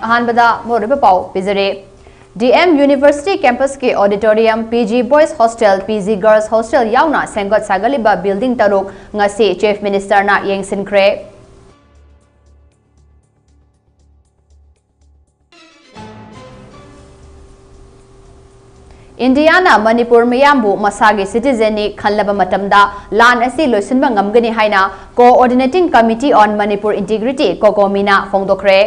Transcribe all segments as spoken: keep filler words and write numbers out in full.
ꯑꯍꯥꯟꯕꯗ ꯃꯔꯨꯑꯣꯏꯕ ꯄꯥꯎ ꯄꯤꯖꯔꯤ꯫ ꯗꯤ ꯑꯦꯝ University campus ꯀꯤ auditorium, P G Boys Hostel, P G Girls Hostel ꯌꯥꯎꯅ ꯁꯦꯝꯒꯠ ꯁꯥꯒꯠꯂꯤꯕ building ꯇꯔꯨꯛ ꯉꯁꯤ Chief Minister ꯅ ꯌꯦꯡꯁꯤꯟꯈ꯭ꯔꯦ꯫ ꯏꯟꯗꯤꯌꯥꯅ ꯃꯅꯤꯄꯨꯔ ꯃꯤꯌꯥꯝꯕꯨ ꯃꯁꯥꯒꯤ citizen ꯅꯤ ꯈꯜꯂꯕ ꯃꯇꯝꯗ ꯂꯥꯟ ꯑꯁꯤ ꯂꯣꯏꯁꯤꯟꯕ ꯉꯝꯒꯅꯤ ꯍꯥꯏꯅ Coordinating Committee on Manipur Integrity, COCOMI ꯅ ꯐꯣꯡꯗꯣꯛꯈ꯭ꯔꯦ꯫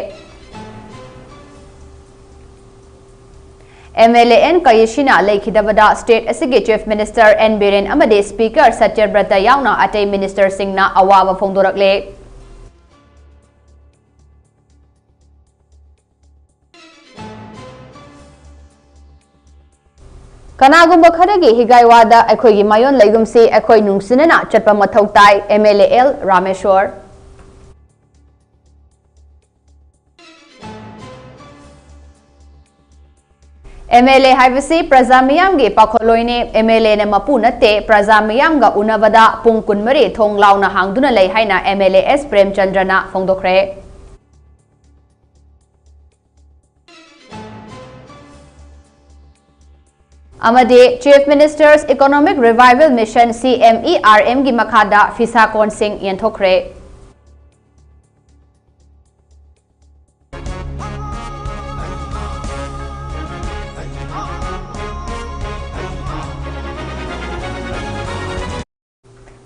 M L A N ꯀꯌꯦꯁꯤꯅ ꯂꯩꯈꯤꯗꯕꯗ state ꯑꯁꯤꯒꯤ Chief Minister N ꯕꯤꯔꯦꯟ ꯑꯃꯗꯤ Speaker ꯁꯇ꯭ꯌꯕ꯭ꯔꯇ ꯌꯥꯎꯅ ꯑꯇꯩ minister ꯁꯤꯡꯅ ꯑꯋꯥꯕ ꯐꯣꯡꯗꯣꯔꯛꯂꯦ꯫ ꯀꯅꯥꯒꯨꯝꯕ ꯈꯔꯒꯤ ꯍꯤꯒꯥꯏꯋꯥꯗ ꯑꯩꯈꯣꯏꯒꯤ ꯃꯥꯌꯣꯟ ꯂꯩꯒꯨꯝꯁꯤ, ꯑꯩꯈꯣꯏ ꯅꯨꯡꯁꯤꯅꯅ ꯆꯠꯄ ꯃꯊꯧ ꯇꯥꯏ, M L A L Rameshwor. M L A ꯍꯥꯏꯕꯁꯤ ꯄ꯭ꯔꯖꯥ ꯃꯤꯌꯥꯝꯒꯤ ꯄꯥꯈꯣꯜꯂꯣꯏꯅꯤ꯫ M L A ꯅ ꯃꯄꯨ ꯅꯠꯇꯦ꯫ ꯄ꯭ꯔꯖꯥ ꯃꯤꯌꯥꯝꯒ ꯎꯅꯕꯗ ꯄꯨꯡ ꯀꯨꯟꯃꯔꯤ ꯊꯣꯡ ꯂꯥꯎꯅ ꯍꯥꯡꯗꯨꯅ ꯂꯩ ꯍꯥꯏꯅ M L A S ꯄ꯭ꯔꯦꯝꯆꯟꯗ꯭ꯔꯅ ꯐꯣꯡꯗꯣꯛꯈ꯭ꯔꯦ꯫ ꯑꯃꯗꯤ Chief Minister's Economic Revival Mission, C M E R M ꯒꯤ ꯃꯈꯥꯗ ꯐꯤꯁꯥ ꯀꯣꯟꯁꯤꯡ ꯌꯦꯟꯊꯣꯛꯈ꯭ꯔꯦ꯫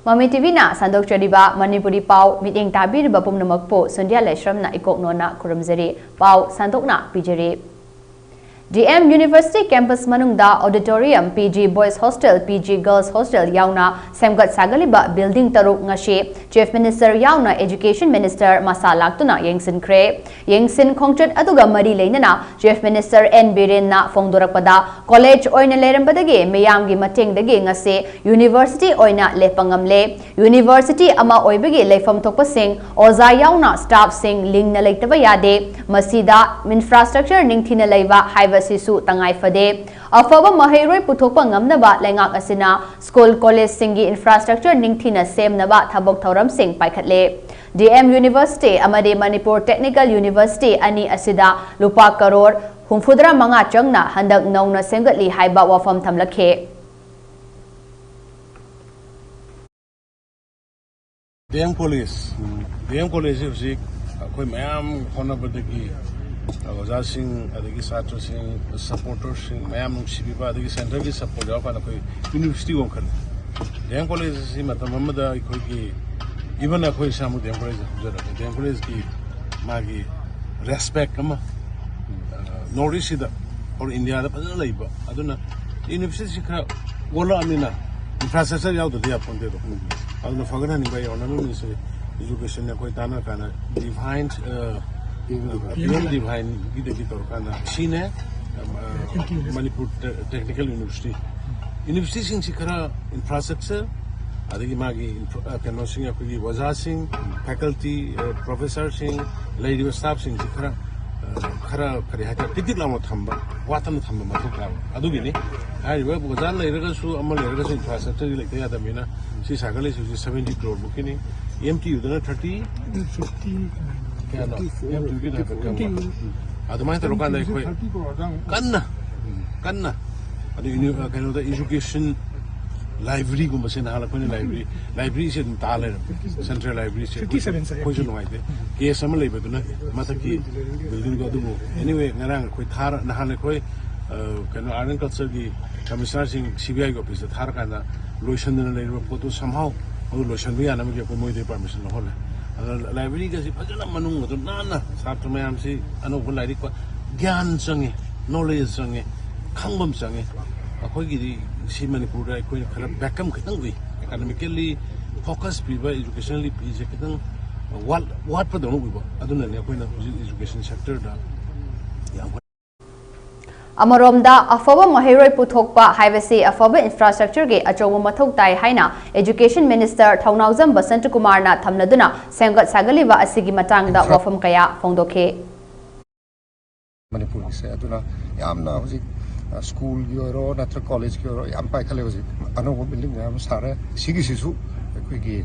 ꯃꯃꯤ ꯇꯤꯚꯤꯅ ꯁꯟꯗꯣꯛꯆꯔꯤꯕ ꯃꯅꯤꯄꯨꯔꯤ ꯄꯥꯎ ꯃꯤꯠꯌꯦꯡ ꯇꯥꯕꯤꯔꯤꯕ ꯄꯨꯝꯅꯃꯛꯄꯨ ꯁꯨꯟꯗ꯭ꯌꯥ ꯂꯩꯁ꯭ꯔꯝꯅ ꯏꯀꯣꯛ ꯅꯣꯟꯅ ꯈꯨꯔꯨꯝꯖꯔꯤ꯫ ꯄꯥꯎ ꯁꯟꯗꯣꯛꯅ ꯄꯤꯖꯔꯤ꯫ D M University campus ꯃꯅꯨꯡꯗ auditorium, P G Boys Hostel, P G Girls Hostel ꯌꯥꯎꯅ ꯁꯦꯝꯒꯠ ꯁꯥꯒꯠꯂꯤꯕ building ꯇꯔꯨꯛ ꯉꯁꯤ Chief Minister ꯌꯥꯎꯅ Education Minister ꯃꯁꯥ ꯂꯥꯛꯇꯨꯅ ꯌꯦꯡꯁꯤꯟꯈ꯭ꯔꯦ꯫ ꯌꯦꯡꯁꯤꯟ ꯈꯣꯡꯆꯠ ꯑꯗꯨꯒ ꯃꯔꯤ ꯂꯩꯅꯅ Chief Minister N ꯕꯤꯔꯦꯟꯅ ꯐꯣꯡꯗꯣꯔꯛꯄꯗ, college ꯑꯣꯏꯅ ꯂꯩꯔꯝꯕꯗꯒꯤ ꯃꯤꯌꯥꯝꯒꯤ ꯃꯇꯦꯡꯗꯒꯤ ꯉꯁꯤ university ꯑꯣꯏꯅ ꯂꯦꯞꯄ ꯉꯝꯂꯦ꯫ University ꯑꯃ ꯑꯣꯏꯕꯒꯤ ꯂꯩꯐꯝ ꯊꯣꯛꯄꯁꯤꯡ, ꯑꯣꯖꯥ ꯌꯥꯎꯅ staff ꯁꯤꯡ ꯂꯤꯡꯅ ꯂꯩꯇꯕ ꯌꯥꯗꯦ꯫ ꯃꯁꯤꯗ infrastructure ꯅꯤꯡꯊꯤꯅ ꯂꯩꯕ ꯍꯥꯏꯕꯁꯤꯁꯨ ꯇꯉꯥꯏ ꯐꯗꯦ꯫ ꯑꯐꯕ ꯃꯍꯩꯔꯣꯏ ꯄꯨꯊꯣꯛꯄ ꯉꯝꯅꯕ ꯂꯩꯉꯥꯛ ꯑꯁꯤꯅ school college ꯁꯤꯡꯒꯤ infrastructure ꯅꯤꯡꯊꯤꯅ ꯁꯦꯝꯅꯕ ꯊꯕꯛ ꯊꯧꯔꯝꯁꯤꯡ ꯄꯥꯏꯈꯠꯂꯦ꯫ ꯗꯤ ꯑꯦꯝ University ꯑꯃꯗꯤ ꯃꯅꯤꯄꯨꯔ Technical University ꯑꯅꯤ ꯑꯁꯤꯗ ꯂꯨꯄꯥ ꯀꯔꯣꯔ ꯍꯨꯝꯐꯨꯇꯔꯥ ꯃꯉꯥ ꯆꯪꯅ ꯍꯟꯗꯛ ꯅꯧꯅ ꯁꯦꯝꯒꯠꯂꯤ ꯍꯥꯏꯕ ꯋꯥꯐꯝ ꯊꯝꯂꯛꯈꯤ꯫ D M college, D M ꯀꯣꯂꯦꯖꯁꯤ ꯍꯧꯖꯤꯛ ꯑꯩꯈꯣꯏ ꯃꯌꯥꯝ ꯍꯣꯠꯅꯕꯗꯒꯤ, ꯑꯣꯖꯥꯁꯤꯡ, ꯑꯗꯒꯤ ꯁꯥꯇ꯭ꯔꯁꯤꯡ, ꯁꯄꯣꯔꯇꯔꯁꯤꯡ, ꯃꯌꯥꯝ ꯅꯨꯡꯁꯤꯕꯤꯕ, ꯑꯗꯒꯤ ꯁꯦꯟꯇꯔꯒꯤ ꯁꯄꯣꯔꯠ ꯌꯥꯎꯔꯀꯥꯟꯗ ꯑꯩꯈꯣꯏ ꯌꯨꯅꯤꯚꯔꯁꯤꯇꯤ ꯑꯣꯟꯈꯠꯂꯦ꯫ ꯗꯤ ꯑꯦꯝ ꯀꯣꯂꯦꯖ ꯑꯁꯤ ꯃꯇꯝ ꯑꯃꯗ ꯑꯩꯈꯣꯏꯒꯤ, even ꯑꯩꯈꯣꯏ ꯏꯁꯥꯃꯛ ꯗꯤ ꯑꯦꯝ ꯀꯣꯂꯦꯖꯇ ꯍꯧꯖꯔꯛꯑꯦ꯫ ꯗꯤ ꯑꯦꯝ ꯀꯣꯂꯦꯖꯀꯤ ꯃꯥꯒꯤ ꯔꯦꯁꯄꯦꯛ ꯑꯃ, ꯅꯣꯔꯠ ꯏꯁꯁꯤꯗ ꯑꯣꯔ ꯏꯟꯗꯤꯌꯥꯗ ꯐꯖꯅ ꯂꯩꯕ꯫ ꯑꯗꯨꯅ ꯌꯨꯅꯤꯚꯔꯁꯤꯇꯤꯁꯤ ꯈꯔ ꯑꯣꯜꯂꯛꯑꯃꯤꯅ ꯏꯟꯐ꯭ꯔꯥꯁ꯭ꯇ꯭ꯔꯛꯆꯔ ꯌꯥꯎꯗ꯭ꯔꯗꯤ ꯌꯥꯄꯣꯟꯇꯦꯗꯣ꯫ ꯑꯗꯨꯅ ꯐꯒꯠꯍꯟꯅꯤꯡꯕ ꯑꯩ ꯑꯣꯅꯔꯦꯕꯜ ꯃꯤꯅꯤꯁꯇꯔ ꯏꯖꯨꯀꯦꯁꯟꯅ ꯑꯩꯈꯣꯏ ꯇꯥꯟꯅꯔꯀꯥꯟꯗ ꯗꯤꯚꯥꯏꯟ, ꯄꯤ ꯑꯦꯝ ꯗꯤꯚꯥꯏꯟꯒꯤꯗꯒꯤ ꯇꯧꯔꯀꯥꯟꯗ ꯁꯤꯅꯦ, ꯃꯅꯤꯄꯨꯔ ꯇꯦꯛꯅꯤꯀꯦꯜ ꯌꯨꯅꯤꯚꯔꯁꯤꯇꯤ꯫ ꯌꯨꯅꯤꯚꯔꯁꯤꯇꯤꯁꯤꯡꯁꯤ ꯈꯔ ꯏꯟꯐ꯭ꯔꯥꯁ꯭ꯇ꯭ꯔꯛꯆꯔ, ꯑꯗꯒꯤ ꯃꯥꯒꯤ ꯏꯟꯐ꯭ꯔ-, ꯑ, ꯀꯩꯅꯣꯁꯤꯡ, ꯑꯩꯈꯣꯏꯒꯤ ꯑꯣꯖꯥꯁꯤꯡ, ꯐꯦꯀꯜꯇꯤ, ꯑ, ꯄ꯭ꯔꯣꯐꯦꯁꯔꯁꯤꯡ, ꯂꯩꯔꯤꯕ ꯁ꯭ꯇꯥꯐꯁꯤꯡꯁꯤ ꯈꯔ, ꯑ, ꯈꯔ ꯀꯔꯤ ꯍꯥꯏꯇꯥꯔꯦ, ꯇꯤꯛ ꯇꯤꯛ ꯂꯥꯎꯅ ꯊꯝꯕ, ꯋꯥꯠꯇꯅ ꯊꯝꯕ ꯃꯊꯧ ꯇꯥꯕ꯫ ꯑꯗꯨꯒꯤꯅꯤ ꯍꯥꯏꯔꯤꯕ ꯑꯣꯖꯥ ꯂꯩꯔꯒꯁꯨ, ꯑꯃ ꯂꯩꯔꯒꯁꯨ ꯏꯟꯐ꯭ꯔꯥꯁ꯭ꯇ꯭ꯔꯛꯆꯔꯗꯤ ꯂꯩꯇ ꯌꯥꯗꯕꯅꯤꯅ ꯁꯤ ꯁꯥꯒꯠꯂꯤꯁꯤ ꯍꯧꯖꯤꯛ ꯁꯚꯦꯟꯇꯤ ꯀ꯭ꯔꯣꯔ ꯃꯨꯛꯀꯤꯅꯤ꯫ ꯑꯦꯝ ꯇꯤ ꯌꯨꯗꯅ ꯊꯥꯔꯇꯤ, ꯀꯌꯥꯅꯣ? ꯑꯦꯝ ꯇꯤ ꯌꯨꯒꯤꯅ ꯍꯥꯏꯐꯦꯠ ꯈꯪꯕ꯫ ꯑꯗꯨꯃꯥꯏꯅ ꯇꯧꯔꯀꯥꯟꯗ ꯑꯩꯈꯣꯏ ꯀꯟꯅ, ꯀꯟꯅ ꯑꯗꯨ ꯌꯨꯅꯤ-, ꯑ, ꯀꯩꯅꯣꯗ ꯏꯖꯨꯀꯦꯁꯟ ꯂꯥꯏꯕ꯭ꯔꯦꯔꯤꯒꯨꯝꯕꯁꯦ ꯅꯍꯥꯟ ꯑꯩꯈꯣꯏꯅ ꯂꯥꯏꯕ꯭ꯔꯦꯔꯤ, ꯂꯥꯏꯕ꯭ꯔꯦꯔꯤꯁꯦ ꯑꯗꯨꯝ ꯇꯥ ꯂꯩꯔꯝꯃꯦ꯫ ꯁꯦꯟꯇ꯭ꯔꯦꯜ ꯂꯥꯏꯕ꯭ꯔꯦꯔꯤꯁꯦ ꯑꯩꯈꯣꯏꯁꯨ, ꯑꯩꯈꯣꯏꯁꯨ ꯅꯨꯡꯉꯥꯏꯇꯦ꯫ ꯀꯦꯁ ꯑꯃ ꯂꯩꯕꯗꯨꯅ ꯃꯊꯛꯀꯤ ꯕꯤꯜꯗꯤꯡꯗꯣ꯫ ꯑꯗꯨꯕꯨ anyway, ꯉꯔꯥꯡ ꯑꯩꯈꯣꯏ ꯊꯥꯔ-, ꯅꯍꯥꯟ ꯑꯩꯈꯣꯏ, ꯑ, ꯀꯩꯅꯣ, ꯑꯥꯔꯠ ꯑꯦꯟ ꯀꯜꯆꯔꯒꯤ ꯀꯃꯤꯁꯅꯔꯁꯤꯡ ꯁꯤ ꯕꯤ ꯑꯥꯏꯒꯤ ꯑꯣꯐꯤꯁꯇ ꯊꯥꯔꯀꯥꯟꯗ ꯂꯣꯏꯁꯟꯗꯅ ꯂꯩꯔꯤꯕ ꯄꯣꯠꯇꯣ somehow ꯃꯗꯨ ꯂꯣꯏꯁꯟꯕ ꯌꯥꯅꯕꯒꯤ ꯑꯩꯈꯣꯏ ꯃꯣꯏꯗꯒꯤ ꯄꯥꯔꯃꯤꯁꯟ ꯂꯧꯍꯜꯂꯦ꯫ ꯑꯗꯨꯅ ꯂꯥꯏꯕ꯭ꯔꯦꯔꯤꯒꯁꯤ ꯐꯖꯅ ꯃꯅꯨꯡ ꯑꯗꯨ ꯅꯥꯟꯅ ꯁꯥꯇ꯭ꯔ ꯃꯌꯥꯝꯁꯤ ꯑꯅꯧꯕ ꯂꯥꯏꯔꯤꯛ ꯄ-, ꯒ꯭ꯌꯥꯟ ꯆꯪꯉꯤ, ꯅꯣꯂꯦꯖ ꯆꯪꯉꯤ, ꯈꯪꯕ ꯑꯃ ꯆꯪꯉꯤ꯫ ꯑꯩꯈꯣꯏꯒꯤꯗꯤ ꯁꯤ ꯃꯅꯤꯄꯨꯔꯗ ꯑꯩꯈꯣꯏꯅ ꯈꯔ ꯚꯦꯀꯝ ꯈꯤꯇꯪ ꯎꯏ꯫ ꯑꯦꯀꯥꯗꯃꯤꯀꯦꯜꯂꯤ ꯐꯣꯀꯁ ꯄꯤꯕ, ꯏꯖꯨꯀꯦꯁꯅꯦꯜꯂꯤ ꯄꯤꯁꯦ ꯈꯤꯇꯪ ꯋꯥꯠ-, ꯋꯥꯠꯄꯗꯧꯅ ꯎꯕ꯫ ꯑꯗꯨꯅꯅꯦ ꯑꯩꯈꯣꯏꯅ ꯍꯧꯖꯤꯛ ꯏꯖꯨꯀꯦꯁꯟ ꯁꯦꯛꯇꯔꯗ ꯌꯥꯝ ꯑꯃꯔꯣꯝꯗ, ꯑꯐꯕ ꯃꯍꯩꯔꯣꯏ ꯄꯨꯊꯣꯛꯄ ꯍꯥꯏꯕꯁꯤ ꯑꯐꯕ ꯏꯟꯐ꯭ꯔꯥꯁ꯭ꯇ꯭ꯔꯛꯆꯔꯒꯤ ꯑꯆꯧꯕ ꯃꯊꯧ ꯇꯥꯏ ꯍꯥꯏꯅ ꯏꯖꯨꯀꯦꯁꯟ ꯃꯤꯅꯤꯁꯇꯔ ꯊꯧꯅꯥꯎꯖꯝ ꯕꯁꯟꯇꯀꯨꯃꯥꯔꯅ ꯊꯝꯂꯗꯨꯅ ꯁꯦꯝꯒꯠ ꯁꯥꯒꯠꯂꯤꯕ ꯑꯁꯤꯒꯤ ꯃꯇꯥꯡꯗ ꯏꯟꯐ꯭ꯔꯥ- ꯋꯥꯐꯝ ꯀꯌꯥ ꯐꯣꯡꯗꯣꯛꯈꯤ꯫ ꯃꯅꯤꯄꯨꯔꯒꯤꯁꯦ꯫ ꯑꯗꯨꯅ ꯌꯥꯝꯅ ꯍꯧꯖꯤꯛ, ꯑ, ꯁ꯭ꯀꯨꯜꯒꯤ ꯑꯣꯏꯔꯣ ꯅꯠꯇ꯭ꯔꯒ ꯀꯣꯂꯦꯖꯀꯤ ꯑꯣꯏꯔꯣ ꯌꯥꯝ ꯄꯥꯏꯈꯠꯂꯦ ꯍꯧꯖꯤꯛ꯫ ꯑꯅꯧꯕ ꯕꯤꯜꯗꯤꯡ ꯃꯌꯥꯝ ꯑꯃ ꯁꯥꯔꯦ꯫ ꯁꯤꯒꯤꯁꯤꯁꯨ ꯑꯩꯈꯣꯏꯒꯤ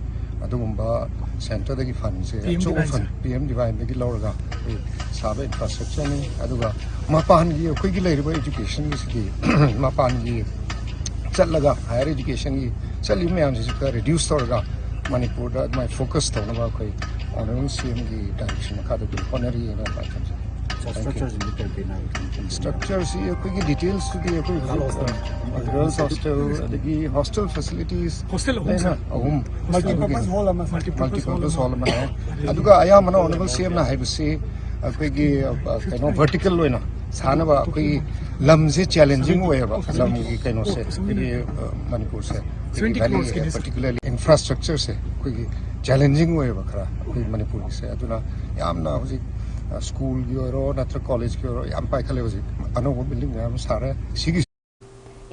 ꯑꯗꯨꯒꯨꯝꯕ ꯁꯦꯟꯇꯔꯗꯒꯤ ꯐꯟꯁꯦ, ꯑꯆꯧꯕ ꯐꯟ, ꯄꯤ ꯑꯦꯝ ꯗꯤ ꯋꯥꯏꯗꯒꯤ ꯂꯧꯔꯒ ꯑꯩꯈꯣꯏ ꯁꯥꯕ ꯏꯟꯐ꯭ꯔꯥꯁ꯭ꯇ꯭ꯔꯛꯆꯔꯅꯤ꯫ ꯑꯗꯨꯒ ꯃꯄꯥꯟꯒꯤ ꯑꯩꯈꯣꯏꯒꯤ ꯂꯩꯔꯤꯕ ꯏꯗꯨꯀꯦꯁꯟꯒꯤꯁꯤꯗꯤ ꯃꯄꯥꯟꯒꯤ ꯆꯠꯂꯒ ꯍꯥꯌꯔ ꯏꯗꯨꯀꯦꯁꯟꯒꯤ ꯆꯠꯂꯤꯕ ꯃꯌꯥꯝꯁꯤꯁꯨ ꯈꯔ ꯔꯤꯗ꯭ꯌꯨꯁ ꯇꯧꯔꯒ ꯃꯅꯤꯄꯨꯔꯗ ꯑꯗꯨꯃꯥꯏꯅ ꯐꯣꯀꯁ ꯇꯧꯅꯕ ꯑꯩꯈꯣꯏ ꯑꯣꯅꯔꯦꯕꯜ ꯁꯤ ꯑꯦꯝꯒꯤ ꯗꯥꯏꯔꯦꯛꯁꯟ ꯃꯈꯥꯗ ꯑꯩꯈꯣꯏ ꯍꯣꯠꯅꯔꯤꯑꯅ ꯑꯗꯨꯃꯥꯏꯅ ꯊꯝꯖꯒꯦ꯫ ꯁꯣ ꯁ꯭ꯇ꯭ꯔꯛꯆꯔꯁꯤꯡꯗꯤ ꯀꯔꯤ ꯀꯔꯤꯅꯣ ꯍꯥꯏꯕꯗꯣ? ꯁ꯭ꯇ꯭ꯔꯛꯆꯔꯁꯤ ꯑꯩꯈꯣꯏꯒꯤ ꯗꯤꯇꯦꯜꯁꯇꯨꯗꯤ ꯑꯩꯈꯣꯏ ꯍꯧꯖꯤꯛ ꯒꯔꯜꯁ ꯍꯣꯁꯇꯦꯜ, ꯑꯗꯒꯤ ꯍꯣꯁꯇꯦꯜ ꯐꯦꯁꯤꯂꯤꯇꯤꯁ ꯍꯣꯁꯇꯦꯜ ꯑꯍꯨꯝ, ꯂꯩꯅ ꯁꯥꯔ꯫ ꯑꯍꯨꯝ, ꯃꯜꯇꯤꯄꯔꯄꯁ ꯍꯣꯜ ꯑꯃ, ꯁꯥꯔ꯫ ꯃꯜꯇꯤꯄꯔꯄꯁ ꯍꯣꯜ ꯑꯃꯅꯦ꯫ ꯑꯗꯨꯒ ꯑꯌꯥꯝꯕꯅ ꯑꯣꯅꯔꯦꯕꯜ ꯁꯤ ꯑꯦꯝꯅ ꯍꯥꯏꯕꯁꯤ ꯑꯩꯈꯣꯏꯒꯤ, ꯑ, ꯀꯩꯅꯣ, ꯚꯔꯇꯤꯀꯦꯜ ꯑꯣꯏꯅ ꯁꯥꯅꯕ ꯑꯩꯈꯣꯏꯒꯤ ꯂꯝꯁꯦ ꯆꯦꯂꯦꯟꯖꯤꯡ ꯑꯣꯏꯌꯦꯕ, ꯂꯝꯒꯤ ꯀꯩꯅꯣꯁꯦ, ꯑꯩꯈꯣꯏꯒꯤ, ꯑ, ꯃꯅꯤꯄꯨꯔꯁꯦ, ꯑꯩꯈꯣꯏꯒꯤ ꯚꯦꯂꯤ, ꯄꯥꯔꯇꯤꯀꯨꯂꯔꯂꯤ ꯏꯟꯐ꯭ꯔꯥꯁ꯭ꯇ꯭ꯔꯛꯆꯔꯁꯦ ꯑꯩꯈꯣꯏꯒꯤ ꯆꯦꯂꯦꯟꯖꯤꯡ ꯑꯣꯏꯌꯦꯕ ꯈꯔ ꯑꯩꯈꯣꯏ ꯃꯅꯤꯄꯨꯔꯒꯤꯁꯦ꯫ ꯑꯗꯨꯅ ꯌꯥꯝꯅ ꯍꯧꯖꯤꯛ, ꯑ, ꯁ꯭ꯀꯨꯜꯒꯤ ꯑꯣꯏꯔꯣ ꯅꯠꯇ꯭ꯔꯒ ꯀꯣꯂꯦꯖꯀꯤ ꯑꯣꯏꯔꯣ ꯌꯥꯝ ꯄꯥꯏꯈꯠꯂꯦ ꯍꯧꯖꯤꯛ, ꯑꯅꯧꯕ ꯕꯤꯜꯗꯤꯡ ꯃꯌꯥꯝ ꯑꯃ ꯁꯥꯔꯦ꯫ ꯁꯤꯒꯤ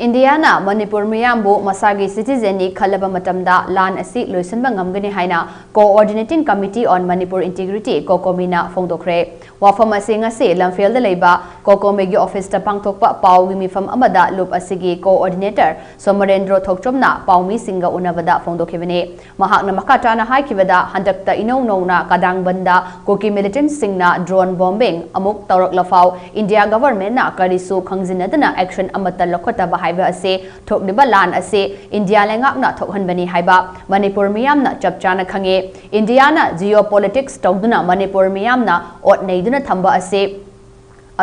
ꯏꯟꯗꯤꯌꯥꯅ ꯃꯅꯤꯄꯨꯔ ꯃꯤꯌꯥꯝꯕꯨ ꯃꯁꯥꯒꯤ ꯁꯤꯇꯤꯖꯦꯟꯅꯤ ꯈꯜꯂꯕ ꯃꯇꯝꯗ ꯂꯥꯟ ꯑꯁꯤ ꯂꯣꯏꯁꯤꯟꯕ ꯉꯝꯒꯅꯤ ꯍꯥꯏꯅ Coordinating Committee on Manipur Integrity, ꯀꯣꯀꯣꯃꯤꯅ ꯐꯣꯡꯗꯣꯛꯈ꯭ꯔꯦ꯫ ꯋꯥꯐꯝ ꯑꯁꯤ ꯉꯁꯤ ꯂꯝꯐꯦꯜꯗ ꯂꯩꯕ ꯀꯣꯀꯣꯃꯤꯒꯤ ꯑꯣꯐꯤꯁꯇ ꯄꯥꯡꯊꯣꯛꯄ ꯄꯥꯎꯒꯤ ꯃꯤꯐꯝ ꯑꯃꯗ ꯂꯨꯞ ꯑꯁꯤꯒꯤ ꯀꯣꯑꯣꯔꯗꯤꯅꯦꯇꯔ ꯁꯣꯃꯔꯦꯟꯗ꯭ꯔꯣ ꯊꯣꯛꯆꯣꯝꯅ ꯄꯥꯎꯃꯤꯁꯤꯡꯒ ꯎꯅꯕꯗ ꯐꯣꯡꯗꯣꯛꯈꯤꯕꯅꯤ꯫ ꯃꯍꯥꯛꯅ ꯃꯈꯥ ꯇꯥꯅ ꯍꯥꯏꯈꯤꯕꯗ, ꯍꯟꯗꯛꯇ ꯏꯅꯧ ꯅꯧꯅ ꯀꯗꯥꯡꯕꯟꯗ ꯀꯨꯀꯤ ꯃꯤꯂꯤꯇꯦꯟꯠꯁꯤꯡꯅ ꯗ꯭ꯔꯣꯟ ꯕꯣꯝꯕꯤꯡ ꯑꯃꯨꯛ ꯇꯧꯔꯛꯂꯐꯥꯎ ꯏꯟꯗꯤꯌꯥ ꯒꯚꯔꯟꯃꯦꯟꯠꯅ ꯀꯔꯤꯁꯨ ꯈꯪꯖꯤꯟꯅꯗꯅ ꯑꯦꯛꯁꯟ ꯑꯃꯠꯇ ꯂꯧꯈꯠꯇꯕ ꯍꯥꯏꯕ ꯑꯁꯤ ꯊꯣꯛꯂꯤꯕ ꯂꯥꯟ ꯑꯁꯤ ꯏꯟꯗꯤꯌꯥ ꯂꯩꯉꯥꯛꯅ ꯊꯣꯛꯍꯟꯕꯅꯤ ꯍꯥꯏꯕ ꯃꯅꯤꯄꯨꯔ ꯃꯤꯌꯥꯝꯅ ꯆꯞ ꯆꯥꯅ ꯈꯪꯉꯤ꯫ ꯏꯟꯗꯤꯌꯥꯅ ꯖꯤꯑꯣ ꯄꯣꯂꯤꯇꯤꯛꯁ ꯇꯧꯗꯨꯅ ꯃꯅꯤꯄꯨꯔ ꯃꯤꯌꯥꯝꯅ ꯑꯣꯠ ꯅꯩꯗꯨꯅ ꯊꯝꯕ ꯑꯁꯤ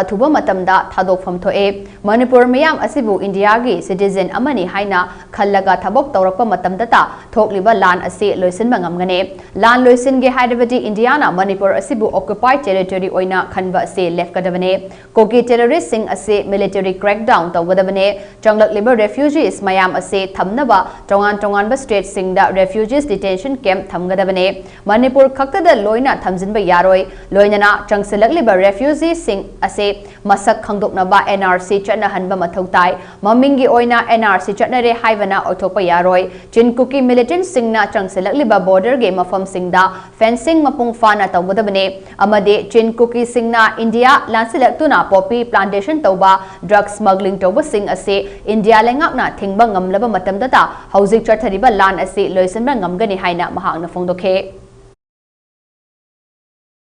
ꯑꯊꯨꯕ ꯃꯇꯝꯗ ꯊꯥꯗꯣꯛꯐꯝ ꯊꯣꯛꯑꯦ꯫ ꯃꯅꯤꯄꯨꯔ ꯃꯤꯌꯥꯝ ꯑꯁꯤꯕꯨ ꯏꯟꯗꯤꯌꯥꯒꯤ ꯁꯤꯇꯤꯖꯦꯟ ꯑꯃꯅꯤ ꯍꯥꯏꯅ ꯈꯜꯂꯒ ꯊꯕꯛ ꯇꯧꯔꯛꯄ ꯃꯇꯝꯗꯇ ꯊꯣꯛꯂꯤꯕ ꯂꯥꯟ ꯑꯁꯤ ꯂꯣꯏꯁꯤꯟꯕ ꯉꯝꯒꯅꯤ꯫ ꯂꯥꯟ ꯂꯣꯏꯁꯤꯟꯒꯦ ꯍꯥꯏꯔꯕꯗꯤ ꯏꯟꯗꯤꯌꯥꯅ ꯃꯅꯤꯄꯨꯔ ꯑꯁꯤꯕꯨ ꯑꯣꯀ꯭ꯌꯨꯄꯥꯏꯗ ꯇꯦꯔꯤꯇꯣꯔꯤ ꯑꯣꯏꯅ ꯈꯟꯕ ꯑꯁꯤ ꯂꯦꯞꯀꯗꯕꯅꯤ꯫ ꯀꯨꯀꯤ ꯇꯦꯔꯣꯔꯤꯁ꯭ꯠꯁꯤꯡ ꯑꯁꯤ ꯃꯤꯂꯤꯇꯦꯔꯤ ꯀ꯭ꯔꯦꯛꯗꯥꯎꯟ ꯇꯧꯒꯗꯕꯅꯤ꯫ ꯆꯪꯂꯛꯂꯤꯕ ꯔꯦꯐ꯭ꯌꯨꯖꯤꯁ ꯃꯌꯥꯝ ꯑꯁꯤ ꯊꯝꯅꯕ ꯇꯣꯉꯥꯟ ꯇꯣꯉꯥꯟꯕ ꯁ꯭ꯇꯦꯠꯁꯤꯡꯗ ꯔꯦꯐ꯭ꯌꯨꯖꯤꯁ ꯗꯤꯇꯦꯟꯁꯟ ꯀꯦꯝꯞ ꯊꯝꯒꯗꯕꯅꯤ꯫ ꯃꯅꯤꯄꯨꯔ ꯈꯛꯇꯗ ꯂꯣꯏꯅ ꯊꯝꯖꯤꯟꯕ ꯌꯥꯔꯣꯏ꯫ ꯂꯣꯏꯅꯅ ꯆꯪꯁꯤꯜꯂꯛꯂꯤꯕ ꯔꯦꯐ꯭ꯌꯨꯖꯤꯁꯤꯡ ꯑꯁꯤ ꯃꯁꯛ ꯈꯪꯗꯣꯛꯅꯕ N R C ꯆꯠꯅꯍꯟꯕ ꯃꯊꯧ ꯇꯥꯏ꯫ ꯃꯃꯤꯡꯒꯤ ꯑꯣꯏꯅ N R C ꯆꯠꯅꯔꯦ ꯍꯥꯏꯕꯅ ꯑꯣꯏꯊꯣꯛꯄ ꯌꯥꯔꯣꯏ꯫ ꯆꯤꯟ ꯀꯨꯀꯤ militantꯁꯤꯡꯅ ꯆꯪꯁꯤꯜꯂꯛꯂꯤꯕ borderꯒꯤ ꯃꯐꯝꯁꯤꯡꯗ fencing ꯃꯄꯨꯡ ꯐꯥꯅ ꯇꯧꯒꯗꯕꯅꯤ ꯑꯃꯗꯤ ꯆꯤꯟ ꯀꯨꯀꯤꯁꯤꯡꯅ ꯏꯟꯗꯤꯌꯥ ꯂꯥꯟꯁꯤꯜꯂꯛꯇꯨꯅ poppy plantation ꯇꯧꯕ, drug smuggling ꯇꯧꯕꯁꯤꯡ ꯑꯁꯤ ꯏꯟꯗꯤꯌꯥ ꯂꯩꯉꯥꯛꯅ ꯊꯤꯡꯕ ꯉꯝꯂꯕ ꯃꯇꯝꯗꯇ ꯍꯧꯖꯤꯛ ꯆꯠꯊꯔꯤꯕ ꯂꯥꯟ ꯑꯁꯤ ꯂꯣꯏꯁꯤꯟꯕ ꯉꯝꯒꯅꯤ ꯍꯥꯏꯅ ꯃꯍꯥꯛꯅ ꯐꯣꯡꯗꯣꯛꯈꯤ꯫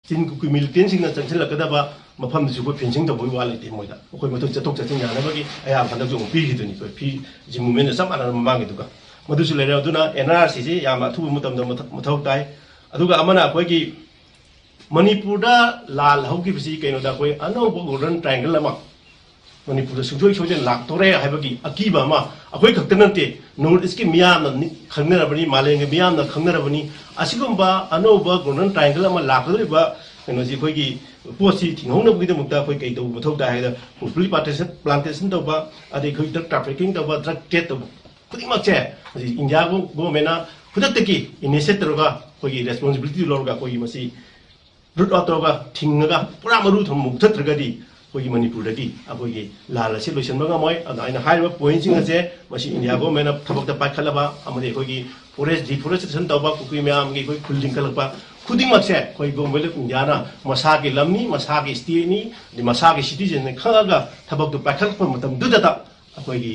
ꯆꯤꯟ ꯀꯨꯀꯤ militantꯁꯤꯡꯅ ꯆꯪꯁꯤꯜꯂꯛꯀꯗꯕ ꯃꯐꯝꯗꯨꯁꯨ ꯑꯩꯈꯣꯏ fencing ꯇꯧꯕꯒꯤ ꯋꯥ ꯂꯩꯇꯦ꯫ ꯃꯣꯏꯗ ꯑꯩꯈꯣꯏ ꯃꯊꯛ ꯆꯠꯊꯣꯛ ꯆꯠꯁꯤꯟ ꯌꯥꯅꯕꯒꯤ ꯑꯌꯥꯕ ꯍꯟꯗꯛꯁꯨ ꯑꯃꯨꯛ ꯄꯤꯈꯤꯗꯨꯅꯤ꯫ ꯑꯩꯈꯣꯏ ꯐꯤ ꯖꯤꯝ ꯃꯨꯚꯃꯦꯟꯒ ꯆꯞ ꯃꯥꯟꯅꯅ ꯃꯃꯥꯡꯒꯤꯗꯨꯒ ꯃꯗꯨꯁꯨ ꯂꯩꯔꯦ꯫ ꯑꯗꯨꯅ N R C ꯁꯤ ꯌꯥꯝꯅ ꯑꯊꯨꯕ ꯃꯇꯝꯗ ꯃꯊ- ꯃꯊꯧ ꯇꯥꯏ꯫ ꯑꯗꯨꯒ ꯑꯃꯅ ꯑꯩꯈꯣꯏꯒꯤ ꯃꯅꯤꯄꯨꯔꯗ ꯂꯥꯜ ꯍꯧꯈꯤꯕꯁꯤ ꯀꯩꯅꯣꯗ ꯑꯩꯈꯣꯏ ꯑꯅꯧꯕ Golden Triangle ꯑꯃ ꯃꯅꯤꯄꯨꯔꯗ ꯁꯨꯡꯁꯣꯏ ꯁꯣꯏꯗꯅ ꯂꯥꯛꯇꯣꯔꯦ ꯍꯥꯏꯕꯒꯤ ꯑꯀꯤꯕ ꯑꯃ ꯑꯩꯈꯣꯏ ꯈꯛꯇ ꯅꯠꯇꯦ, North Eastꯀꯤ ꯃꯤꯌꯥꯝꯅ ꯅꯤ- ꯈꯪꯅꯔꯕꯅꯤ, ꯃꯥꯂꯦꯝꯒꯤ ꯃꯤꯌꯥꯝꯅ ꯈꯪꯅꯔꯕꯅꯤ꯫ ꯑꯁꯤꯒꯨꯝꯕ ꯑꯅꯧꯕ Golden Triangle ꯑꯃ ꯂꯥꯛꯀꯗꯧꯔꯤꯕ ꯀꯩꯅꯣꯁꯤ ꯑꯩꯈꯣꯏꯒꯤ ꯄꯣꯠꯁꯤ ꯊꯤꯡꯍꯧꯅꯕꯒꯤꯗꯃꯛꯇ ꯑꯩꯈꯣꯏ ꯀꯩ ꯇꯧꯕ ꯃꯊꯧ ꯇꯥꯏ ꯍꯥꯏꯗ poppy plantation, plantation ꯇꯧꯕ, ꯑꯗꯩ ꯑꯩꯈꯣꯏ drug trafficking ꯇꯧꯕ, drug trade ꯇꯧꯕ ꯈꯨꯗꯤꯡꯃꯛꯁꯦ ꯍꯧꯖꯤꯛ ꯏꯟꯗꯤꯌꯥ ꯒꯣ- ꯒꯣꯚꯔꯟꯃꯦꯟꯠꯅ ꯈꯨꯗꯛꯇꯒꯤ initiate ꯇꯧꯔꯒ ꯑꯩꯈꯣꯏꯒꯤ responsibility ꯂꯧꯔꯒ ꯑꯩꯈꯣꯏꯒꯤ ꯃꯁꯤ root out ꯇꯧꯔꯒ ꯊꯤꯡꯉꯒ ꯄꯨꯔꯥ ꯃꯔꯨ ꯊꯝ ꯃꯨꯊꯠꯇ꯭ꯔꯒꯗꯤ ꯑꯩꯈꯣꯏꯒꯤ ꯃꯅꯤꯄꯨꯔꯗꯒꯤ ꯑꯩꯈꯣꯏꯒꯤ ꯂꯥꯟ ꯑꯁꯤ ꯂꯣꯏꯁꯤꯟꯕ ꯉꯝꯃꯣꯏ꯫ ꯑꯗꯨꯅ ꯑꯩꯅ ꯍꯥꯏꯔꯤꯕ pointꯁꯤꯡ ꯑꯁꯦ ꯃꯁꯤ ꯏꯟꯗꯤꯌꯥ ꯒꯣꯚꯔꯟꯃꯦꯟꯠꯅ ꯊꯕꯛꯇ ꯄꯥꯏꯈꯠꯂꯕ ꯑꯃꯗꯤ ꯑꯩꯈꯣꯏꯒꯤ forest deforestation ꯇꯧꯕ, ꯀꯨꯀꯤ ꯃꯌꯥꯝꯒꯤ ꯑꯩꯈꯣꯏ ꯈꯨꯜ ꯂꯤꯡꯈꯠꯂꯛꯄ ꯈꯨꯗꯤꯡꯃꯛꯁꯦ ꯑꯩꯈꯣꯏ Government of Indiaꯅ ꯃꯁꯥꯒꯤ ꯂꯝꯅꯤ, ꯃꯁꯥꯒꯤ stateꯅꯤ, ꯑꯗꯩ ꯃꯁꯥꯒꯤ citizenꯅꯤ ꯈꯪꯉꯒ ꯊꯕꯛꯇꯨ ꯄꯥꯏꯈꯠꯂꯛꯄ ꯃꯇꯝꯗꯨꯗꯇ ꯑꯩꯈꯣꯏꯒꯤ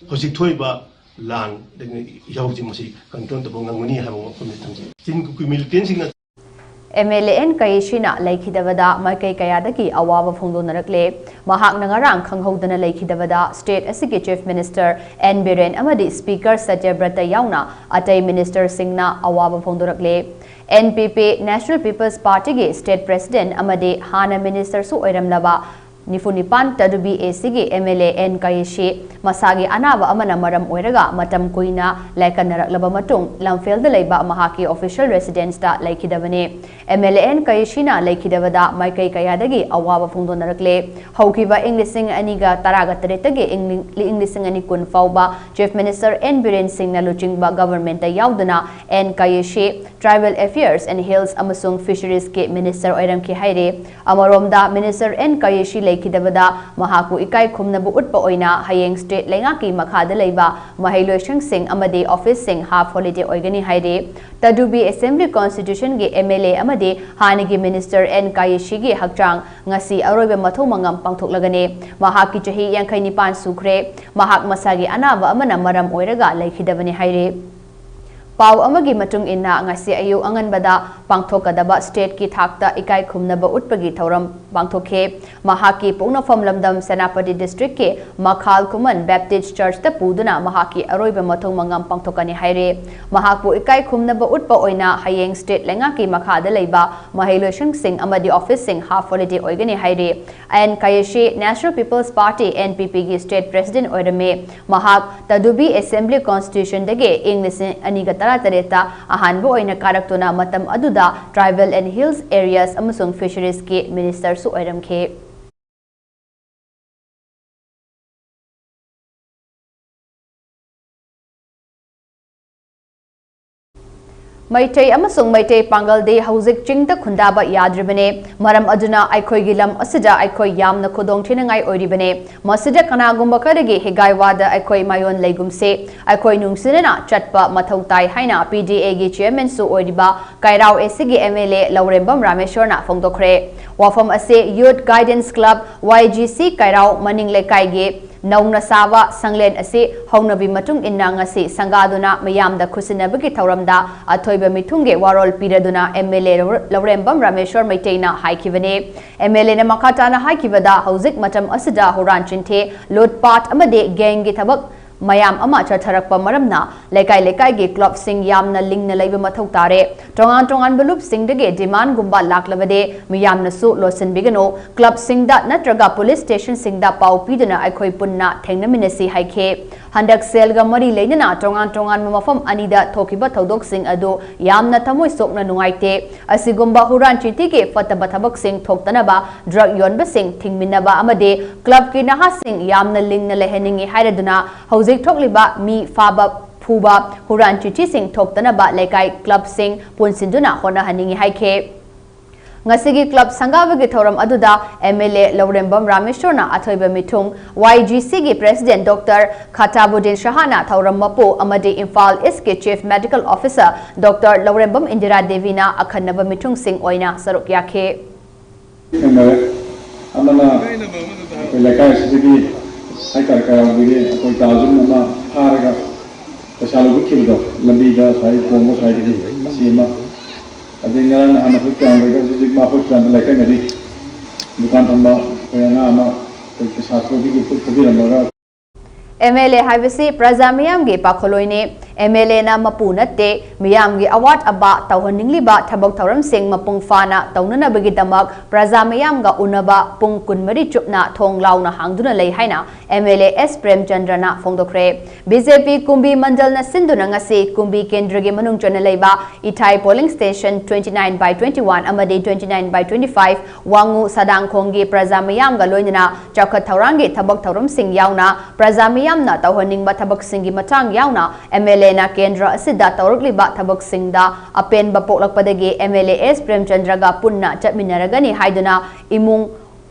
ꯍꯧꯖꯤꯛ ꯊꯣꯛꯏꯕ ꯂꯥꯟ ꯏꯍꯧꯁꯤ ꯃꯁꯤ control ꯇꯧꯕ ꯉꯝꯒꯅꯤ ꯍꯥꯏꯕ ꯋꯥꯐꯝꯁꯤ ꯊꯝꯖꯩ꯫ ꯆꯤꯟ ꯀꯨꯀꯤ militantꯁꯤꯡꯅ M L A N Kayishina ꯂꯩꯈꯤꯗꯕꯗ ꯃꯥꯏꯀꯩ ꯀꯌꯥꯗꯒꯤ ꯑꯋꯥꯕ ꯐꯣꯡꯗꯣꯛꯅꯔꯛꯂꯦ꯫ ꯃꯍꯥꯛꯅ ꯉꯔꯥꯡ ꯈꯪꯍꯧꯗꯅ ꯂꯩꯈꯤꯗꯕꯗ state ꯑꯁꯤꯒꯤ Chief Minister N Biren ꯑꯃꯗꯤ Speaker ꯁꯇ꯭ꯌꯕ꯭ꯔꯇ ꯌꯥꯎꯅ ꯑꯇꯩ ministerꯁꯤꯡꯅ ꯑꯋꯥꯕ ꯐꯣꯡꯗꯣꯔꯛꯂꯦ꯫ N P P, National People's Partyꯒꯤ state president ꯑꯃꯗꯤ ꯍꯥꯟꯅ ministerꯁꯨ ꯑꯣꯏꯔꯝꯂꯕ ꯅꯤꯐꯨ ꯅꯤꯄꯥꯟ ꯇꯗꯨꯕꯤ ꯑꯦ ꯁꯤꯒꯤ ꯑꯦꯝ ꯑꯦꯜ ꯑꯦ ꯑꯦꯟ ꯀꯌꯦꯁꯤ ꯃꯁꯥꯒꯤ ꯑꯅꯥꯕ ꯑꯃꯅ ꯃꯔꯝ ꯑꯣꯏꯔꯒ ꯃꯇꯝ ꯀꯨꯏꯅ ꯂꯥꯏꯀꯠꯅꯔꯛꯂꯕ ꯃꯇꯨꯡ ꯂꯝꯐꯦꯜꯗ ꯂꯩꯕ ꯃꯍꯥꯛꯀꯤ official residenceꯇ ꯂꯩꯈꯤꯗꯕꯅꯤ꯫ ꯑꯦꯝ ꯑꯦꯜ ꯑꯦ ꯑꯦꯟ ꯀꯌꯦꯁꯤꯅ ꯂꯩꯈꯤꯗꯕꯗ ꯃꯥꯏꯀꯩ ꯀꯌꯥꯗꯒꯤ ꯑꯋꯥꯕ ꯐꯣꯡꯗꯣꯛꯅꯔꯛꯂꯦ꯫ ꯍꯧꯈꯤꯕ ꯏꯪ ꯂꯤꯁꯤꯡ ꯑꯅꯤꯒ ꯇꯔꯥꯒ ꯇꯔꯦꯠꯇꯒꯤ ꯏꯪ ꯂꯤꯁꯤꯡ ꯑꯅꯤ ꯀꯨꯟ ꯐꯥꯎꯕ Chief Minister N ꯕꯤꯔꯦꯟ ꯁꯤꯡꯅ ꯂꯨꯆꯤꯡꯕ governmentꯇ ꯌꯥꯎꯗꯨꯅ and ꯀꯌꯦꯁꯤ Tribal Affairs and Hills ꯑꯃꯁꯨꯡ Fisheriesꯀꯤ minister ꯑꯣꯏꯔꯝꯈꯤ ꯍꯥꯏꯔꯤ꯫ ꯑꯃꯔꯣꯝꯗ, minister ꯑꯦꯟ ꯀꯌꯦꯁꯤ ꯂꯩꯈꯤꯗꯕꯗ ꯃꯍꯥꯛꯄꯨ ꯏꯀꯥꯏ ꯈꯨꯝꯅꯕ ꯎꯠꯄ ꯑꯣꯏꯅ ꯍꯌꯦꯡ state ꯂꯩꯉꯥꯛꯀꯤ ꯃꯈꯥꯗ ꯂꯩꯕ ꯃꯍꯩꯂꯣꯏꯁꯪꯁꯤꯡ ꯑꯃꯗꯤ officeꯁꯤꯡ half holiday ꯑꯣꯏꯒꯅꯤ ꯍꯥꯏꯔꯤ꯫ ꯇꯗꯨꯕꯤ Assembly Constitutionꯒꯤ ꯑꯦꯝ ꯑꯦꯜ ꯑꯦ ꯑꯃꯗꯤ ꯍꯥꯟꯅꯒꯤ minister ꯑꯦꯟ ꯀꯌꯦꯁꯤꯒꯤ ꯍꯛꯆꯥꯡ ꯉꯁꯤ ꯑꯔꯣꯏꯕ ꯃꯊꯧ ꯃꯉꯝ ꯄꯥꯡꯊꯣꯛꯂꯒꯅꯤ꯫ ꯃꯍꯥꯛꯀꯤ ꯆꯍꯤ ꯌꯥꯡꯈꯩ ꯅꯤꯄꯥꯟ ꯁꯨꯈ꯭ꯔꯦ꯫ ꯃꯍꯥꯛ ꯃꯁꯥꯒꯤ ꯑꯅꯥꯕ ꯑꯃꯅ ꯃꯔꯝ ꯑꯣꯏꯔꯒ ꯂꯩꯈꯤꯗꯕꯅꯤ ꯍꯥꯏꯔꯤ꯫ ꯄꯥꯎ ꯑꯃꯒꯤ ꯃꯇꯨꯡ ꯏꯟꯅ, ꯉꯁꯤ ꯑꯌꯨꯛ ꯑꯉꯟꯕꯗ ꯄꯥꯡꯊꯣꯛꯀꯗꯕ stateꯀꯤ ꯊꯥꯛꯇ ꯏꯀꯥꯏ ꯈꯨꯝꯅꯕ ꯎꯠꯄꯒꯤ ꯊꯧꯔꯝ ꯄꯥꯡꯊꯣꯛꯈꯤ꯫ ꯃꯍꯥꯛꯀꯤ ꯄꯣꯛꯅꯐꯝ ꯂꯝꯗꯝ ꯁꯦꯅꯥꯄꯇꯤ districtꯀꯤ ꯃꯈꯥꯜ ꯈꯨꯃꯟ Baptist Churchꯇ ꯄꯨꯗꯨꯅ ꯃꯍꯥꯛꯀꯤ ꯑꯔꯣꯏꯕ ꯃꯊꯧ ꯃꯉꯝ ꯄꯥꯡꯊꯣꯛꯀꯅꯤ ꯍꯥꯏꯔꯤ꯫ ꯃꯍꯥꯛꯄꯨ ꯏꯀꯥꯏ ꯈꯨꯝꯅꯕ ꯎꯠꯄ ꯑꯣꯏꯅ ꯍꯌꯦꯡ state ꯂꯩꯉꯥꯛꯀꯤ ꯃꯈꯥꯗ ꯂꯩꯕ ꯃꯍꯩꯂꯣꯏꯁꯪꯁꯤꯡ ꯑꯃꯗꯤ officeꯁꯤꯡ half holiday ꯑꯣꯏꯒꯅꯤ ꯍꯥꯏꯔꯤ꯫ N Kayisii National People's Party, NPPꯒꯤ state president ꯑꯣꯏꯔꯝꯃꯤ꯫ ꯃꯍꯥꯛ ꯇꯗꯨꯕꯤ Assembly Constitutionꯗꯒꯤ ꯏꯪ ꯂꯤꯁꯤꯡ ꯑꯅꯤꯒ ꯇꯔꯥꯇꯔꯦꯠꯇ ꯑꯍꯥꯟꯕ ꯑꯣꯏꯅ ꯀꯥꯔꯛꯇꯨꯅ ꯃꯇꯝ ꯑꯗꯨꯗ Tribal and Hills Areas ꯑꯃꯁꯨꯡ Fisheriesꯀꯤ ministerꯁꯨ ꯑꯣꯏꯔꯝꯈꯤ꯫ ꯃꯩꯇꯩ ꯑꯃꯁꯨꯡ ꯃꯩꯇꯩ ꯄꯥꯡꯒꯜꯗꯤ ꯍꯧꯖꯤꯛ ꯆꯤꯡꯗ ꯈꯨꯟꯗꯥꯕ ꯌꯥꯗ꯭ꯔꯤꯕꯅꯤ꯫ ꯃꯔꯝ ꯑꯗꯨꯅ ꯑꯩꯈꯣꯏꯒꯤ ꯂꯝ ꯑꯁꯤꯗ ꯑꯩꯈꯣꯏ ꯌꯥꯝꯅ ꯈꯨꯗꯣꯡ ꯊꯤꯅꯤꯡꯉꯥꯏ ꯑꯣꯏꯔꯤꯕꯅꯤ꯫ ꯃꯁꯤꯗ ꯀꯅꯥꯒꯨꯝꯕ ꯈꯔꯒꯤ ꯍꯤꯒꯥꯏ ꯋꯥꯗ ꯑꯩꯈꯣꯏ ꯃꯌꯣꯟ ꯂꯩꯒꯨꯝꯁꯤ꯫ ꯑꯩꯈꯣꯏ ꯅꯨꯡꯁꯤꯅꯅ ꯆꯠꯄ ꯃꯊꯧ ꯇꯥꯏ ꯍꯥꯏꯅ PDAꯒꯤ chairmanꯁꯨ ꯑꯣꯏꯔꯤꯕ ꯀꯩꯔꯥꯎ ACꯒꯤ MLA ꯂꯧꯔꯦꯝꯕꯝ ꯔꯥꯃꯦꯁꯣꯔꯅ ꯐꯣꯡꯗꯣꯛꯈ꯭ꯔꯦ꯫ ꯋꯥꯐꯝ ꯑꯁꯤ Youth Guidance Club, YGC ꯀꯩꯔꯥꯎ ꯃꯅꯤꯡ ꯂꯩꯀꯥꯏꯒꯤ ꯅꯧꯅ ꯁꯥꯕ ꯁꯪꯂꯦꯟ ꯑꯁꯤ ꯍꯧꯅꯕꯤ ꯃꯇꯨꯡ ꯏꯟꯅ ꯉꯁꯤ ꯁꯪꯒꯥꯗꯨꯅ ꯃꯤꯌꯥꯝꯗ ꯈꯨꯠꯁꯤꯟꯅꯕꯒꯤ ꯊꯧꯔꯝꯗ ꯑꯊꯣꯏꯕ ꯃꯤꯊꯨꯡꯒꯤ ꯋꯥꯔꯣꯜ ꯄꯤꯔꯗꯨꯅ MLA ꯂꯧꯔꯦꯝꯕꯝ ꯔꯥꯃꯦꯁꯣꯔ ꯃꯩꯇꯩꯅ ꯍꯥꯏꯈꯤꯕꯅꯤ꯫ MLAꯅ ꯃꯈꯥ ꯇꯥꯅ ꯍꯥꯏꯈꯤꯕꯗ, ꯍꯧꯖꯤꯛ ꯃꯇꯝ ꯑꯁꯤꯗ ꯍꯨꯔꯥꯟ ꯆꯤꯟꯊꯤ, ꯂꯨꯠꯄꯥꯠ ꯑꯃꯗꯤ gangꯒꯤ ꯊꯕꯛ ꯃꯌꯥꯝ ꯑꯃ ꯆꯠꯊꯔꯛꯄ ꯃꯔꯝꯅ ꯂꯩꯀꯥꯏ ꯂꯩꯀꯥꯏꯒꯤ ꯀ꯭ꯂꯕꯁꯤꯡ ꯌꯥꯝꯅ ꯂꯤꯡꯅ ꯂꯩꯕ ꯃꯊꯧ ꯇꯥꯔꯦ꯫ ꯇꯣꯉꯥꯟ ꯇꯣꯉꯥꯟꯕ ꯂꯨꯞꯁꯤꯡꯗꯒꯤ ꯗꯤꯃꯥꯟꯒꯨꯝꯕ ꯂꯥꯛꯂꯕꯗꯤ ꯃꯤꯌꯥꯝꯅꯁꯨ ꯂꯣꯠꯁꯤꯟꯕꯤꯒꯅꯨ꯫ ꯀ꯭ꯂꯕꯁꯤꯡꯗ ꯅꯠꯇ꯭ꯔꯒ ꯄꯨꯂꯤꯁ ꯁ꯭ꯇꯦꯁꯟꯁꯤꯡꯗ ꯄꯥꯎ ꯄꯤꯗꯨꯅ ꯑꯩꯈꯣꯏ ꯄꯨꯟꯅ ꯊꯦꯡꯅꯃꯤꯟꯅꯁꯤ ꯍꯥꯏꯈꯤ꯫ ꯍꯟꯗꯛ ꯁꯦꯜꯒ ꯃꯔꯤ ꯂꯩꯅꯅ ꯇꯣꯉꯥꯟ ꯇꯣꯉꯥꯟꯕ ꯃꯐꯝ ꯑꯅꯤꯗ ꯊꯣꯛꯈꯤꯕ ꯊꯧꯗꯣꯛꯁꯤꯡ ꯑꯗꯨ ꯌꯥꯝꯅ ꯊꯃꯣꯏ ꯁꯣꯛꯅ ꯅꯨꯡꯉꯥꯏꯇꯦ꯫ ꯑꯁꯤꯒꯨꯝꯕ ꯍꯨꯔꯥꯟ ꯆꯤꯟꯊꯤꯒꯤ ꯐꯠꯇꯕ ꯊꯕꯛꯁꯤꯡ ꯊꯣꯛꯇꯅꯕ, ꯗ꯭ꯔꯒ ꯌꯣꯟꯕꯁꯤꯡ ꯊꯤꯡꯃꯤꯟꯅꯕ ꯑꯃꯗꯤ ꯀ꯭ꯂꯕꯀꯤ ꯅꯍꯥꯁꯤꯡ ꯌꯥꯝꯅ ꯂꯤꯡꯅ ꯂꯩꯍꯟꯅꯤꯡꯏ ꯍꯥꯏꯔꯗꯨꯅ ꯍꯧꯖꯤꯛ ꯊꯣꯛꯂꯤꯕ ꯃꯤ ꯐꯥꯕ, ꯐꯨꯕ, ꯍꯨꯔꯥꯟ ꯆꯤꯟꯊꯤꯁꯤꯡ ꯊꯣꯛꯇꯅꯕ ꯂꯩꯀꯥꯏ ꯀ꯭ꯂꯕꯁꯤꯡ ꯄꯨꯟꯁꯤꯟꯗꯨꯅ ꯍꯣꯠꯅꯍꯟꯅꯤꯡꯏ ꯍꯥꯏꯈꯤ꯫ ꯉꯁꯤꯒꯤ ꯀ꯭ꯂꯕ ꯁꯪꯒꯥꯕꯒꯤ ꯊꯧꯔꯝ ꯑꯗꯨꯗ ꯑꯦꯝ ꯑꯦꯜ ꯑꯦ ꯂꯧꯔꯦꯝꯕꯝ ꯔꯥꯃꯦꯁ꯭ꯋꯔꯅ ꯑꯊꯣꯏꯕ ꯃꯤꯊꯨꯡ, ꯋꯥꯏ ꯖꯤ ꯁꯤꯒꯤ ꯄ꯭ꯔꯦꯁꯤꯗꯦꯟꯠ ꯗꯣꯛꯇꯔ ꯈꯇꯥꯕꯨꯗꯤꯟ ꯁꯍꯥꯅ ꯊꯧꯔꯝ ꯃꯄꯨ ꯑꯃꯗꯤ ꯏꯝꯐꯥꯜ ꯏꯁ꯭ꯠꯀꯤ chief medical officer doctor Lourembam Indira ꯗꯦꯕꯤꯅ ꯑꯈꯟꯅꯕ ꯃꯤꯊꯨꯡꯁꯤꯡ ꯑꯣꯏꯅ ꯁꯔꯨꯛ ꯌꯥꯈꯤ꯫ ꯊꯦꯡꯅꯔꯦ꯫ ꯑꯃꯅ ꯑꯩꯈꯣꯏ ꯂꯩꯀꯥꯏ ꯑꯁꯤꯗꯒꯤ ꯍꯥꯏꯇꯥꯔꯦ, ꯀꯌꯥꯝꯗꯒꯤ ꯑꯩꯈꯣꯏ ꯇꯥꯖꯨꯟ ꯑꯃ ꯐꯥꯔꯒ ꯄꯩꯁꯥ ꯂꯧꯈꯠꯈꯤꯕꯗꯣ, ꯂꯝꯕꯤꯗ ꯁ꯭ꯋꯥꯏ ꯀꯣꯡꯕ ꯁ꯭ꯋꯥꯏꯗꯒꯤ ꯑꯁꯤ ꯑꯃ꯫ ꯑꯗꯩ ꯉꯔꯥꯡ ꯅꯍꯥꯟ ꯑꯩꯈꯣꯏ ꯀꯌꯥꯝꯒꯩꯗ ꯍꯧꯖꯤꯛ ꯍꯧꯖꯤꯛ ꯃꯥ ꯍꯣꯁꯄꯤꯇꯥꯜꯗ ꯂꯥꯏꯀꯠꯅꯔꯤ꯫ ꯗꯨꯀꯥꯟ ꯐꯝꯕ ꯑꯩꯈꯣꯏ ꯑꯉꯥꯡ ꯑꯃ ꯑꯩꯈꯣꯏ ꯄꯩꯁꯥ ꯊꯧꯕꯤꯒꯤ ꯄꯣꯠ ꯊꯧꯕꯤꯔꯝꯃꯒ ꯑꯦꯝ ꯑꯦꯜ ꯑꯦ ꯍꯥꯏꯕꯁꯤ ꯄ꯭ꯔꯖꯥ ꯃꯤꯌꯥꯝꯒꯤ ꯄꯥꯈꯣꯜꯂꯣꯏꯅꯤ꯫ ꯑꯦꯝ ꯑꯦꯜ ꯑꯦꯅ ꯃꯄꯨ ꯅꯠꯇꯦ꯫ ꯃꯤꯌꯥꯝꯒꯤ ꯑꯋꯥꯠ ꯑꯄꯥ ꯇꯧꯍꯟꯅꯤꯡꯂꯤꯕ ꯊꯕꯛ ꯊꯧꯔꯝꯁꯤꯡ ꯃꯄꯨꯡ ꯐꯥꯅ ꯇꯧꯅꯅꯕꯒꯤꯗꯃꯛ ꯄ꯭ꯔꯖꯥ ꯃꯤꯌꯥꯝꯒ ꯎꯅꯕ ꯄꯨꯡ ꯀꯨꯟꯃꯔꯤ ꯆꯨꯞꯅ ꯊꯣꯡ ꯂꯥꯎꯅ ꯍꯥꯡꯗꯨꯅ ꯂꯩ ꯍꯥꯏꯅ ꯑꯦꯝ ꯑꯦꯜ ꯑꯦ ꯑꯦꯁ ꯄ꯭ꯔꯦꯝꯆꯟꯗ꯭ꯔꯅ ꯐꯣꯡꯗꯣꯛꯈ꯭ꯔꯦ꯫ ꯕꯤ ꯖꯦ ꯄꯤ ꯀꯨꯝꯕꯤ ꯃꯟꯗꯜꯅ ꯁꯤꯟꯗꯨꯅ ꯉꯁꯤ ꯀꯨꯝꯕꯤ ꯀꯦꯟꯗ꯭ꯔꯒꯤ ꯃꯅꯨꯡ ꯆꯟꯅ ꯂꯩꯕ Ithai polling station twenty nine by twenty one ꯑꯃꯗꯤ twenty nine by twenty five ꯋꯥꯉꯨ ꯁꯥꯗꯥꯡꯈꯣꯡꯒꯤ ꯄ꯭ꯔꯖꯥ ꯃꯤꯌꯥꯝꯒ ꯂꯣꯏꯅꯅ ꯆꯥꯎꯈꯠ ꯊꯧꯔꯥꯡꯒꯤ ꯊꯕꯛ ꯊꯧꯔꯝꯁꯤꯡ ꯌꯥꯎꯅ ꯄ꯭ꯔꯖꯥ ꯃꯤꯌꯥꯝꯅ ꯇꯧꯍꯟꯅꯤꯡꯕ ꯊꯕꯛꯁꯤꯡꯒꯤ ꯃꯇꯥꯡ ꯌꯥꯎꯅ ꯑꯦꯝ ꯑꯦꯜ ꯑꯦꯅ ꯀꯦꯟꯗ꯭ꯔ ꯑꯁꯤꯗ ꯇꯧꯔꯛꯂꯤꯕ ꯊꯕꯛꯁꯤꯡꯗ ꯑꯄꯦꯟꯕ ꯄꯣꯛꯂꯛꯄꯗꯒꯤ ꯑꯦꯝ ꯑꯦꯜ ꯑꯦ ꯑꯦꯁ ꯄ꯭ꯔꯦꯝꯆꯟꯗ꯭ꯔꯒ ꯄꯨꯟꯅ ꯆꯠꯃꯤꯟꯅꯔꯒꯅꯤ ꯍꯥꯏꯗꯨꯅ ꯏꯃꯨꯡ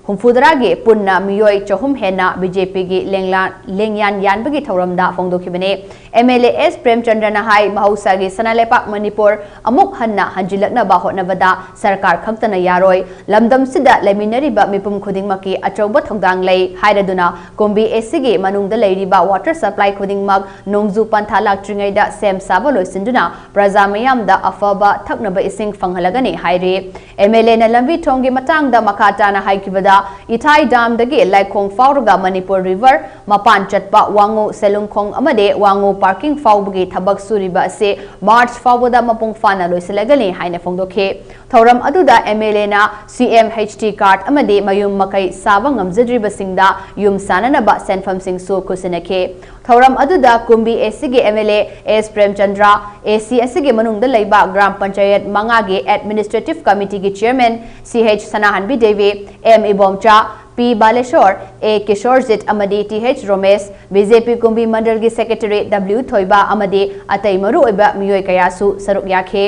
ꯍꯨꯝꯐꯨꯇꯔꯥꯒꯤ ꯄꯨꯟꯅ ꯃꯤꯑꯣꯏ ꯆꯍꯨꯝ ꯍꯦꯟꯅ ꯕꯤ ꯖꯦ ꯄꯤꯒꯤ ꯂꯦꯡꯂꯥ-, ꯂꯦꯡꯌꯥꯟ ꯌꯥꯟꯕꯒꯤ ꯊꯧꯔꯝꯗ ꯐꯣꯡꯗꯣꯛꯈꯤꯕꯅꯤ꯫ ꯑꯦꯝ ꯑꯦꯜ ꯑꯦ ꯑꯦꯁ ꯄ꯭ꯔꯦꯝꯆꯟꯗ꯭ꯔꯅ ꯍꯥꯏ, ꯃꯍꯧꯁꯥꯒꯤ ꯁꯅꯥ ꯂꯩꯄꯥꯛ ꯃꯅꯤꯄꯨꯔ ꯑꯃꯨꯛ ꯍꯟꯅ ꯍꯟꯖꯤꯜꯂꯛꯅꯕ ꯍꯣꯠꯅꯕꯗ ꯁꯔꯀꯥꯔ ꯈꯛꯇꯅ ꯌꯥꯔꯣꯏ꯫ ꯂꯝꯗꯝꯁꯤꯗ ꯂꯩꯃꯤꯟꯅꯔꯤꯕ ꯃꯤꯄꯨꯝ ꯈꯨꯗꯤꯡꯃꯛꯀꯤ ꯑꯆꯧꯕ ꯊꯧꯗꯥꯡ ꯂꯩ ꯍꯥꯏꯔꯗꯨꯅ ꯀꯨꯝꯕꯤ ꯑꯦ ꯁꯤꯒꯤ ꯃꯅꯨꯡꯗ ꯂꯩꯔꯤꯕ ꯋꯥꯇꯔ ꯁꯄ꯭ꯂꯥꯏ ꯈꯨꯗꯤꯡꯃꯛ ꯅꯣꯡꯖꯨ ꯄꯟꯊꯥ ꯂꯥꯛꯇ꯭ꯔꯤꯉꯩꯗ ꯁꯦꯝ ꯁꯥꯕ ꯂꯣꯏꯁꯤꯟꯗꯨꯅ ꯄ꯭ꯔꯖꯥ ꯃꯤꯌꯥꯝꯗ ꯑꯐꯕ ꯊꯛꯅꯕ ꯏꯁꯤꯡ ꯐꯪꯍꯜꯂꯒꯅꯤ ꯍꯥꯏꯔꯤ꯫ ꯑꯦꯝ ꯑꯦꯜ ꯑꯦꯅ ꯂꯝꯕꯤ ꯊꯣꯡꯒꯤ ꯃꯇꯥꯡꯗ ꯃꯈꯥ ꯇꯥꯅ ꯍꯥꯏꯈꯤꯕꯗ, ꯏꯊꯥꯏ ꯗꯥꯝꯗꯒꯤ ꯂꯥꯏꯈꯣꯡ ꯐꯥꯎꯔꯒ ꯃꯅꯤꯄꯨꯔ ꯔꯤꯚꯔ ꯃꯄꯥꯟ ꯆꯠꯄ ꯋꯥꯉꯨ ꯁꯦꯂꯨꯡꯈꯣꯡ ꯑꯃꯗꯤ ꯋꯥꯉꯨ ꯄꯥꯔꯀꯤꯡ ꯐꯥꯎꯕꯒꯤ ꯊꯕꯛ ꯁꯨꯔꯤꯕ ꯑꯁꯤ ꯃꯥꯔꯆ ꯐꯥꯎꯕꯗ ꯃꯄꯨꯡ ꯐꯥꯅ ꯂꯣꯏꯁꯤꯜꯂꯒꯅꯤ ꯍꯥꯏꯅ ꯐꯣꯡꯗꯣꯛꯈꯤ꯫ ꯊꯧꯔꯝ ꯑꯗꯨꯗ MLAꯅ CMHT card ꯑꯃꯗꯤ ꯃꯌꯨꯝ ꯃꯀꯩ ꯁꯥꯕ ꯉꯝꯖꯗ꯭ꯔꯤꯕꯁꯤꯡꯗ ꯌꯨꯝ ꯁꯥꯅꯅꯕ ꯁꯦꯟꯐꯝꯁꯤꯡꯁꯨ ꯈꯨꯠꯁꯤꯟꯅꯈꯤ꯫ ꯊꯧꯔꯝ ꯑꯗꯨꯗ ꯀꯨꯝꯕꯤ ACꯒꯤ MLA S ꯄ꯭ꯔꯦꯝꯆꯟꯗ꯭ꯔ, AC ꯑꯁꯤꯒꯤ ꯃꯅꯨꯡꯗ ꯂꯩꯕ ꯒ꯭ꯔꯥꯝ ꯄꯟꯆꯥꯌꯠ ꯃꯉꯥꯒꯤ Administrative Committeeꯒꯤ Chairman CH ꯁꯅꯥꯍꯟꯕꯤ Devi, M Ibomcha, P Balasore, A ꯀꯤꯁꯣꯔꯖꯤꯠ ꯑꯃꯗꯤ TH ꯔꯣꯃꯦꯁ, BJP ꯀꯨꯝꯕꯤ ꯃꯟꯗꯜꯒꯤ Secretary W ꯊꯣꯏꯕ ꯑꯃꯗꯤ ꯑꯇꯩ ꯃꯔꯨꯑꯣꯏꯕ ꯃꯤꯑꯣꯏ ꯀꯌꯥꯁꯨ ꯁꯔꯨꯛ ꯌꯥꯈꯤ꯫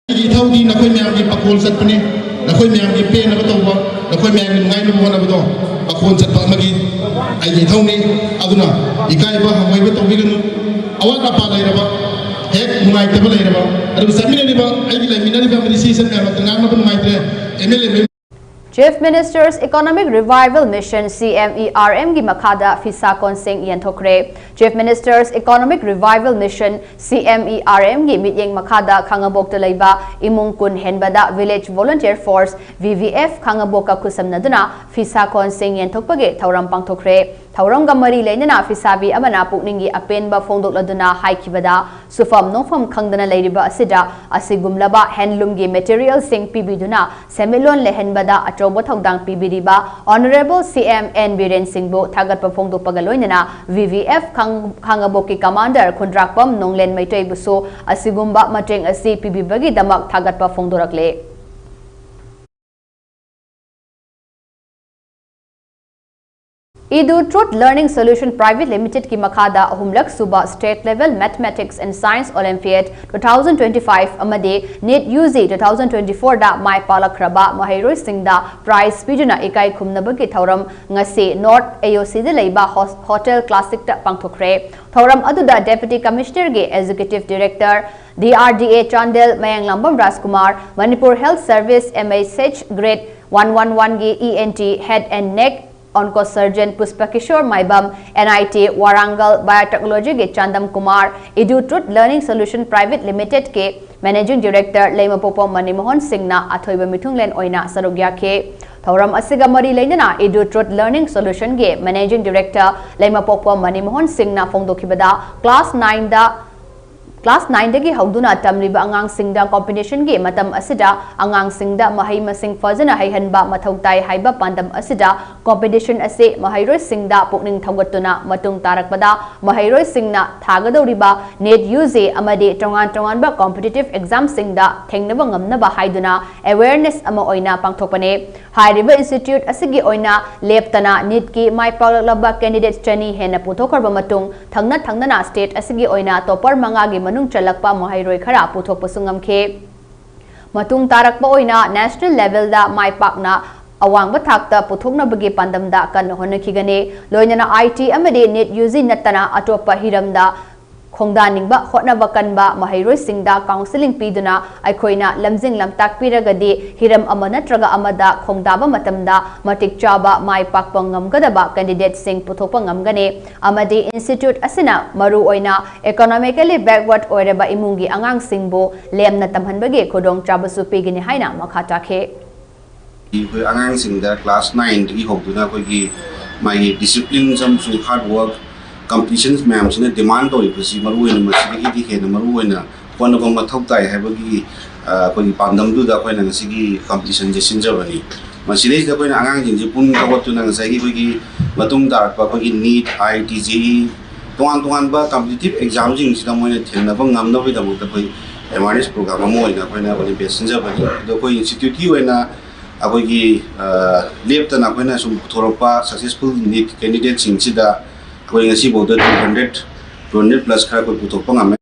ꯑꯩꯒꯤ ꯏꯊꯧꯗꯤ ꯅꯈꯣꯏ ꯃꯌꯥꯝꯒꯤ ꯄꯥꯈꯣꯜ ꯆꯠꯄꯅꯤ꯫ ꯅꯈꯣꯏ ꯃꯌꯥꯝꯒꯤ ꯄꯦꯟꯅꯕ ꯇꯧꯕ, ꯅꯈꯣꯏ ꯃꯌꯥꯝꯒꯤ ꯅꯨꯡꯉꯥꯏꯅꯕ ꯍꯣꯠꯅꯕꯗꯣ ꯄꯥꯈꯣꯜ ꯆꯠꯄ ꯑꯃꯒꯤ ꯑꯩꯒꯤ ꯏꯊꯧꯅꯤ꯫ ꯑꯗꯨꯅ ꯏꯀꯥꯏꯕ ꯍꯪꯒꯣꯏꯕ ꯇꯧꯕꯤꯒꯅꯨ꯫ ꯑꯋꯥꯠ ꯑꯄꯥ ꯂꯩꯔꯕ, ꯍꯦꯛ ꯅꯨꯡꯉꯥꯏꯇꯕ ꯂꯩꯔꯕ, ꯑꯗꯨꯒ ꯆꯠꯃꯤꯟꯅꯔꯤꯕ ꯑꯩꯒꯤ ꯂꯩꯃꯤꯟꯅꯔꯤꯕ ꯑꯃꯗꯤ ꯁꯤ ꯁꯟ ꯃꯌꯥꯝ ꯉꯥꯡꯅꯕ ꯅꯨꯡꯉꯥꯏꯇ꯭ꯔꯦ꯫ MLA Chief Minister's Economic Revival Mission, CMERMꯒꯤ ꯃꯈꯥꯗ ꯐꯤꯁꯥ ꯀꯣꯟꯁꯤꯡ ꯌꯦꯟꯊꯣꯛꯈ꯭ꯔꯦ꯫ Chief Minister's Economic Revival Mission, CMERMꯒꯤ ꯃꯤꯠꯌꯦꯡ ꯃꯈꯥꯗ ꯈꯥꯉꯕꯣꯛꯇ ꯂꯩꯕ ꯏꯃꯨꯡ ꯀꯨꯟ ꯍꯦꯟꯕꯗ Village Volunteer Force, VVF, ꯈꯥꯉꯕꯣꯛꯀ ꯈꯨꯠꯁꯝꯅꯗꯨꯅ ꯐꯤꯁꯥ ꯀꯣꯟꯁꯤꯡ ꯌꯦꯟꯊꯣꯛꯄꯒꯤ ꯊꯧꯔꯝ ꯄꯥꯡꯊꯣꯛꯈ꯭ꯔꯦ꯫ ꯊꯧꯔꯝꯒ ꯃꯔꯤ ꯂꯩꯅꯅ ꯐꯤꯁꯥꯕꯤ ꯑꯃꯅ ꯄꯨꯛꯅꯤꯡꯒꯤ ꯑꯄꯦꯟꯕ ꯐꯣꯡꯗꯣꯛꯂꯗꯨꯅ ꯍꯥꯏꯈꯤꯕꯗ, ꯁꯨꯐꯝ ꯅꯣꯝꯐꯝ ꯈꯪꯗꯅ ꯂꯩꯔꯤꯕ ꯑꯁꯤꯗ ꯑꯁꯤꯒꯨꯝꯂꯕ handloomꯒꯤ materialꯁꯤꯡ ꯄꯤꯕꯤꯗꯨꯅ ꯁꯦꯟꯃꯤꯠꯂꯣꯟ ꯂꯩꯍꯟꯕꯗ ꯑꯆꯧꯕ ꯊꯧꯗꯥꯡ ꯄꯤꯕꯤꯔꯤꯕ Honourable CM N ꯕꯤꯔꯦꯟ ꯁꯤꯡꯕꯨ ꯊꯥꯒꯠꯄ ꯐꯣꯡꯗꯣꯛꯄꯒ ꯂꯣꯏꯅꯅ VVF ꯈꯥꯡ-, ꯈꯥꯉꯕꯣꯛꯀꯤ commander ꯈꯨꯟꯗ꯭ꯔꯥꯛꯄꯝ ꯅꯣꯡꯂꯦꯟ ꯃꯩꯇꯩꯕꯨꯁꯨ ꯑꯁꯤꯒꯨꯝꯕ ꯃꯇꯦꯡ ꯑꯁꯤ ꯄꯤꯕꯤꯕꯒꯤꯗꯃꯛ ꯊꯥꯒꯠꯄ ꯐꯣꯡꯗꯣꯔꯛꯂꯦ꯫ Edu Truth Learning Solution Private Limitedꯀꯤ ꯃꯈꯥꯗ ꯑꯍꯨꯝꯂꯛ ꯁꯨꯕ State Level Mathematics and Science Olympiad two thousand twenty five ꯑꯃꯗꯤ NEET UG two thousand twenty fourꯗ ꯃꯥꯏ ꯄꯥꯛꯂꯛꯈ꯭ꯔꯕ ꯃꯍꯩꯔꯣꯏꯁꯤꯡꯗ prize ꯄꯤꯗꯨꯅ ꯏꯀꯥꯏ ꯈꯨꯝꯅꯕꯒꯤ ꯊꯧꯔꯝ ꯉꯁꯤ North AOCꯗ ꯂꯩꯕ Hos-, Hotel Classicꯇ ꯄꯥꯡꯊꯣꯛꯈ꯭ꯔꯦ꯫ ꯊꯧꯔꯝ ꯑꯗꯨꯗ Deputy Commissionerꯒꯤ Executive Director DRDA Chandel Mayanglangbam Rajkumar, Manipur Health Service MHH Grade one one oneꯒꯤ ENT Head and Neck Oncosurgeon Pushpa Kishore Maibam, N I T Warangal Biotechnology ꯒꯤ Chandam Kumar, Edu Truth Learning Solution Private Limited ꯀꯤ Managing Director ꯂꯩꯃꯄꯣꯛꯄ ꯃꯅꯤꯃꯣꯍꯟ ꯁꯤꯡꯅ ꯑꯊꯣꯏꯕ ꯃꯤꯊꯨꯡꯂꯦꯟ ꯑꯣꯏꯅ ꯁꯔꯨꯛ ꯌꯥꯈꯤ꯫ ꯊꯧꯔꯝ ꯑꯁꯤꯒ ꯃꯔꯤ ꯂꯩꯅꯅ Edu Truth Learning Solution ꯒꯤ Managing Director ꯂꯩꯃꯄꯣꯛꯄ ꯃꯅꯤꯃꯣꯍꯟ ꯁꯤꯡꯅ ꯐꯣꯡꯗꯣꯛꯈꯤꯕꯗ, class nine ꯗ class nine ꯗꯒꯤ ꯍꯧꯗꯨꯅ ꯇꯝꯂꯤꯕ ꯑꯉꯥꯡꯁꯤꯡꯗ competition ꯒꯤ ꯃꯇꯝ ꯑꯁꯤꯗ ꯑꯉꯥꯡꯁꯤꯡꯗ ꯃꯍꯩ ꯃꯁꯤꯡ ꯐꯖꯅ ꯍꯩꯍꯟꯕ ꯃꯊꯧ ꯇꯥꯏ ꯍꯥꯏꯕ ꯄꯥꯟꯗꯝ ꯑꯁꯤꯗ competition ꯑꯁꯤ ꯃꯍꯩꯔꯣꯏꯁꯤꯡꯗ ꯄꯨꯛꯅꯤꯡ ꯊꯧꯒꯠꯇꯨꯅ ꯃꯇꯨꯡ ꯇꯥꯔꯛꯄꯗ ꯃꯍꯩꯔꯣꯏꯁꯤꯡꯅ ꯊꯥꯒꯗꯧꯔꯤꯕ NEET UG ꯑꯃꯗꯤ ꯇꯣꯉꯥꯟ ꯇꯣꯉꯥꯟꯕ competitive exam ꯁꯤꯡꯗ ꯊꯦꯡꯅꯕ ꯉꯝꯅꯕ ꯍꯥꯏꯗꯨꯅ awareness ꯑꯃ ꯑꯣꯏꯅ ꯄꯥꯡꯊꯣꯛꯄꯅꯤ꯫ ꯍꯥꯏꯔꯤꯕ institute ꯑꯁꯤꯒꯤ ꯑꯣꯏꯅ ꯂꯦꯞꯇꯅ NEET ꯀꯤ ꯃꯥꯏ ꯄꯥꯛꯂꯛꯂꯕ candidate ꯆꯅꯤ ꯍꯦꯟꯅ ꯄꯨꯊꯣꯛꯈ꯭ꯔꯕ ꯃꯇꯨꯡ, ꯊꯪꯅ ꯊꯪꯅꯅ state ꯑꯁꯤꯒꯤ ꯑꯣꯏꯅ topper ꯃꯉꯥꯒꯤ ꯃꯅꯨꯡ ꯆꯜꯂꯛꯄ ꯃꯍꯩꯔꯣꯏ ꯈꯔ ꯄꯨꯊꯣꯛꯄꯁꯨ ꯉꯝꯈꯤ꯫ ꯃꯇꯨꯡ ꯇꯥꯔꯛꯄ ꯑꯣꯏꯅ national level ꯗ ꯃꯥꯏ ꯄꯥꯛꯅ ꯑꯋꯥꯡꯕ ꯊꯥꯛꯇ ꯄꯨꯊꯣꯛꯅꯕꯒꯤ ꯄꯥꯟꯗꯝꯗ ꯀꯟꯅ ꯍꯣꯠꯅꯈꯤꯒꯅꯤ꯫ ꯂꯣꯏꯅꯅ IT ꯑꯃꯗꯤ NEET UG ꯅꯠꯇꯅ ꯑꯇꯣꯞꯄ ꯍꯤꯔꯝꯗ ꯈꯣꯡꯗꯥꯅꯤꯡꯕ ꯍꯣꯠꯅꯕ ꯀꯟꯕ ꯃꯍꯩꯔꯣꯏꯁꯤꯡꯗ counselling ꯄꯤꯗꯨꯅ ꯑꯩꯈꯣꯏꯅ ꯂꯝꯖꯤꯡ ꯂꯝꯇꯥꯛꯄꯤꯔꯒꯗꯤ ꯍꯤꯔꯝ ꯑꯃ ꯅꯠꯇ꯭ꯔꯒ ꯑꯃꯗ ꯈꯣꯡꯗꯥꯕ ꯃꯇꯝꯗ ꯃꯇꯤꯛ ꯆꯥꯕ ꯃꯥꯏ ꯄꯥꯛꯄ ꯉꯝꯒꯗꯕ candidate ꯁꯤꯡ ꯄꯨꯊꯣꯛꯄ ꯉꯝꯒꯅꯤ ꯑꯃꯗꯤ institute ꯑꯁꯤꯅ ꯃꯔꯨꯑꯣꯏꯅ economically backward ꯑꯣꯏꯔꯕ ꯏꯃꯨꯡꯒꯤ ꯑꯉꯥꯡꯁꯤꯡꯕꯨ ꯂꯦꯝꯅ ꯇꯝꯍꯟꯕꯒꯤ ꯈꯨꯗꯣꯡꯆꯥꯕꯁꯨ ꯄꯤꯒꯅꯤ ꯍꯥꯏꯅ ꯃꯈꯥ ꯇꯥꯈꯤ꯫ ꯑꯩꯈꯣꯏ ꯑꯉꯥꯡꯁꯤꯡꯗ class nine ꯗꯒꯤ ꯍꯧꯗꯨꯅ ꯑꯩꯈꯣꯏꯒꯤ ꯃꯥꯒꯤ discipline ꯑꯃꯁꯨꯡ hard work, competitions ꯃꯌꯥꯝꯁꯤꯅ demand ꯇꯧꯔꯤꯕꯁꯤ ꯃꯔꯨꯑꯣꯏꯅ ꯃꯁꯤꯗꯒꯤꯗꯤ ꯍꯦꯟꯅ ꯃꯔꯨꯑꯣꯏꯅ ꯍꯣꯠꯅꯕ ꯃꯊꯧ ꯇꯥꯏ ꯍꯥꯏꯕꯒꯤ, ꯑ, ꯑꯩꯈꯣꯏꯒꯤ ꯄꯥꯟꯗꯝꯗꯨꯗ ꯑꯩꯈꯣꯏꯅ ꯉꯁꯤꯒꯤ competition ꯁꯦ ꯁꯤꯟꯖꯕꯅꯤ꯫ ꯃꯁꯤꯗꯩꯁꯤꯗ ꯑꯩꯈꯣꯏꯅ ꯑꯉꯥꯡꯁꯤꯡꯁꯦ ꯄꯨꯛꯅꯤꯡ ꯊꯧꯒꯠꯇꯨꯅ ꯉꯁꯥꯏꯒꯤ ꯑꯩꯈꯣꯏꯒꯤ ꯃꯇꯨꯡ ꯇꯥꯔꯛꯄ ꯑꯩꯈꯣꯏꯒꯤ NEET, IIT, JEE, ꯇꯣꯉꯥꯟ ꯇꯣꯉꯥꯟꯕ competitive exam ꯁꯤꯡꯁꯤꯗ ꯃꯣꯏꯅ ꯊꯦꯡꯅꯕ ꯉꯝꯅꯕꯒꯤꯗꯃꯛꯇ ꯑꯩꯈꯣꯏ awareness program ꯑꯃ ꯑꯣꯏꯅ ꯑꯩꯈꯣꯏꯅ Olympiad ꯁꯤꯟꯖꯕꯅꯤ꯫ ꯑꯗꯣ ꯑꯩꯈꯣꯏ institute ꯀꯤ ꯑꯣꯏꯅ ꯑꯩꯈꯣꯏꯒꯤ, ꯑ, ꯂꯦꯞꯇꯅ ꯑꯩꯈꯣꯏꯅ ꯁꯨꯝ ꯄꯨꯊꯣꯔꯛꯄ successful NEET candidate ꯁꯤꯡꯁꯤꯗ ꯑꯩꯈꯣꯏ ꯉꯁꯤꯐꯥꯎꯗ two hundred, two hundred plus ꯈꯔ ꯑꯩꯈꯣꯏ ꯄꯨꯊꯣꯛꯄ ꯉꯝꯃꯦ꯫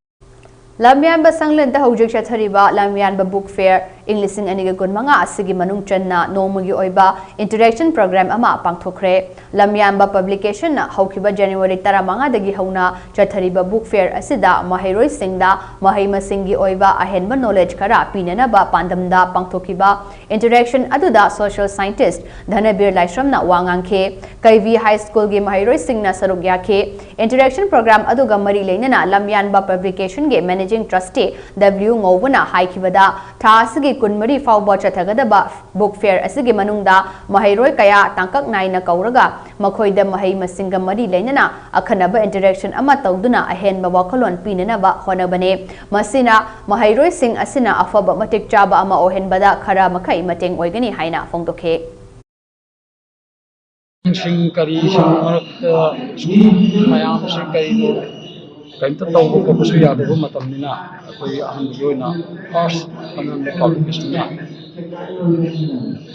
ꯂꯝꯌꯥꯟꯕ ꯁꯪꯂꯦꯟꯗ ꯍꯧꯖꯤꯛ ꯆꯠꯊꯔꯤꯕ ꯂꯝꯌꯥꯟꯕ book fair ꯏꯪ ꯂꯤꯁꯤꯡ ꯑꯅꯤꯒ ꯀꯨꯟꯃꯉꯥ ꯑꯁꯤꯒꯤ ꯃꯅꯨꯡ ꯆꯟꯅ ꯅꯣꯡꯃꯒꯤ ꯑꯣꯏꯕ interaction program ꯑꯃ ꯄꯥꯡꯊꯣꯛꯈ꯭ꯔꯦ꯫ ꯂꯝꯌꯥꯟꯕ Publication ꯅ ꯍꯧꯈꯤꯕ January ꯇꯔꯥꯃꯉꯥꯗꯒꯤ ꯍꯧꯅ ꯆꯠꯊꯔꯤꯕ book fair ꯑꯁꯤꯗ ꯃꯍꯩꯔꯣꯏꯁꯤꯡꯗ ꯃꯍꯩ ꯃꯁꯤꯡꯒꯤ ꯑꯣꯏꯕ ꯑꯍꯦꯟꯕ knowledge ꯈꯔ ꯄꯤꯅꯅꯕ ꯄꯥꯟꯗꯝꯗ ꯄꯥꯡꯊꯣꯛꯈꯤꯕ interaction ꯑꯗꯨꯗ social scientist ꯙꯅꯕꯤꯔ ꯂꯥꯏꯁ꯭ꯔꯝꯅ ꯋꯥ ꯉꯥꯡꯈꯤ꯫ ꯀꯩꯕꯤ High School ꯒꯤ ꯃꯍꯩꯔꯣꯏꯁꯤꯡꯅ ꯁꯔꯨꯛ ꯌꯥꯈꯤ꯫ Interaction program ꯑꯗꯨꯒ ꯃꯔꯤ ꯂꯩꯅꯅ ꯂꯝꯌꯥꯟꯕ Publication ꯒꯤ Managing Trustee W ꯉꯧꯕꯅ ꯍꯥꯏꯈꯤꯕꯗ, ꯊꯥ ꯑꯁꯤꯒꯤ ꯀꯨꯟꯃꯔꯤ ꯐꯥꯎꯕ ꯆꯠꯊꯒꯗꯕ book fair ꯑꯁꯤꯒꯤ ꯃꯅꯨꯡꯗ ꯃꯍꯩꯔꯣꯏ ꯀꯌꯥ ꯇꯥꯡꯀꯛ ꯅꯥꯏꯅ ꯀꯧꯔꯒ ꯃꯈꯣꯏꯗ ꯃꯍꯩ ꯃꯁꯤꯡꯒ ꯃꯔꯤ ꯂꯩꯅꯅ ꯑꯈꯟꯅꯕ interaction ꯑꯃ ꯇꯧꯗꯨꯅ ꯑꯍꯦꯟꯕ ꯋꯥꯈꯜꯂꯣꯟ ꯄꯤꯅꯅꯕ ꯍꯣꯠꯅꯕꯅꯤ꯫ ꯃꯁꯤꯅ ꯃꯍꯩꯔꯣꯏꯁꯤꯡ ꯑꯁꯤꯅ ꯑꯐꯕ ꯃꯇꯤꯛ ꯆꯥꯕ ꯑꯃ ꯑꯣꯏꯍꯟꯕꯗ ꯈꯔ ꯃꯈꯩ ꯃꯇꯦꯡ ꯑꯣꯏꯒꯅꯤ ꯍꯥꯏꯅ ꯐꯣꯡꯗꯣꯛꯈꯤ꯫ ꯁꯤꯡ ꯀꯔꯤꯁꯤꯡ ꯃꯔꯛꯇ ꯁꯨꯝ ꯃꯌꯥꯝꯁꯤ ꯀꯔꯤꯅꯣ ꯀꯔꯤꯝꯇ ꯇꯧꯕ ꯈꯣꯠꯄꯁꯨ ꯌꯥꯗꯕ ꯃꯇꯝꯅꯤꯅ, ꯑꯩꯈꯣꯏ ꯑꯍꯥꯟꯕꯒꯤ ꯑꯣꯏꯅ first ꯑꯅꯝꯕ Publication ꯅ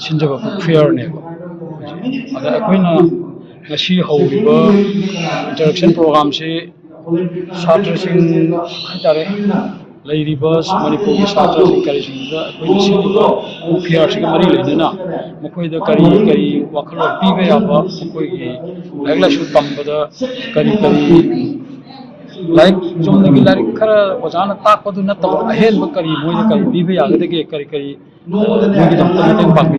ꯁꯤꯟꯖꯕ book fair ꯅꯦꯕ꯫ ꯑꯗ ꯑꯩꯈꯣꯏꯅ ꯉꯁꯤ ꯍꯧꯔꯤꯕ interaction program ꯁꯤ ꯁꯥꯇ꯭ꯔꯁꯤꯡ ꯍꯥꯏꯇꯥꯔꯦ, ꯂꯩꯔꯤꯕ ꯃꯅꯤꯄꯨꯔꯒꯤ ꯁꯥꯇ꯭ꯔꯁꯤꯡ ꯀꯔꯤꯁꯤꯡꯗꯨꯗ ꯑꯩꯈꯣꯏꯅ ꯁꯤꯒꯨꯝꯕ book fair ꯁꯤꯒ ꯃꯔꯤ ꯂꯩꯅꯅ ꯃꯈꯣꯏꯗ ꯀꯔꯤ ꯀꯔꯤ ꯋꯥꯈꯜꯂꯣꯟ ꯄꯤꯕ ꯌꯥꯕ, ꯃꯈꯣꯏꯒꯤ ꯂꯥꯏꯔꯤꯛ ꯂꯥꯏꯁꯨ ꯇꯝꯕꯗ ꯀꯔꯤ ꯀꯔꯤ ꯂꯥꯏꯔꯤꯛ, ꯆꯨꯝꯅꯒꯤ ꯂꯥꯏꯔꯤꯛ ꯈꯔ ꯑꯣꯖꯥꯅ ꯇꯥꯛꯄꯗꯨ ꯅꯠꯇꯕ ꯑꯍꯦꯟꯕ ꯀꯔꯤ ꯃꯣꯏꯗ ꯀꯔꯤ ꯄꯤꯕ ꯌꯥꯒꯗꯒꯦ, ꯀꯔꯤ ꯀꯔꯤ ꯃꯣꯏꯒꯤꯗꯃꯛꯇ ꯃꯇꯦꯡ ꯄꯥꯡꯕꯤ꯫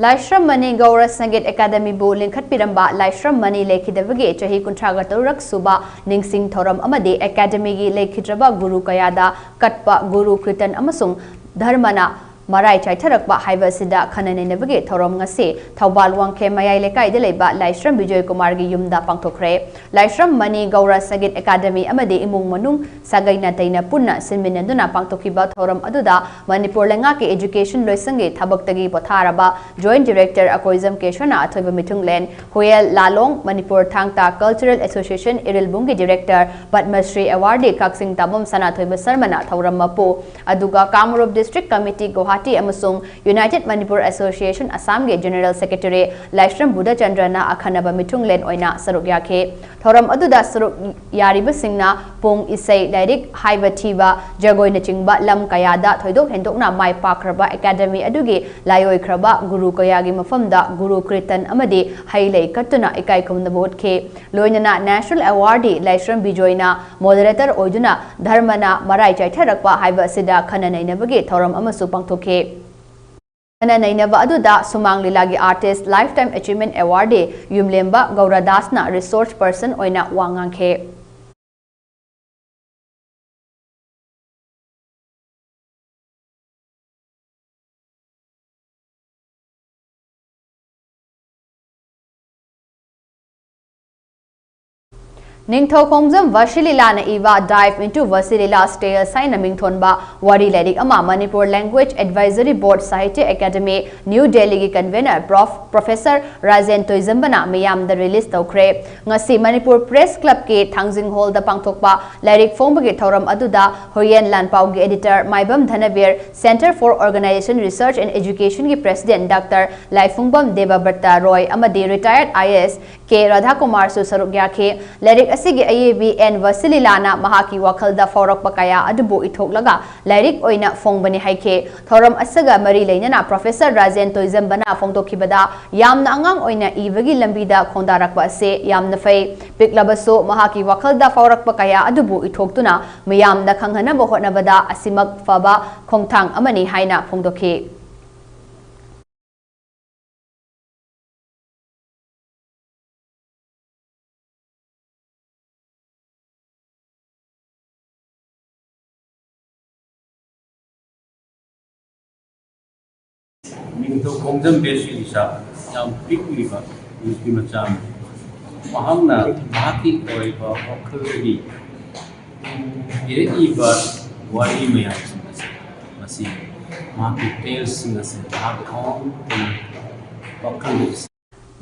ꯂꯥꯏꯁ꯭ꯔꯝ ꯃꯅꯤ ꯒꯧꯔ ꯁꯪꯒꯤꯠ ꯑꯦꯀꯥꯗꯃꯤꯕꯨ ꯂꯤꯡꯈꯠꯄꯤꯔꯝꯕ ꯂꯥꯏꯁ꯭ꯔꯝ ꯃꯅꯤ ꯂꯩꯈꯤꯗꯕꯒꯤ ꯆꯍꯤ ꯀꯨꯟꯊ꯭ꯔꯥꯒ ꯇꯔꯨꯛ ꯁꯨꯕ ꯅꯤꯡꯁꯤꯡ ꯊꯧꯔꯝ ꯑꯃꯗꯤ ꯑꯦꯀꯥꯗꯃꯤꯒꯤ ꯂꯩꯈꯤꯗ꯭ꯔꯕ ꯒꯨꯔꯨ ꯀꯌꯥꯗ ꯀꯠꯄ ꯒꯨꯔꯨ ꯀ꯭ꯔꯤꯇꯟ ꯑꯃꯁꯨꯡ ꯙꯔꯃꯅ ꯃꯔꯥꯏ ꯆꯥꯏꯊꯔꯛꯄ ꯍꯥꯏꯕ ꯑꯁꯤꯗ ꯈꯟꯅ ꯅꯩꯅꯕꯒꯤ ꯊꯧꯔꯝ ꯉꯁꯤ ꯊꯧꯕꯥꯜ ꯋꯥꯡꯈꯦꯝ ꯃꯌꯥꯏ ꯂꯩꯀꯥꯏꯗ ꯂꯩꯕ ꯂꯥꯏꯁ꯭ꯔꯝ ꯕꯤꯖꯣꯏ ꯀꯨꯃꯥꯔꯒꯤ ꯌꯨꯝꯗ ꯄꯥꯡꯊꯣꯛꯈ꯭ꯔꯦ꯫ ꯂꯥꯏꯁ꯭ꯔꯝ ꯃꯅꯤ ꯒꯧꯔ ꯁꯪꯒꯤꯠ ꯑꯦꯀꯥꯗꯃꯤ ꯑꯃꯗꯤ ꯏꯃꯨꯡ ꯃꯅꯨꯡ ꯁꯥꯒꯩ ꯅꯥꯇꯩꯅ ꯄꯨꯟꯅ ꯁꯤꯟꯃꯤꯟꯅꯗꯨꯅ ꯄꯥꯡꯊꯣꯛꯈꯤꯕ ꯊꯧꯔꯝ ꯑꯗꯨꯗ ꯃꯅꯤꯄꯨꯔ ꯂꯩꯉꯥꯛꯀꯤ education ꯂꯣꯏꯁꯪꯒꯤ ꯊꯕꯛꯇꯒꯤ ꯄꯣꯊꯥꯔꯕ Joint Director ꯑꯀꯣꯏꯖꯝ ꯀꯦꯁꯣꯅ ꯑꯊꯣꯏꯕ ꯃꯤꯊꯨꯡꯂꯦꯟ, ꯍꯨꯌꯦꯜ ꯂꯥꯂꯣꯡ, ꯃꯅꯤꯄꯨꯔ ꯊꯥꯡ ꯇꯥ Cultural Association ꯏꯔꯤꯜꯕꯨꯡꯒꯤ Director Padma Shri awardee ꯀꯛꯆꯤꯡ ꯇꯥꯕꯝ ꯁꯅꯥꯊꯣꯏꯕ ꯁꯔꯃꯅ ꯊꯧꯔꯝ ꯃꯄꯨ, ꯑꯗꯨꯒ ꯀꯥꯃꯔꯨꯞ District Committee ꯒꯨꯋꯥꯍꯥꯇꯤ ꯄꯥꯔꯇꯤ ꯑꯃꯁꯨꯡ United Manipur Association Assamꯒꯤ General Secretary ꯂꯥꯏꯁ꯭ꯔꯝ ꯕꯨꯙꯆꯟꯗ꯭ꯔꯅ ꯑꯈꯟꯅꯕ ꯃꯤꯊꯨꯡꯂꯦꯟ ꯑꯣꯏꯅ ꯁꯔꯨꯛ ꯌꯥꯈꯤ꯫ ꯊꯧꯔꯝ ꯑꯗꯨꯗ ꯁꯔꯨꯛ ꯌꯥꯔꯤꯕꯁꯤꯡꯅ ꯄꯨꯡ, ꯏꯁꯩ, ꯂꯥꯏꯔꯤꯛ, ꯍꯥꯏꯕ ꯊꯤꯕ, ꯖꯒꯣꯏꯅꯆꯤꯡꯕ ꯂꯝ ꯀꯌꯥꯗ ꯊꯣꯏꯗꯣꯛ ꯍꯦꯟꯗꯣꯛꯅ ꯃꯥꯏ ꯄꯥꯛꯈ꯭ꯔꯕ ꯑꯦꯀꯥꯗꯃꯤ ꯑꯗꯨꯒꯤ ꯂꯥꯏꯑꯣꯏꯈ꯭ꯔꯕ ꯒꯨꯔꯨ ꯀꯌꯥꯒꯤ ꯃꯐꯝꯗ ꯒꯨꯔꯨ ꯀ꯭ꯔꯤꯇꯟ ꯑꯃꯗꯤ ꯍꯩ ꯂꯩ ꯀꯠꯇꯨꯅ ꯏꯀꯥꯏ ꯈꯨꯝꯅꯕ ꯎꯠꯈꯤ꯫ ꯂꯣꯏꯅꯅ National Awardee ꯂꯥꯏꯁ꯭ꯔꯝ ꯕꯤꯖꯣꯏꯅ moderator ꯑꯣꯏꯗꯨꯅ ꯙꯔꯃꯅ ꯃꯔꯥꯏ ꯆꯥꯏꯊꯔꯛꯄ ꯍꯥꯏꯕ ꯑꯁꯤꯗ ꯈꯟꯅ ꯅꯩꯅꯕꯒꯤ ꯊꯧꯔꯝ ꯑꯃꯁꯨ ꯄꯥꯡꯊꯣꯛꯈꯤ꯫ ꯈꯟꯅ ꯅꯩꯅꯕ ꯑꯗꯨꯗ ꯁꯨꯃꯥꯡ ꯂꯤꯂꯥꯒꯤ artist Lifetime Achievement Awardee ꯌꯨꯝꯂꯦꯝꯕ ꯒꯧꯔꯗꯥꯁꯅ resource person ꯑꯣꯏꯅ ꯋꯥ ꯉꯥꯡꯈꯤ꯫ ꯅꯤꯡꯊꯧ ꯈꯣꯡꯖꯝ ꯚꯁꯤꯂꯤꯂꯥꯅ ꯏꯕ Dive into Vasilila's Tales ꯍꯥꯏꯅ ꯃꯤꯡꯊꯣꯟꯕ ꯋꯥꯔꯤ ꯂꯥꯏꯔꯤꯛ ꯑꯃ Manipur Language Advisory Board Sahitya Academy, New Delhiꯒꯤ convener Prof Professor Rajen ꯇꯣꯏꯖꯝꯕꯅ ꯃꯤꯌꯥꯝꯗ release ꯇꯧꯈ꯭ꯔꯦ꯫ ꯉꯁꯤ ꯃꯅꯤꯄꯨꯔ Press Clubꯀꯤ ꯊꯥꯡꯖꯤꯡ Hallꯗ ꯄꯥꯡꯊꯣꯛꯄ ꯂꯥꯏꯔꯤꯛ ꯐꯣꯡꯕꯒꯤ ꯊꯧꯔꯝ ꯑꯗꯨꯗ Huiyen ꯂꯥꯟꯄꯥꯎꯒꯤ editor Maibam ꯙꯅꯕꯤꯔ, Centre for Organization Research and Educationꯒꯤ president Doctor ꯂꯥꯏꯐꯨꯡꯕꯝ ꯗꯦꯕꯕ꯭ꯔꯇ ꯔꯣꯏ ꯑꯃꯗꯤ retired I A S ꯀꯦ ꯔꯥꯙꯥꯀꯨꯃꯥꯔꯁꯨ ꯁꯔꯨꯛ ꯌꯥꯈꯤ꯫ ꯂꯥꯏꯔꯤꯛ ꯑꯁꯤꯒꯤ ꯑꯏꯕꯤ ꯑꯦꯟ ꯚꯁꯤꯂꯤꯂꯥꯅ ꯃꯍꯥꯛꯀꯤ ꯋꯥꯈꯜꯗ ꯐꯥꯎꯔꯛꯄ ꯀꯌꯥ ꯑꯗꯨꯕꯨ ꯏꯊꯣꯛꯂꯒ ꯂꯥꯏꯔꯤꯛ ꯑꯣꯏꯅ ꯐꯣꯡꯕꯅꯤ ꯍꯥꯏꯈꯤ꯫ ꯊꯧꯔꯝ ꯑꯁꯤꯒ ꯃꯔꯤ ꯂꯩꯅꯅ Professor ꯔꯥꯖꯦꯟ ꯇꯣꯏꯖꯝꯕꯅ ꯐꯣꯡꯗꯣꯛꯈꯤꯕꯗ, ꯌꯥꯝꯅ ꯑꯉꯥꯡ ꯑꯣꯏꯅ ꯏꯕꯒꯤ ꯂꯝꯕꯤꯗ ꯈꯣꯡꯗꯥꯔꯛꯄ ꯑꯁꯤ ꯌꯥꯝꯅ ꯐꯩ꯫ ꯄꯤꯛꯂꯕꯁꯨ ꯃꯍꯥꯛꯀꯤ ꯋꯥꯈꯜꯗ ꯐꯥꯎꯔꯛꯄ ꯀꯌꯥ ꯑꯗꯨꯕꯨ ꯏꯊꯣꯛꯇꯨꯅ ꯃꯤꯌꯥꯝꯗ ꯈꯪꯍꯟꯅꯕ ꯍꯣꯠꯅꯕꯗ ꯑꯁꯤꯃꯛ ꯐꯕ ꯈꯣꯡꯊꯥꯡ ꯑꯃꯅꯤ ꯍꯥꯏꯅ ꯐꯣꯡꯗꯣꯛꯈꯤ꯫ ꯅꯤꯡꯊꯧ ꯈꯣꯡꯖꯝ ꯕꯦꯁꯤꯂꯤꯁꯥ ꯌꯥꯝ ꯄꯤꯛꯂꯤꯕ ꯅꯨꯄꯤ ꯃꯆꯥ ꯑꯃꯅꯤ꯫ ꯃꯍꯥꯛꯅ ꯃꯍꯥꯛꯀꯤ ꯑꯣꯏꯕ ꯋꯥꯈꯜꯗꯒꯤ ꯏꯔꯛꯏꯕ ꯋꯥꯔꯤ ꯃꯌꯥꯝꯁꯤꯡ ꯑꯁꯤ, ꯃꯁꯤ ꯃꯍꯥꯛꯀꯤ ꯇꯦꯜꯁꯤꯡ ꯑꯁꯤ ꯃꯍꯥꯛ ꯑꯉꯥꯡ ꯑꯣꯏꯅ ꯋꯥꯈꯜꯗ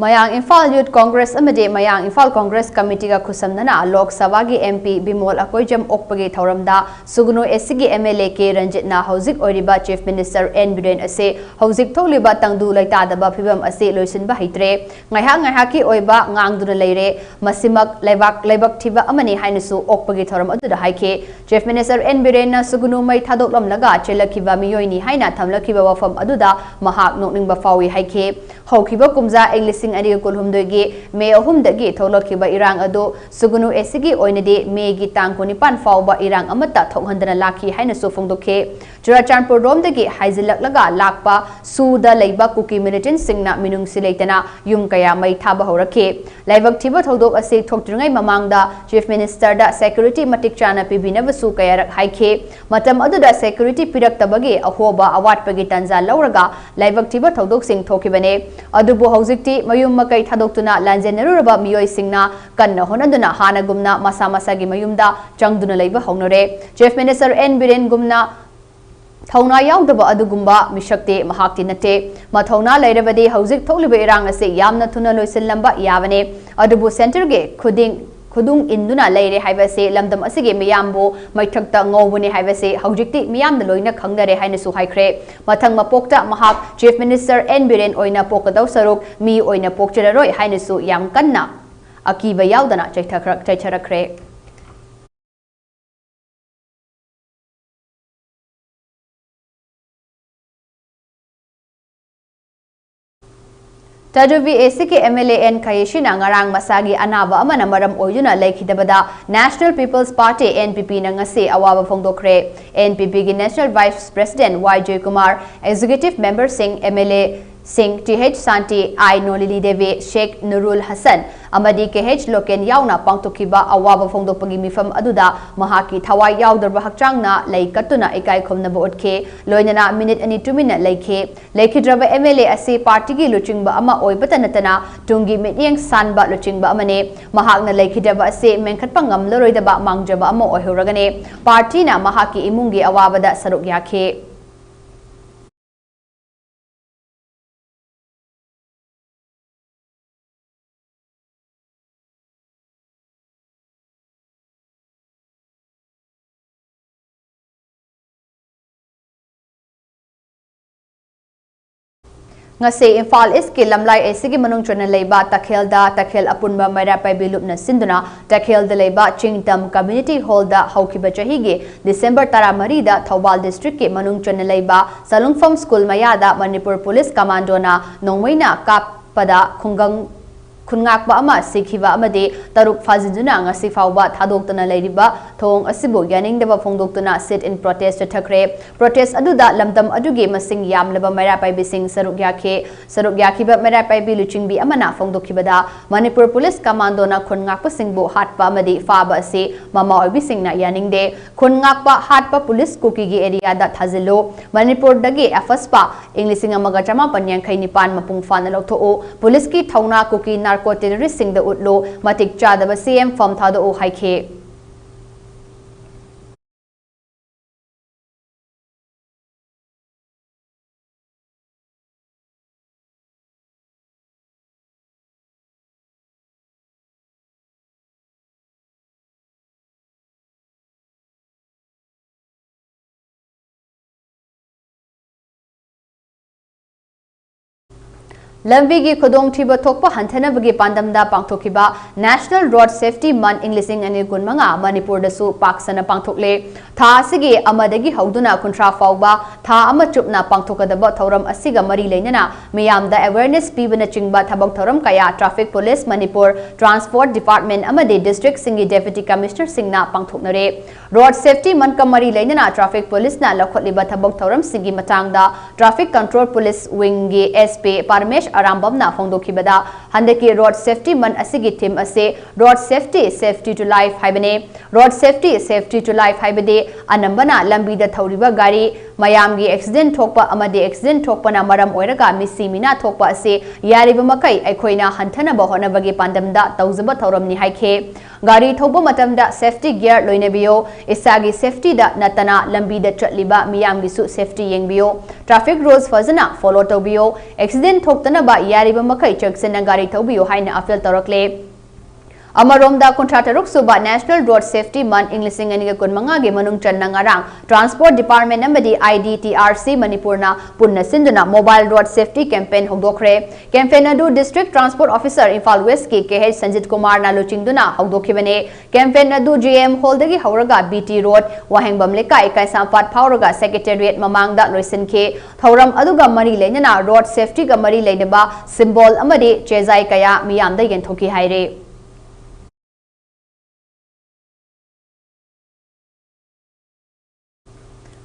ꯃꯌꯥꯡ ꯏꯝꯐꯥꯜ ꯌꯨꯠ ꯀꯣꯡꯒ꯭ꯔꯦꯁ ꯑꯃꯗꯤ ꯃꯌꯥꯡ ꯏꯝꯐꯥꯜ ꯀꯣꯡꯒ꯭ꯔꯦꯁ ꯀꯃꯤꯇꯤꯒ ꯈꯨꯠꯁꯝꯅꯅ ꯂꯣꯛ ꯁꯚꯥꯒꯤ M P ꯕꯤꯃꯣꯜ ꯑꯀꯣꯏꯖꯝ ꯑꯣꯛꯄꯒꯤ ꯊꯧꯔꯝꯗ ꯁꯨꯒꯅꯨ ꯑꯦꯁꯤꯒꯤ M L A ꯀꯦ ꯔꯟꯖꯤꯠꯅ ꯍꯧꯖꯤꯛ ꯑꯣꯏꯔꯤꯕ Chief Minister N ꯕꯤꯔꯦꯟ ꯑꯁꯤ ꯍꯧꯖꯤꯛ ꯊꯣꯛꯂꯤꯕ ꯇꯪꯗꯨ ꯂꯩꯇꯥꯗꯕ ꯐꯤꯕꯝ ꯑꯁꯤ ꯂꯣꯏꯁꯤꯟꯕ ꯍꯩꯇ꯭ꯔꯦ, ꯉꯥꯏꯍꯥꯛ ꯉꯥꯏꯍꯥꯛꯀꯤ ꯑꯣꯏꯕ ꯉꯥꯡꯗꯨꯅ ꯂꯩꯔꯦ, ꯃꯁꯤꯃꯛ ꯂꯩꯕꯥꯛ ꯂꯥꯏꯕꯛ ꯊꯤꯕ ꯑꯃꯅꯤ ꯍꯥꯏꯅꯁꯨ ꯑꯣꯛꯄꯒꯤ ꯊꯧꯔꯝ ꯑꯗꯨꯗ ꯍꯥꯏꯈꯤ꯫ Chief Minister N ꯕꯤꯔꯦꯟꯅ ꯁꯨꯒꯅꯨ ꯃꯩ ꯊꯥꯗꯣꯛꯂꯝꯂꯒ ꯆꯦꯜꯂꯛꯈꯤꯕ ꯃꯤꯑꯣꯏꯅꯤ ꯍꯥꯏꯅ ꯊꯝꯂꯛꯈꯤꯕ ꯋꯥꯐꯝ ꯑꯗꯨꯗ ꯃꯍꯥꯛ ꯅꯣꯛꯅꯤꯡꯕ ꯐꯥꯎꯏ ꯍꯥꯏꯈꯤ꯫ ꯍꯧꯈꯤꯕ ꯀꯨꯝꯖꯥ ꯏꯪ ꯂꯤꯁꯤꯡ ꯑꯅꯤꯒ ꯀꯨꯟꯍꯨꯝꯗꯣꯏꯒꯤ ꯃꯦ ꯑꯍꯨꯝꯗꯒꯤ ꯊꯣꯛꯂꯛꯈꯤꯕ ꯏꯔꯥꯡ ꯑꯗꯨ ꯁꯨꯒꯅꯨ ꯑꯦꯁꯤꯒꯤ ꯑꯣꯏꯅꯗꯤ ꯃꯦꯒꯤ ꯇꯥꯡ ꯀꯨꯟꯅꯤꯄꯥꯟ ꯐꯥꯎꯕ ꯏꯔꯥꯡ ꯑꯃꯠꯇ ꯊꯣꯛꯍꯟꯗꯅ ꯂꯥꯛꯈꯤ ꯍꯥꯏꯅꯁꯨ ꯐꯣꯡꯗꯣꯛꯈꯤ꯫ ꯆꯨꯔꯥꯆꯥꯟꯄꯨꯔꯔꯣꯝꯗꯒꯤ ꯍꯥꯏꯖꯤꯜꯂꯛꯂꯒ ꯂꯥꯛꯄ ꯁꯨꯗ ꯂꯩꯕ ꯀꯨꯀꯤ ꯃꯤꯂꯤꯇꯦꯟꯠꯁꯤꯡꯅ ꯃꯤꯅꯨꯡꯁꯤ ꯂꯩꯇꯅ ꯌꯨꯝ ꯀꯌꯥ ꯃꯩ ꯊꯥꯕ ꯍꯧꯔꯛꯈꯤ꯫ ꯂꯥꯏꯕꯛ ꯊꯤꯕ ꯊꯧꯗꯣꯛ ꯑꯁꯤ ꯊꯣꯛꯇ꯭ꯔꯤꯉꯩ ꯃꯃꯥꯡꯗ Chief Minister ꯗ security ꯃꯇꯤꯛ ꯆꯥꯅ ꯄꯤꯕꯤꯅꯕꯁꯨ ꯀꯌꯥꯔꯛ ꯍꯥꯏꯈꯤ꯫ ꯃꯇꯝ ꯑꯗꯨꯗ security ꯄꯤꯔꯛꯇꯕꯒꯤ ꯑꯍꯣꯕ ꯑꯋꯥꯠꯄꯒꯤ ꯇꯥꯟꯖꯥ ꯂꯧꯔꯒ ꯂꯥꯏꯕꯛ ꯊꯤꯕ ꯊꯧꯗꯣꯛꯁꯤꯡ ꯊꯣꯛꯈꯤꯕꯅꯤ꯫ ꯑꯗꯨꯕꯨ ꯍꯧꯖꯤꯛꯇꯤ ꯃꯌꯨꯝ ꯃꯀꯩ ꯊꯥꯗꯣꯛꯇꯨꯅ ꯂꯥꯟꯖꯦꯟꯅꯔꯨꯔꯕ ꯃꯤꯑꯣꯏꯁꯤꯡꯅ ꯀꯟꯅ ꯍꯣꯠꯅꯗꯨꯅ ꯍꯥꯟꯅꯒꯨꯝꯅ ꯃꯁꯥ ꯃꯁꯥꯒꯤ ꯃꯌꯨꯝꯗ ꯆꯪꯗꯨꯅ ꯂꯩꯕ ꯍꯧꯅꯔꯦ꯫ Chief Minister N ꯕꯤꯔꯦꯟꯒꯨꯝꯅ ꯊꯧꯅꯥ ꯌꯥꯎꯗꯕ ꯑꯗꯨꯒꯨꯝꯕ ꯃꯤꯁꯛꯇꯤ ꯃꯍꯥꯛꯇꯤ ꯅꯠꯇꯦ꯫ ꯃꯊꯧꯅꯥ ꯂꯩꯔꯕꯗꯤ ꯍꯧꯖꯤꯛ ꯊꯣꯛꯂꯤꯕ ꯏꯔꯥꯡ ꯑꯁꯤ ꯌꯥꯝꯅ ꯊꯨꯅ ꯂꯣꯏꯁꯤꯜꯂꯝꯕ ꯌꯥꯕꯅꯤ꯫ ꯑꯗꯨꯕꯨ centre ꯒꯤ ꯈꯨꯗꯤꯡ ꯈꯨꯗꯨꯡ ꯏꯟꯗꯨꯅ ꯂꯩꯔꯦ ꯍꯥꯏꯕꯁꯤ ꯂꯝꯗꯝ ꯑꯁꯤꯒꯤ ꯃꯤꯌꯥꯝꯕꯨ ꯃꯩꯊꯛꯇ ꯉꯧꯕꯅꯤ ꯍꯥꯏꯕꯁꯤ ꯍꯧꯖꯤꯛꯇꯤ ꯃꯤꯌꯥꯝꯅ ꯂꯣꯏꯅ ꯈꯪꯅꯔꯦ ꯍꯥꯏꯅꯁꯨ ꯍꯥꯏꯈ꯭ꯔꯦ꯫ ꯃꯊꯪ ꯃꯄꯣꯛꯇ ꯃꯍꯥꯛ Chief Minister N ꯕꯤꯔꯦꯟ ꯑꯣꯏꯅ ꯄꯣꯛꯀꯗꯧ ꯁꯔꯨꯛ ꯃꯤ ꯑꯣꯏꯅ ꯄꯣꯛꯆꯔꯔꯣꯏ ꯍꯥꯏꯅꯁꯨ ꯌꯥꯝ ꯀꯟꯅ ꯑꯀꯤꯕ ꯌꯥꯎꯗꯅ ꯆꯩꯊꯈ꯭ꯔ-, ꯆꯩꯊꯔꯛꯈ꯭ꯔꯦ꯫ Tadubi ꯑꯦꯁꯤꯒꯤ M L A N ꯈꯌꯦꯁꯤꯅ ꯉꯔꯥꯡ ꯃꯁꯥꯒꯤ ꯑꯅꯥꯕ ꯑꯃꯅ ꯃꯔꯝ ꯑꯣꯏꯗꯨꯅ ꯂꯩꯈꯤꯗꯕꯗ National People's Party, N P P, ꯅ ꯉꯁꯤ ꯑꯋꯥꯕ ꯐꯣꯡꯗꯣꯛꯈ꯭ꯔꯦ꯫ N P P ꯒꯤ National Vice President Y Joykumar, Executive Member ꯁꯤꯡ, M L A ꯁꯤꯡ T H Shanti, I ꯅꯣꯂꯤꯂꯤ Devi, ꯁꯦꯈ ꯅꯨꯔꯨꯜ ꯍꯁꯟ ꯑꯃꯗꯤ K H ꯂꯣꯀꯦꯟ ꯌꯥꯎꯅ ꯄꯥꯡꯊꯣꯛꯈꯤꯕ ꯑꯋꯥꯕ ꯐꯣꯡꯗꯣꯛꯄꯒꯤ ꯃꯤꯐꯝ ꯑꯗꯨꯗ ꯃꯍꯥꯛꯀꯤ ꯊꯋꯥꯏ ꯌꯥꯎꯗ꯭ꯔꯕ ꯍꯛꯆꯥꯡꯅ ꯂꯩ ꯀꯠꯇꯨꯅ ꯏꯀꯥꯏ ꯈꯨꯝꯅꯕ ꯎꯠꯈꯤ꯫ ꯂꯣꯏꯅꯅ ꯃꯤꯅꯤꯠ ꯑꯅꯤ ꯇꯨꯃꯤꯟꯅ ꯂꯩꯈꯤ꯫ ꯂꯩꯈꯤꯗ꯭ꯔꯕ M L A ꯑꯁꯤ party ꯒꯤ ꯂꯨꯆꯤꯡꯕ ꯑꯃ ꯑꯣꯏꯕꯇ ꯅꯠꯇꯅ ꯇꯨꯡꯒꯤ ꯃꯤꯠꯌꯦꯡ ꯁꯥꯟꯕ ꯂꯨꯆꯤꯡꯕ ꯑꯃꯅꯤ꯫ ꯃꯍꯥꯛꯅ ꯂꯩꯈꯤꯗ꯭ꯔꯕ ꯑꯁꯤ ꯃꯦꯟꯈꯠꯄ ꯉꯝꯂꯔꯣꯏꯗꯕ ꯃꯥꯡꯖꯕ ꯑꯃ ꯑꯣꯏꯍꯧꯔꯒꯅꯤ꯫ Party ꯅ ꯃꯍꯥꯛꯀꯤ ꯏꯃꯨꯡꯒꯤ ꯑꯋꯥꯕꯗ ꯁꯔꯨꯛ ꯌꯥꯈꯤ꯫ ꯉꯁꯤ ꯏꯝꯐꯥꯜ ꯏꯁꯀꯤ ꯂꯝꯂꯥꯏ ꯑꯦꯁꯤꯒꯤ ꯃꯅꯨꯡ ꯆꯟꯅ ꯂꯩꯕ ꯇꯈꯦꯜꯗ ꯇꯈꯦꯜ ꯑꯄꯨꯟꯕ ꯃꯩꯔꯥ ꯄꯥꯏꯕꯤ ꯂꯨꯞꯅ ꯁꯤꯟꯗꯨꯅ ꯇꯈꯦꯜꯗ ꯂꯩꯕ ꯆꯤꯡꯇꯝ ꯀꯝꯃ꯭ꯌꯨꯅꯤꯇꯤ ꯍꯣꯜꯗ ꯍꯧꯈꯤꯕ ꯆꯍꯤꯒꯤ ꯗꯤꯁꯦꯝꯕꯔ ꯇꯔꯥꯃꯔꯤꯗ ꯊꯧꯕꯥꯜ ꯗꯤꯁꯇ꯭ꯔꯤꯛꯀꯤ ꯃꯅꯨꯡ ꯆꯟꯅ ꯂꯩꯕ ꯁꯂꯨꯡꯐꯝ ꯁ꯭ꯀꯨꯜ ꯃꯌꯥꯗ ꯃꯅꯤꯄꯨꯔ ꯄꯨꯂꯤꯁ ꯀꯃꯥꯟꯗꯣꯅ ꯅꯣꯡꯃꯩꯅ ꯀꯥꯞꯄꯗ ꯈꯨꯡꯒꯪ ꯈꯨꯟꯉꯥꯛꯄ ꯑꯃ ꯁꯤꯈꯤꯕ ꯑꯃꯗꯤ ꯇꯔꯨꯛ ꯐꯥꯖꯤꯟꯗꯨꯅ ꯉꯁꯤ ꯐꯥꯎꯕ ꯊꯥꯗꯣꯛꯇꯅ ꯂꯩꯔꯤꯕ ꯊꯧꯑꯣꯡ ꯑꯁꯤꯕꯨ ꯌꯥꯅꯤꯡꯗꯕ ꯐꯣꯡꯗꯣꯛꯇꯨꯅ sit in protest ꯆꯠꯊꯈ꯭ꯔꯦ꯫ Protest ꯑꯗꯨꯗ ꯂꯝꯗꯝ ꯑꯗꯨꯒꯤ ꯃꯁꯤꯡ ꯌꯥꯝꯂꯕ ꯃꯩꯔꯥ ꯄꯥꯏꯕꯤꯁꯤꯡ ꯁꯔꯨꯛ ꯌꯥꯈꯤ꯫ ꯁꯔꯨꯛ ꯌꯥꯈꯤꯕ ꯃꯩꯔꯥ ꯄꯥꯏꯕꯤ ꯂꯨꯆꯤꯡꯕꯤ ꯑꯃꯅ ꯐꯣꯡꯗꯣꯛꯈꯤꯕꯗ, ꯃꯅꯤꯄꯨꯔ ꯄꯨꯂꯤꯁ ꯀꯃꯥꯟꯗꯣꯅ ꯈꯨꯟ ꯉꯥꯛꯄꯁꯤꯡꯕꯨ ꯍꯥꯠꯄ ꯑꯃꯗꯤ ꯐꯥꯕ ꯑꯁꯤ ꯃꯃꯥ ꯑꯣꯏꯕꯤꯁꯤꯡꯅ ꯌꯥꯅꯤꯡꯗꯦ꯫ ꯈꯨꯟ ꯉꯥꯛꯄ ꯍꯥꯠꯄ ꯄꯨꯂꯤꯁ ꯀꯨꯀꯤꯒꯤ ꯑꯦꯔꯤꯌꯥꯗ ꯊꯥꯖꯤꯜꯂꯨ꯫ ꯃꯅꯤꯄꯨꯔꯗꯒꯤ ꯑꯦꯐꯁꯄꯥ ꯏꯪ ꯂꯤꯁꯤꯡ ꯑꯃꯒ ꯆꯃꯥꯄꯟ ꯌꯥꯡꯈꯩ ꯅꯤꯄꯥꯟ ꯃꯄꯨꯡ ꯐꯥꯅ ꯂꯧꯊꯣꯛꯎ꯫ ꯄꯨꯂꯤꯁꯀꯤ ꯊꯧꯅꯥ ꯀꯨꯀꯤ ꯅꯥꯔꯀꯣ ꯇꯦꯔꯣꯔꯤꯁꯁꯤꯡꯗ ꯎꯠꯂꯨ꯫ ꯃꯇꯤꯛ ꯆꯥꯗꯕ ꯁꯤ ꯑꯦꯝ ꯐꯝ ꯊꯥꯗꯣꯛꯎ ꯍꯥꯏꯈꯤ꯫ ꯂꯝꯕꯤꯒꯤ ꯈꯨꯗꯣꯡꯊꯤꯕ ꯊꯣꯛꯄ ꯍꯟꯊꯅꯕꯒꯤ ꯄꯥꯟꯗꯝꯗ ꯄꯥꯡꯊꯣꯛꯈꯤꯕ National Road Safety Month ꯏꯪ ꯂꯤꯁꯤꯡ ꯑꯅꯤ ꯀꯨꯟꯃꯉꯥ ꯃꯅꯤꯄꯨꯔꯗꯁꯨ ꯄꯥꯛ ꯁꯟꯅ ꯄꯥꯡꯊꯣꯛꯂꯦ꯫ ꯊꯥ ꯑꯁꯤꯒꯤ ꯑꯃꯗꯒꯤ ꯍꯧꯗꯨꯅ ꯀꯨꯟꯊ꯭ꯔꯥ ꯐꯥꯎꯕ ꯊꯥ ꯑꯃ ꯆꯨꯞꯅ ꯄꯥꯡꯊꯣꯛꯀꯗꯕ ꯊꯧꯔꯝ ꯑꯁꯤꯒ ꯃꯔꯤ ꯂꯩꯅꯅ ꯃꯤꯌꯥꯝꯗ awareness ꯄꯤꯕꯅꯆꯤꯡꯕ ꯊꯕꯛ ꯊꯧꯔꯝ ꯀꯌꯥ Traffic Police Manipur, Transport Department ꯑꯃꯗꯤ district ꯁꯤꯡꯒꯤ Deputy Commissioner ꯁꯤꯡꯅ ꯄꯥꯡꯊꯣꯛꯅꯔꯦ꯫ Road Safety Month ꯀ ꯃꯔꯤ ꯂꯩꯅꯅ Traffic Police ꯅ ꯂꯧꯈꯠꯂꯤꯕ ꯊꯕꯛ ꯊꯧꯔꯝꯁꯤꯡꯒꯤ ꯃꯇꯥꯡꯗ Traffic Control Police Wing ꯒꯤ S P ꯄꯔꯃꯦꯁ ꯑꯔꯥꯝꯕꯝꯅ ꯐꯣꯡꯗꯣꯛꯈꯤꯕꯗ, ꯍꯟꯗꯛꯀꯤ Road Safety Month ꯑꯁꯤꯒꯤ theme ꯑꯁꯤ Road Safety, Safety to Life ꯍꯥꯏꯕꯅꯤ꯫ Road Safety, Safety to Life ꯍꯥꯏꯕꯗꯤ ꯑꯅꯝꯕꯅ ꯂꯝꯕꯤꯗ ꯊꯧꯔꯤꯕ ꯒꯥꯔꯤ ꯃꯌꯥꯝꯒꯤ accident ꯊꯣꯛꯄ ꯑꯃꯗꯤ accident ꯊꯣꯛꯄꯅ ꯃꯔꯝ ꯑꯣꯏꯔꯒ ꯃꯤꯁꯤ ꯃꯤꯅꯥ ꯊꯣꯛꯄ ꯑꯁꯤ ꯌꯥꯔꯤꯕ ꯃꯈꯩ ꯑꯩꯈꯣꯏꯅ ꯍꯟꯊꯅꯕ ꯍꯣꯠꯅꯕꯒꯤ ꯄꯥꯟꯗꯝꯗ ꯇꯧꯖꯕ ꯊꯧꯔꯝꯅꯤ ꯍꯥꯏꯈꯤ꯫ ꯒꯥꯔꯤ ꯊꯧꯕ ꯃꯇꯝꯗ safety gear ꯂꯣꯏꯅꯕꯤꯌꯨ꯫ ꯏꯁꯥꯒꯤ safety ꯗ ꯅꯠꯇꯅ ꯂꯝꯕꯤꯗ ꯆꯠꯂꯤꯕ ꯃꯤꯌꯥꯝꯒꯤꯁꯨ safety ꯌꯦꯡꯕꯤꯌꯨ꯫ Traffic rules ꯐꯖꯅ follow ꯇꯧꯕꯤꯌꯨ꯫ Accident ꯊꯣꯛꯇꯅꯕ ꯌꯥꯔꯤꯕ ꯃꯈꯩ ꯆꯦꯛꯁꯤꯟꯅ ꯒꯥꯔꯤ ꯊꯧꯕꯤꯌꯨ ꯍꯥꯏꯅ appeal ꯇꯧꯔꯛꯂꯦ꯫ ꯑꯃꯔꯣꯝꯗ, ꯀꯨꯟꯊ꯭ꯔꯥ ꯇꯔꯨꯛ ꯁꯨꯕ National Road Safety Month ꯏꯪ ꯂꯤꯁꯤꯡ ꯑꯅꯤꯒ ꯀꯨꯟꯃꯉꯥꯒꯤ ꯃꯅꯨꯡ ꯆꯟꯅ ꯉꯔꯥꯡ Transport Department ꯑꯃꯗꯤ I D T R C ꯃꯅꯤꯄꯨꯔꯅ ꯄꯨꯟꯅ ꯁꯤꯟꯗꯨꯅ Mobile Road Safety Campaign ꯍꯧꯗꯣꯛꯈ꯭ꯔꯦ꯫ Campaign ꯑꯗꯨ District Transport Officer Imphal Westꯀꯤ K H Sanjit ꯀꯨꯃꯥꯔꯅ ꯂꯨꯆꯤꯡꯗꯨꯅ ꯍꯧꯗꯣꯛꯈꯤꯕꯅꯤ꯫ Campaign ꯑꯗꯨ G M Hallꯗꯒꯤ ꯍꯧꯔꯒ B T Road, ꯋꯥꯍꯦꯡꯕꯝ ꯂꯩꯀꯥꯏ, ꯀꯩꯁꯥꯝꯄꯥꯠ ꯐꯥꯎꯔꯒ Secretariat ꯃꯃꯥꯡꯗ ꯂꯣꯏꯁꯤꯟꯈꯤ꯫ ꯊꯧꯔꯝ ꯑꯗꯨꯒ ꯃꯔꯤ ꯂꯩꯅꯅ road safetyꯒ ꯃꯔꯤ ꯂꯩꯅꯕ symbol ꯑꯃꯗꯤ ꯆꯦꯖꯥꯏ ꯀꯌꯥ ꯃꯤꯌꯥꯝꯗ ꯌꯦꯟꯊꯣꯛꯈꯤ ꯍꯥꯏꯔꯤ꯫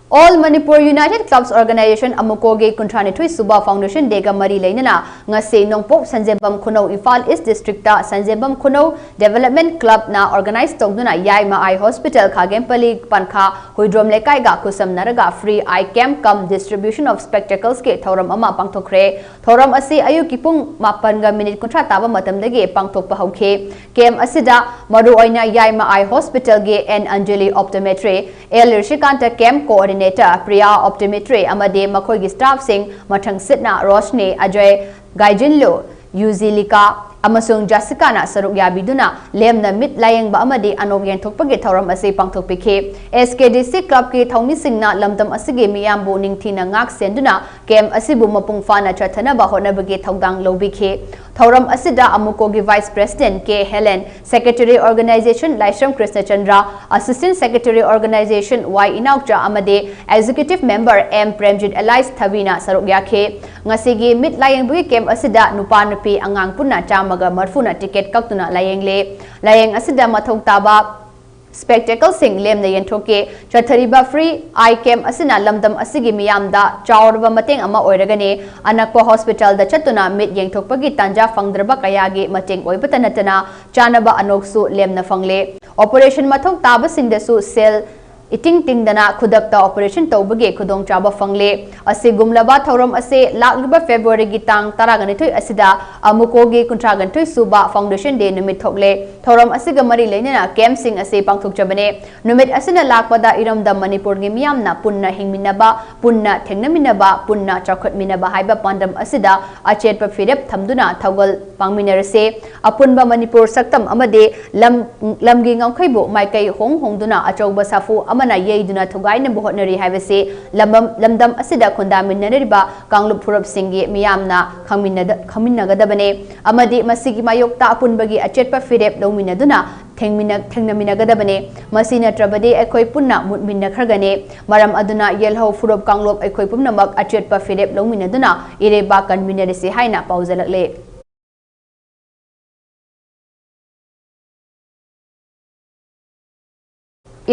All Manipur United Clubs Organization, ꯑꯃꯨꯀꯣꯒꯤ ꯀꯨꯟꯊ꯭ꯔꯥꯅꯤꯊꯣꯏ ꯁꯨꯕ Foundation Dayꯒ ꯃꯔꯤ ꯂꯩꯅꯅ ꯉꯁꯤ ꯅꯣꯡꯄꯣꯛ ꯁꯟꯖꯦꯝꯕꯝ ꯈꯨꯅꯧ, ꯏꯝꯐꯥꯜ East Districtꯇ ꯁꯟꯖꯦꯝꯕꯝ ꯈꯨꯅꯧ Development Clubꯅ organize ꯇꯧꯗꯨꯅ ꯌꯥꯏꯃ Eye Hospital, ꯈꯥꯒꯦꯝꯄꯜꯂꯤ ꯄꯟꯈꯥ, Huidrom ꯂꯩꯀꯥꯏꯒ ꯈꯨꯠꯁꯝꯅꯔꯒ free eye camp cum distribution of spectaclesꯀꯤ ꯊꯧꯔꯝ ꯑꯃ ꯄꯥꯡꯊꯣꯛꯈ꯭ꯔꯦ꯫ ꯊꯧꯔꯝ ꯑꯁꯤ ꯑꯌꯨꯛꯀꯤ ꯄꯨꯡ ꯃꯥꯄꯟꯒ minute ꯀꯨꯟꯊ꯭ꯔꯥ ꯇꯥꯕ ꯃꯇꯝꯗꯒꯤ ꯄꯥꯡꯊꯣꯛꯄ ꯍꯧꯈꯤ꯫ Camp ꯑꯁꯤꯗ ꯃꯔꯨꯑꯣꯏꯅ ꯌꯥꯏꯃ Eye Hospitalꯒꯤ N Anjali Optometry, L ꯔꯤꯁꯤꯀꯥꯟꯇ, Camp Coordinator, Priya Optometry ꯑꯃꯗꯤ ꯃꯈꯣꯏꯒꯤ staffꯁꯤꯡ ꯃꯊꯪꯁꯤꯠꯅ ꯔꯣꯁꯅꯤ, ꯑꯖꯌ, ꯒꯥꯏꯖꯤꯟꯂꯨ, ꯌꯨꯖꯤꯂꯤꯀꯥ ꯑꯃꯁꯨꯡ ꯖꯥꯁꯤꯀꯥꯅ ꯁꯔꯨꯛ ꯌꯥꯕꯤꯗꯨꯅ ꯂꯦꯝꯅ ꯃꯤꯠ ꯂꯥꯌꯦꯡꯕ ꯑꯃꯗꯤ ꯑꯅꯣꯛ ꯌꯦꯟꯊꯣꯛꯄꯒꯤ ꯊꯧꯔꯝ ꯑꯁꯤ ꯄꯥꯡꯊꯣꯛꯄꯤꯈꯤ꯫ S K D C Clubꯀꯤ ꯊꯧꯃꯤꯁꯤꯡꯅ ꯂꯝꯗꯝ ꯑꯁꯤꯒꯤ ꯃꯤꯌꯥꯝꯕꯨ ꯅꯤꯡꯊꯤꯅ ꯉꯥꯛ ꯁꯦꯟꯗꯨꯅ camp ꯑꯁꯤꯕꯨ ꯃꯄꯨꯡ ꯐꯥꯅ ꯆꯠꯊꯅꯕ ꯍꯣꯠꯅꯕꯒꯤ ꯊꯧꯗꯥꯡ ꯂꯧꯕꯤꯈꯤ꯫ ꯊꯧꯔꯝ ꯑꯁꯤꯗ ꯑꯃꯨꯀꯣꯒꯤ Vice President K Helen, Secretary Organization ꯂꯥꯏꯁ꯭ꯔꯝ ꯀ꯭ꯔꯤꯁꯅꯆꯟꯗ꯭ꯔ, Assistant Secretary Organization Y ꯏꯅꯥꯎꯆꯥ ꯑꯃꯗꯤ Executive Member M Premjit alias ꯊꯕꯤꯅ ꯁꯔꯨꯛ ꯌꯥꯈꯤ꯫ ꯉꯁꯤꯒꯤ ꯃꯤꯠ ꯂꯥꯌꯦꯡꯕꯒꯤ camp ꯑꯁꯤꯗ ꯅꯨꯄꯥ ꯅꯨꯄꯤ ꯑꯉꯥꯡ ꯄꯨꯟꯅ ꯆꯥꯝꯃꯒ ꯃꯔꯤꯐꯨꯅ ticket ꯀꯛꯇꯨꯅ ꯂꯥꯌꯦꯡꯂꯦ꯫ ꯂꯥꯌꯦꯡ ꯑꯁꯤꯗ ꯃꯊꯧ ꯇꯥꯕ spectacleꯁꯤꯡ ꯂꯦꯝꯅ ꯌꯦꯟꯊꯣꯛꯈꯤ꯫ ꯆꯠꯊꯔꯤꯕ free eye camp ꯑꯁꯤꯅ ꯂꯝꯗꯝ ꯑꯁꯤꯒꯤ ꯃꯤꯌꯥꯝꯗ ꯆꯥꯎꯔꯕ ꯃꯇꯦꯡ ꯑꯃ ꯑꯣꯏꯔꯒꯅꯤ꯫ ꯑꯅꯛꯄ hospitalꯗ ꯆꯠꯇꯨꯅ ꯃꯤꯠ ꯌꯦꯡꯊꯣꯛꯄꯒꯤ ꯇꯥꯟꯖꯥ ꯐꯪꯗ꯭ꯔꯕ ꯀꯌꯥꯒꯤ ꯃꯇꯦꯡ ꯑꯣꯏꯕꯇ ꯅꯠꯇꯅ ꯆꯥꯅꯕ ꯑꯅꯣꯛꯁꯨ ꯂꯦꯝꯅ ꯐꯪꯂꯦ꯫ Operation ꯃꯊꯧ ꯇꯥꯕꯁꯤꯡꯗꯁꯨ ꯁꯦꯜ ꯏꯇꯤꯡ ꯇꯤꯡꯗꯅ ꯈꯨꯗꯛꯇ operation ꯇꯧꯕꯒꯤ ꯈꯨꯗꯣꯡꯆꯥꯕ ꯐꯪꯂꯦ꯫ ꯑꯁꯤꯒꯨꯝꯂꯕ ꯊꯧꯔꯝ ꯑꯁꯤ ꯂꯥꯛꯂꯤꯕ February ꯒꯤ ꯇꯥꯡ ꯇꯔꯥꯒ ꯅꯤꯊꯣꯏ ꯑꯁꯤꯗ ꯑꯃꯨꯀꯣꯒꯤ ꯀꯨꯟꯊ꯭ꯔꯥꯒ ꯅꯤꯊꯣꯏ ꯁꯨꯕ Foundation Day ꯅꯨꯃꯤꯠ ꯊꯣꯛꯂꯦ꯫ ꯊꯧꯔꯝ ꯑꯁꯤꯒ ꯃꯔꯤ ꯂꯩꯅꯅ camp ꯁꯤꯡ ꯑꯁꯤ ꯄꯥꯡꯊꯣꯛꯆꯕꯅꯦ꯫ ꯅꯨꯃꯤꯠ ꯑꯁꯤꯅ ꯂꯥꯛꯄꯗ ꯏꯔꯝꯗꯝ ꯃꯅꯤꯄꯨꯔꯒꯤ ꯃꯤꯌꯥꯝꯅ ꯄꯨꯟꯅ ꯍꯤꯡꯃꯤꯟꯅꯕ, ꯄꯨꯟꯅ ꯊꯦꯡꯅꯃꯤꯟꯅꯕ, ꯄꯨꯟꯅ ꯆꯥꯎꯈꯠꯃꯤꯟꯅꯕ ꯍꯥꯏꯕ ꯄꯥꯟꯗꯝ ꯑꯁꯤꯗ ꯑꯆꯦꯠꯄ ꯐꯤꯔꯦꯞ ꯊꯝꯗꯨꯅ ꯊꯧꯒꯜ ꯄꯥꯡꯃꯤꯟꯅꯔꯁꯦ꯫ ꯑꯄꯨꯟꯕ ꯃꯅꯤꯄꯨꯔ ꯁꯛꯇꯝ ꯑꯃꯗꯤ ꯂꯝ, ꯂꯝꯒꯤ ꯉꯝꯈꯩꯕꯨ ꯃꯥꯏꯀꯩ ꯍꯣꯡ ꯍꯣꯡꯗꯨꯅ ꯑꯆꯧꯕ ꯁꯥꯐꯨ ꯑꯃꯅ ꯌꯩꯗꯨꯅ ꯊꯨꯒꯥꯏꯅꯕ ꯍꯣꯠꯅꯔꯤ ꯍꯥꯏꯕꯁꯤ ꯂꯝꯕꯝ-, ꯂꯝꯗꯝ ꯑꯁꯤꯗ ꯈꯨꯟꯗꯥꯃꯤꯟꯅꯔꯤꯕ ꯀꯥꯡꯂꯨꯞ ꯐꯨꯔꯨꯞꯁꯤꯡꯒꯤ ꯃꯤꯌꯥꯝꯅ ꯈꯪꯃꯤꯟꯅꯗ-, ꯈꯪꯃꯤꯟꯅꯒꯗꯕꯅꯤ꯫ ꯑꯃꯗꯤ ꯃꯁꯤꯒꯤ ꯃꯥꯌꯣꯛꯇ ꯑꯄꯨꯟꯕꯒꯤ ꯑꯆꯦꯠꯄ ꯐꯤꯔꯦꯞ ꯂꯧꯃꯤꯟꯅꯗꯨꯅ ꯊꯦꯡꯃꯤꯟꯅ-, ꯊꯦꯡꯅꯃꯤꯟꯅꯒꯗꯕꯅꯤ꯫ ꯃꯁꯤ ꯅꯠꯇ꯭ꯔꯕꯗꯤ ꯑꯩꯈꯣꯏ ꯄꯨꯟꯅ ꯃꯨꯠꯃꯤꯟꯅꯈ꯭ꯔꯒꯅꯤ꯫ ꯃꯔꯝ ꯑꯗꯨꯅ ꯌꯦꯜꯍꯧ ꯐꯨꯔꯨꯞ ꯀꯥꯡꯂꯨꯞ ꯑꯩꯈꯣꯏ ꯄꯨꯝꯅꯃꯛ ꯑꯆꯦꯠꯄ ꯐꯤꯔꯦꯞ ꯂꯧꯃꯤꯟꯅꯗꯨꯅ ꯏꯔꯩꯕꯥꯛ ꯀꯟꯃꯤꯟꯅꯔꯁꯤ ꯍꯥꯏꯅ ꯄꯥꯎꯖꯦꯜꯂꯛꯂꯦ꯫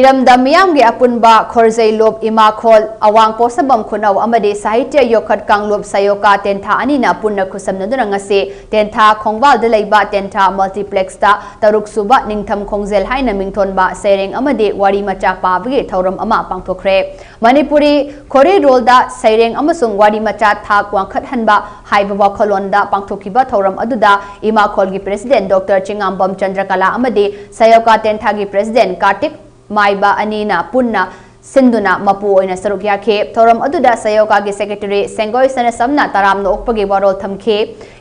ꯏꯔꯝꯗꯝ ꯃꯤꯌꯥꯝꯒꯤ ꯑꯄꯨꯟꯕ ꯈꯣꯔꯖꯩ ꯂꯨꯞ ꯏꯃꯥꯈꯣꯜ, ꯑꯋꯥꯡ ꯄꯣꯠꯁꯪꯕꯝ ꯈꯨꯅꯧ ꯑꯃꯗꯤ ꯁꯥꯍꯤꯇ꯭ꯌ ꯌꯣꯛꯈꯠ ꯀꯥꯡꯂꯨꯞ ꯁꯥꯌꯣꯀꯥ ꯇꯦꯟꯊꯥ ꯑꯅꯤꯅ ꯄꯨꯟꯅ ꯈꯨꯠꯁꯝꯅꯗꯨꯅ ꯉꯁꯤ ꯇꯦꯟꯊꯥ ꯈꯣꯡꯕꯥꯜꯗ ꯂꯩꯕ ꯇꯦꯟꯊꯥ multiplex ꯇ ꯇꯔꯨꯛ ꯁꯨꯕ ꯅꯤꯡꯊꯝ ꯈꯣꯡꯖꯦꯜ ꯍꯥꯏꯅ ꯃꯤꯡꯊꯣꯟꯕ ꯁꯩꯔꯦꯡ ꯑꯃꯗꯤ ꯋꯥꯔꯤ ꯃꯆꯥ ꯄꯥꯕꯒꯤ ꯊꯧꯔꯝ ꯑꯃ ꯄꯥꯡꯊꯣꯛꯈ꯭ꯔꯦ꯫ ꯃꯅꯤꯄꯨꯔꯤ ꯈꯣꯔꯤꯔꯣꯜꯗ ꯁꯩꯔꯦꯡ ꯑꯃꯁꯨꯡ ꯋꯥꯔꯤ ꯃꯆꯥ ꯊꯥꯛ ꯋꯥꯡꯈꯠꯍꯟꯕ ꯍꯥꯏꯕ ꯋꯥꯈꯜꯂꯣꯟꯗ ꯄꯥꯡꯊꯣꯛꯈꯤꯕ ꯊꯧꯔꯝ ꯑꯗꯨꯗ ꯏꯃꯥꯈꯣꯜꯒꯤ president Doctor ꯆꯤꯉꯥꯝꯕꯝ ꯆꯟꯗ꯭ꯔꯀꯂꯥ ꯑꯃꯗꯤ ꯁꯥꯌꯣꯀꯥ ꯇꯦꯟꯊꯥꯒꯤ president ꯀꯥꯔꯇꯤꯛ ꯃꯥꯏꯕ ꯑꯅꯤꯅ ꯄꯨꯟꯅ ꯁꯤꯟꯗꯨꯅ ꯃꯄꯨ ꯑꯣꯏꯅ ꯁꯔꯨꯛ ꯌꯥꯈꯤ꯫ ꯊꯧꯔꯝ ꯑꯗꯨꯗ ꯁꯥꯌꯣꯀꯥꯒꯤ secretary ꯁꯦꯡꯒꯣꯏ ꯁꯅꯥꯁꯝꯅ ꯇꯔꯥꯝꯅ ꯑꯣꯛꯄꯒꯤ ꯋꯥꯔꯣꯜ ꯊꯝꯈꯤ꯫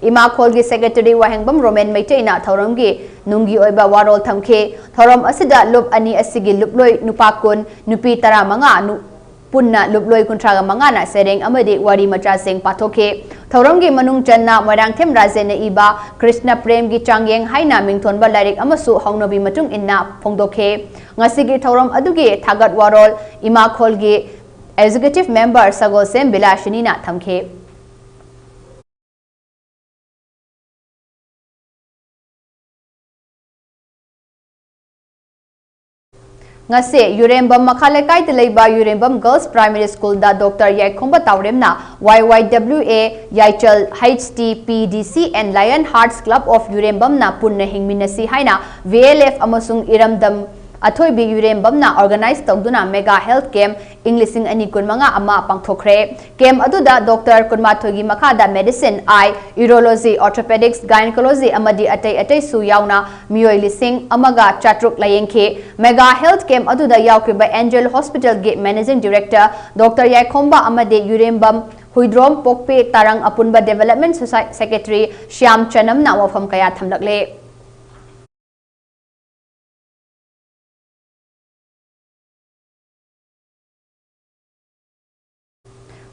ꯏꯃꯥꯈꯣꯜꯒꯤ secretary ꯋꯥꯍꯦꯡꯕꯝ ꯔꯣꯃꯦꯟ ꯃꯩꯇꯩꯅ ꯊꯧꯔꯝꯒꯤ ꯅꯨꯡꯒꯤ ꯑꯣꯏꯕ ꯋꯥꯔꯣꯜ ꯊꯝꯈꯤ꯫ ꯊꯧꯔꯝ ꯑꯁꯤꯗ ꯂꯨꯞ ꯑꯅꯤ ꯑꯁꯤꯒꯤ ꯂꯨꯞꯂꯣꯏ ꯅꯨꯄꯥ ꯀꯨꯟ, ꯅꯨꯄꯤ ꯇꯔꯥꯃꯉꯥ, ꯅꯨ-, ꯄꯨꯟꯅ ꯂꯨꯞꯂꯣꯏ ꯀꯨꯟꯊ꯭ꯔꯥꯒ ꯃꯉꯥꯅ ꯁꯩꯔꯦꯡ ꯑꯃꯗꯤ ꯋꯥꯔꯤ ꯃꯆꯥꯁꯤꯡ ꯄꯥꯊꯣꯛꯈꯤ꯫ ꯊꯧꯔꯝꯒꯤ ꯃꯅꯨꯡ ꯆꯟꯅ ꯃꯣꯏꯔꯥꯡꯊꯦꯝ ꯔꯥꯖꯦꯟꯅ ꯏꯕ ꯀ꯭ꯔꯤꯁꯅ ꯄ꯭ꯔꯦꯝꯒꯤ ꯆꯥꯡꯌꯦꯡ ꯍꯥꯏꯅ ꯃꯤꯡꯊꯣꯟꯕ ꯂꯥꯏꯔꯤꯛ ꯑꯃꯁꯨ ꯍꯧꯅꯕꯤ ꯃꯇꯨꯡ ꯏꯟꯅ ꯐꯣꯡꯗꯣꯛꯈꯤ꯫ ꯉꯁꯤꯒꯤ ꯊꯧꯔꯝ ꯑꯗꯨꯒꯤ ꯊꯥꯒꯠ ꯋꯥꯔꯣꯜ ꯏꯃꯥꯈꯣꯜꯒꯤ executive member ꯁꯒꯣꯜꯁꯦꯝ ꯕꯤꯂꯥꯁꯤꯅꯤꯅ ꯊꯝꯈꯤ꯫ ꯉꯁꯤ ꯌꯨꯔꯦꯝꯕꯝ ꯃꯈꯥ ꯂꯩꯀꯥꯏꯗ ꯂꯩꯕ ꯌꯨꯔꯦꯝꯕꯝ Girls Primary School the Doctor ꯌꯥꯏꯈꯣꯝꯕ ꯇꯥꯎꯔꯦꯝꯅ Y Y W A ꯌꯥꯏꯆꯜ, H T P D C and Lion Hearts Club of ꯌꯨꯔꯦꯝꯕꯝꯅ ꯄꯨꯟꯅ ꯍꯤꯡꯃꯤꯟꯅꯁꯤ ꯍꯥꯏꯅ V L F ꯑꯃꯁꯨꯡ ꯏꯔꯝꯗꯝ ꯑꯊꯣꯏꯕꯤ ꯌꯨꯔꯦꯝꯕꯝꯅ organize ꯇꯧꯗꯨꯅ mega health camp ꯏꯪ ꯂꯤꯁꯤꯡ ꯑꯅꯤ ꯀꯨꯟꯃꯉꯥ ꯑꯃ ꯄꯥꯡꯊꯣꯛꯈ꯭ꯔꯦ꯫ Camp ꯑꯗꯨꯗ doctor ꯀꯨꯟꯃꯥꯊꯣꯏꯒꯤ ꯃꯈꯥꯗ medicine, eye, urology, orthopedics, gynecology ꯑꯃꯗꯤ ꯑꯇꯩ ꯑꯇꯩꯁꯨ ꯌꯥꯎꯅ ꯃꯤꯑꯣꯏ ꯂꯤꯁꯤꯡ ꯑꯃꯒ ꯆꯥꯇ꯭ꯔꯨꯛ ꯂꯥꯌꯦꯡꯈꯤ꯫ Mega health camp ꯑꯗꯨꯗ ꯌꯥꯎꯈꯤꯕ Angel Hospital ꯒꯤ managing director doctor ꯌꯥꯏꯈꯣꯝꯕ ꯑꯃꯗꯤ ꯌꯨꯔꯦꯝꯕꯝ ꯍꯨꯏꯗ꯭ꯔꯣꯝ ꯄꯣꯛꯄꯤ ꯇꯥꯔꯪ ꯑꯄꯨꯟꯕ development society secretary ꯁ꯭ꯌꯥꯝ ꯆꯅꯝꯅ ꯋꯥꯐꯝ ꯀꯌꯥ ꯊꯝꯂꯛꯂꯦ꯫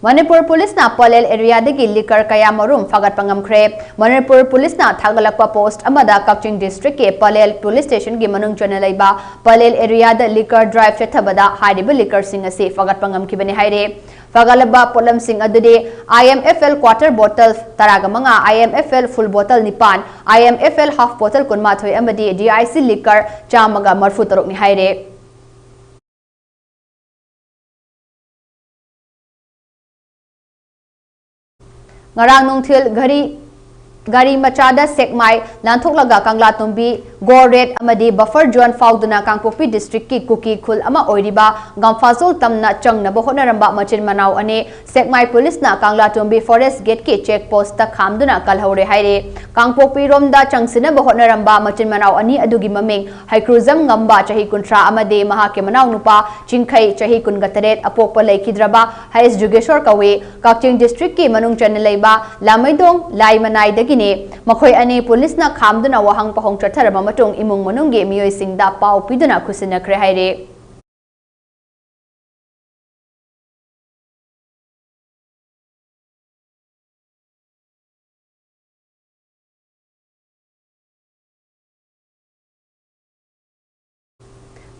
ꯃꯅꯤꯄꯨꯔ ꯄꯨꯂꯤꯁꯅ ꯄꯂꯦꯜ area ꯗꯒꯤ liquor ꯀꯌꯥ ꯃꯔꯨꯝ ꯐꯥꯒꯠꯄ ꯉꯝꯈ꯭ꯔꯦ꯫ ꯃꯅꯤꯄꯨꯔ ꯄꯨꯂꯤꯁꯅ ꯊꯥꯒꯠꯂꯛꯄ post ꯑꯃꯗ ꯀꯛꯆꯤꯡ district ꯀꯤ ꯄꯂꯦꯜ police station ꯒꯤ ꯃꯅꯨꯡ ꯆꯟꯅ ꯂꯩꯕ ꯄꯂꯦꯜ area ꯗ liquor drive ꯆꯠꯊꯕꯗ ꯍꯥꯏꯔꯤꯕ liquor ꯁꯤꯡ ꯑꯁꯤ ꯐꯥꯒꯠꯄ ꯉꯝꯈꯤꯕꯅꯤ ꯍꯥꯏꯔꯦ꯫ ꯐꯥꯒꯠꯂꯕ ꯄꯣꯠꯂꯝꯁꯤꯡ ꯑꯗꯨꯗꯤ I M F L quarter bottle ꯇꯔꯥꯒ ꯃꯉꯥ, I M F L full bottle ꯅꯤꯄꯥꯟ, I M F L half bottle ꯀꯨꯟꯃꯥꯊꯣꯏ ꯑꯃꯗꯤ D I C liquor ꯆꯥꯝꯃꯒ ꯃꯔꯤꯐꯨ ꯇꯔꯨꯛꯅꯤ ꯍꯥꯏꯔꯦ꯫ ꯉꯔꯥꯡ ꯅꯨꯡꯊꯤꯜ ꯘꯔꯤ, ꯒꯥꯔꯤ ꯃꯆꯥꯗ ꯁꯦꯛꯃꯥꯏ ꯂꯥꯟꯊꯣꯛꯂꯒ ꯀꯪꯂꯥꯇꯣꯝꯕꯤ, ꯒꯣꯔꯦꯠ ꯑꯃꯗꯤ buffer zone ꯐꯥꯎꯗꯨꯅ ꯀꯥꯡꯄꯣꯛꯄꯤ district ꯀꯤ ꯀꯨꯀꯤ ꯈꯨꯜ ꯑꯃ ꯑꯣꯏꯔꯤꯕ ꯒꯝꯐꯥꯖꯣꯜ ꯇꯝꯅ ꯆꯪꯅꯕ ꯍꯣꯠꯅꯔꯝꯕ ꯃꯆꯤꯟ ꯃꯅꯥꯎ ꯑꯅꯤ ꯁꯦꯛꯃꯥꯏ ꯄꯨꯂꯤꯁꯅ ꯀꯪꯂꯥꯇꯣꯝꯕꯤ forest gate ꯀꯤ check post ꯇ ꯈꯥꯝꯗꯨꯅ ꯀꯜꯍꯧꯔꯦ ꯍꯥꯏꯔꯦ꯫ ꯀꯥꯡꯄꯣꯛꯄꯤꯔꯣꯝꯗ ꯆꯪꯁꯤꯟꯅꯕ ꯍꯣꯠꯅꯔꯝꯕ ꯃꯆꯤꯟ ꯃꯅꯥꯎ ꯑꯅꯤ ꯑꯗꯨꯒꯤ ꯃꯃꯤꯡ ꯍꯩꯀ꯭ꯔꯨꯖꯝ ꯉꯝꯕ ꯆꯍꯤ ꯀꯨꯟꯊ꯭ꯔꯥ ꯑꯃꯗꯤ ꯃꯍꯥꯛꯀꯤ ꯃꯅꯥꯎꯅꯨꯄꯥ ꯆꯤꯡꯈꯩ ꯆꯍꯤ ꯀꯨꯟꯒ ꯇꯔꯦꯠ ꯑꯄꯣꯛꯄ ꯂꯩꯈꯤꯗ꯭ꯔꯕ ꯍꯩꯁ ꯖꯨꯒꯦꯁꯣꯔ ꯀꯧꯏ꯫ ꯀꯛꯆꯤꯡ district ꯀꯤ ꯃꯅꯨꯡ ꯆꯟꯅ ꯂꯩꯕ ꯂꯥꯃꯩꯗꯣꯡ ꯂꯥꯏꯃꯅꯥꯏꯗꯒꯤꯅꯤ꯫ ꯃꯈꯣꯏ ꯑꯅꯤ ꯄꯨꯂꯤꯁꯅ ꯈꯥꯝꯗꯨꯅ ꯋꯥꯍꯪ ꯄꯥꯎꯍꯪ ꯆꯠꯊꯔꯕ ꯃꯇꯨꯡ ꯏꯃꯨꯡ ꯃꯅꯨꯡꯒꯤ ꯃꯤꯑꯣꯏꯁꯤꯡꯗ ꯄꯥꯎ ꯄꯤꯗꯨꯅ ꯈꯨꯠꯁꯤꯟꯅꯈ꯭ꯔꯦ ꯍꯥꯏꯔꯦ꯫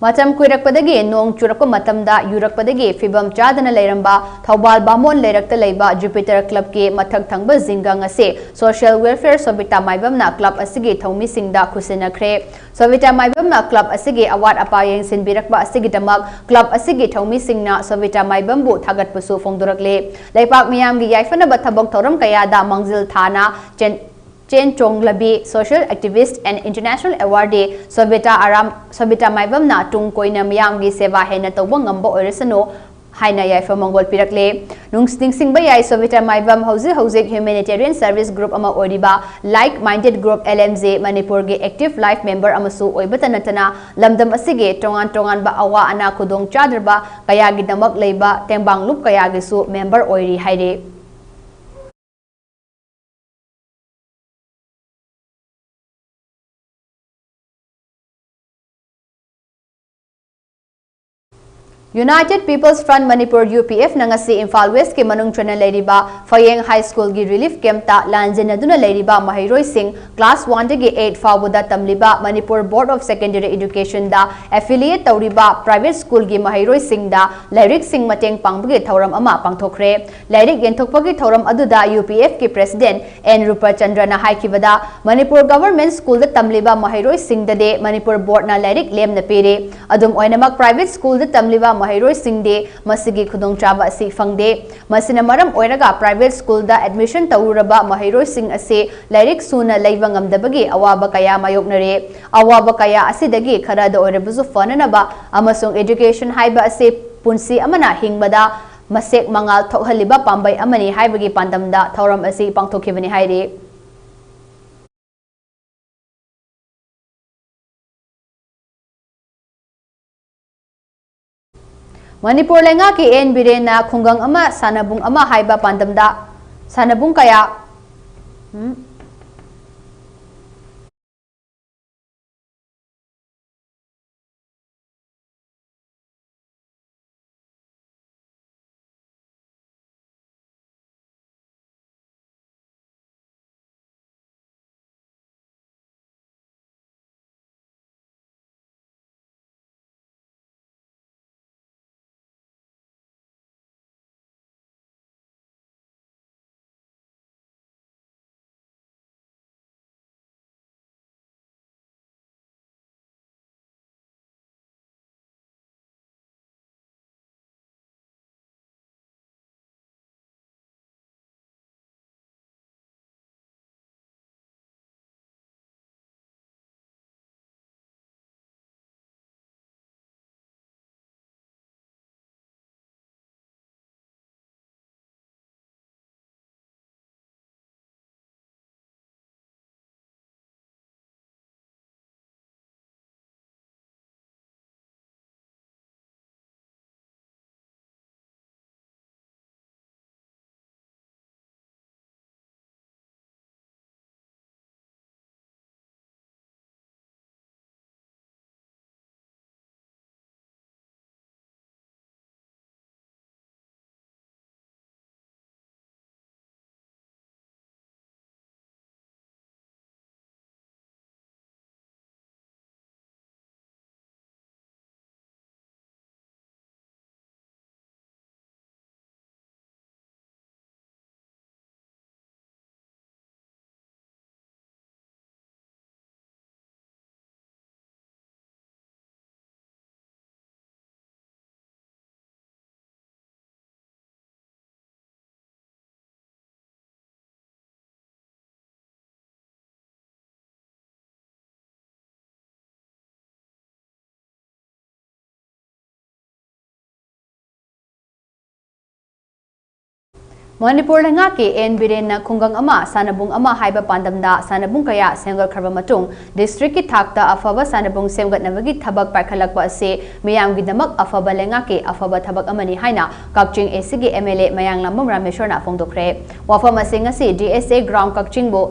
ꯃꯇꯝ ꯀꯨꯏꯔꯛꯄꯗꯒꯤ ꯅꯣꯡ ꯆꯨꯔꯛꯄ ꯃꯇꯝꯗ ꯌꯨꯔꯛꯄꯗꯒꯤ ꯐꯤꯕꯝ ꯆꯥꯗꯅ ꯂꯩꯔꯝꯕ ꯊꯧꯕꯥꯜ ꯕꯥꯃꯣꯟ ꯂꯩꯔꯛꯇ ꯂꯩꯕ Jupiter Club ꯀꯤ ꯃꯊꯛ ꯊꯪꯕ ꯖꯤꯡꯒ ꯉꯁꯤ Social Welfare ꯁꯣꯕꯤꯇꯥ ꯃꯥꯏꯕꯝꯅ club ꯑꯁꯤꯒꯤ ꯊꯧꯃꯤꯁꯤꯡꯗ ꯈꯨꯠꯁꯤꯟꯅꯈ꯭ꯔꯦ꯫ ꯁꯣꯕꯤꯇꯥ ꯃꯥꯏꯕꯝꯅ club ꯑꯁꯤꯒꯤ ꯑꯋꯥꯠ ꯑꯄꯥ ꯌꯦꯡꯁꯤꯟꯕꯤꯔꯛꯄ ꯑꯁꯤꯒꯤꯗꯃꯛ club ꯑꯁꯤꯒꯤ ꯊꯧꯃꯤꯁꯤꯡꯅ ꯁꯣꯕꯤꯇꯥ ꯃꯥꯏꯕꯝꯕꯨ ꯊꯥꯒꯠꯄꯁꯨ ꯐꯣꯡꯗꯣꯔꯛꯂꯦ꯫ ꯂꯩꯄꯥꯛ ꯃꯤꯌꯥꯝꯒꯤ ꯌꯥꯏꯐꯅꯕ ꯊꯕꯛ ꯊꯧꯔꯝ ꯀꯌꯥꯗ ꯃꯥꯡꯖꯤꯜ ꯊꯥꯅ ꯆꯦꯟ-, Chen Chonglabi, Social Activist and International Award Day, Sobita Aram, Sobita Maibamna ꯇꯨꯡ ꯀꯣꯏꯅ ꯃꯤꯌꯥꯝꯒꯤ ꯁꯦꯕꯥ ꯍꯦꯟꯅ ꯇꯧꯕ ꯉꯝꯕ ꯑꯣꯏꯔꯁꯅꯨ ꯍꯥꯏꯅ ꯌꯥꯏꯐ ꯃꯪꯒꯣꯜ ꯄꯤꯔꯛꯂꯦ꯫ ꯅꯨꯡꯁ-, ꯅꯤꯡꯁꯤꯡꯕ ꯌꯥꯏ, ꯁꯣꯕꯤꯇꯥ ꯃꯥꯏꯕꯝ ꯍꯧꯖꯤꯛ ꯍꯧꯖꯤꯛ humanitarian service group ꯑꯃ ꯑꯣꯏꯔꯤꯕ Like Minded Group, L M G, ꯃꯅꯤꯄꯨꯔꯒꯤ active life member ꯑꯃꯁꯨ ꯑꯣꯏꯕꯇ ꯅꯠꯇꯅ ꯂꯝꯗꯝ ꯑꯁꯤꯒꯤ ꯇꯣꯉꯥꯟ ꯇꯣꯉꯥꯟꯕ ꯑꯋꯥ ꯑꯅꯥ ꯈꯨꯗꯣꯡ ꯆꯥꯗ꯭ꯔꯕ ꯀꯌꯥꯒꯤꯗꯃꯛ ꯂꯩꯕ ꯇꯦꯡꯕꯥꯡꯂꯨꯞ ꯀꯌꯥꯒꯤꯁꯨ member ꯑꯣꯏꯔꯤ ꯍꯥꯏꯔꯤ꯫ United People's Front Manipur, U P F, ꯅ ꯉꯁꯤ ꯏꯝꯐꯥꯜ West ꯀꯤ ꯃꯅꯨꯡ ꯆꯟꯅ ꯂꯩꯔꯤꯕ ꯐꯌꯦꯡ High School ꯒꯤ relief camp ꯇ ꯂꯥꯟꯖꯦꯟꯅꯗꯨꯅ ꯂꯩꯔꯤꯕ ꯃꯍꯩꯔꯣꯏꯁꯤꯡ class one ꯗꯒꯤ eight ꯐꯥꯎꯕꯗ ꯇꯝꯂꯤꯕ Manipur Board of Secondary Education the affiliate ꯇꯧꯔꯤꯕ private school ꯒꯤ ꯃꯍꯩꯔꯣꯏꯁꯤꯡꯗ ꯂꯥꯏꯔꯤꯛꯁꯤꯡ ꯃꯇꯦꯡ ꯄꯥꯡꯕꯒꯤ ꯊꯧꯔꯝ ꯑꯃ ꯄꯥꯡꯊꯣꯛꯈ꯭ꯔꯦ꯫ ꯂꯥꯏꯔꯤꯛ ꯌꯦꯟꯊꯣꯛꯄꯒꯤ ꯊꯧꯔꯝ ꯑꯗꯨꯗ U P F ꯀꯤ President N ꯔꯨꯄꯆꯟꯗ꯭ꯔꯅ ꯍꯥꯏꯈꯤꯕꯗ, Manipur Government School ꯗ ꯇꯝꯂꯤꯕ ꯃꯍꯩꯔꯣꯏꯁꯤꯡꯗꯗꯤ ꯃꯅꯤꯄꯨꯔ Board ꯅ ꯂꯥꯏꯔꯤꯛ ꯂꯦꯝꯅ ꯄꯤꯔꯤ꯫ ꯑꯗꯨꯝ ꯑꯣꯏꯅꯃꯛ, private school ꯗ ꯇꯝꯂꯤꯕ ꯃꯍꯩꯔꯣꯏꯁꯤꯡꯗꯤ ꯃꯁꯤꯒꯤ ꯈꯨꯗꯣꯡꯆꯥꯕ ꯑꯁꯤ ꯐꯪꯗꯦ꯫ ꯃꯁꯤꯅ ꯃꯔꯝ ꯑꯣꯏꯔꯒ private school ꯗ admission ꯇꯧꯔꯨꯔꯕ ꯃꯍꯩꯔꯣꯏꯁꯤꯡ ꯑꯁꯤ ꯂꯥꯏꯔꯤꯛ ꯁꯨꯅ ꯂꯩꯕ ꯉꯝꯗꯕꯒꯤ ꯑꯋꯥꯕ ꯀꯌꯥ ꯃꯥꯌꯣꯛꯅꯔꯦ꯫ ꯑꯋꯥꯕ ꯀꯌꯥ ꯑꯁꯤꯗꯒꯤ ꯈꯔꯗ ꯑꯣꯏꯔꯕꯁꯨ ꯐꯅꯅꯕ ꯑꯃꯁꯨꯡ education ꯍꯥꯏꯕ ꯑꯁꯤ ꯄꯨꯟꯁꯤ ꯑꯃꯅ ꯍꯤꯡꯕꯗ ꯃꯁꯦꯛ ꯃꯉꯥꯜ ꯊꯣꯛꯍꯜꯂꯤꯕ ꯄꯥꯝꯕꯩ ꯑꯃꯅꯤ ꯍꯥꯏꯕꯒꯤ ꯄꯥꯟꯗꯝꯗ ꯊꯧꯔꯝ ꯑꯁꯤ ꯄꯥꯡꯊꯣꯛꯈꯤꯕꯅꯤ ꯍꯥꯏꯔꯤ꯫ ꯃꯅꯤꯄꯨꯔ ꯂꯩꯉꯥꯛꯀꯤ ꯑꯦꯟ ꯕꯤꯔꯦꯟꯅ ꯈꯨꯡꯒꯪ ꯑꯃ ꯁꯥꯟꯅꯕꯨꯡ ꯑꯃ ꯍꯥꯏꯕ ꯄꯥꯟꯗꯝꯗ ꯁꯥꯟꯅꯕꯨꯡ ꯀꯌꯥ, ꯎꯝ, ꯃꯅꯤꯄꯨꯔ ꯂꯩꯉꯥꯛꯀꯤ ꯑꯦꯟ ꯕꯤꯔꯦꯟꯅ ꯈꯨꯡꯒꯪ ꯑꯃ, ꯁꯥꯟꯅꯕꯨꯡ ꯑꯃ ꯍꯥꯏꯕ ꯄꯥꯟꯗꯝꯗ ꯁꯥꯟꯅꯕꯨꯡ ꯀꯌꯥ ꯁꯦꯝꯒꯠꯈ꯭ꯔꯕ ꯃꯇꯨꯡ, district ꯀꯤ ꯊꯥꯛꯇ ꯑꯐꯕ ꯁꯥꯟꯅꯕꯨꯡ ꯁꯦꯝꯒꯠꯅꯕꯒꯤ ꯊꯕꯛ ꯄꯥꯏꯈꯠꯂꯛꯄ ꯑꯁꯤ ꯃꯤꯌꯥꯝꯒꯤꯗꯃꯛ ꯑꯐꯕ ꯂꯩꯉꯥꯛꯀꯤ ꯑꯐꯕ ꯊꯕꯛ ꯑꯃꯅꯤ ꯍꯥꯏꯅ ꯀꯛꯆꯤꯡ A C ꯒꯤ M L A ꯃꯌꯥꯡꯂꯥꯝꯕꯝ ꯔꯥꯃꯦꯁꯣꯔꯅ ꯐꯣꯡꯗꯣꯛꯈ꯭ꯔꯦ꯫ ꯋꯥꯐꯝ ꯑꯁꯤ ꯉꯁꯤ D S A ground ꯀꯛꯆꯤꯡꯕꯨ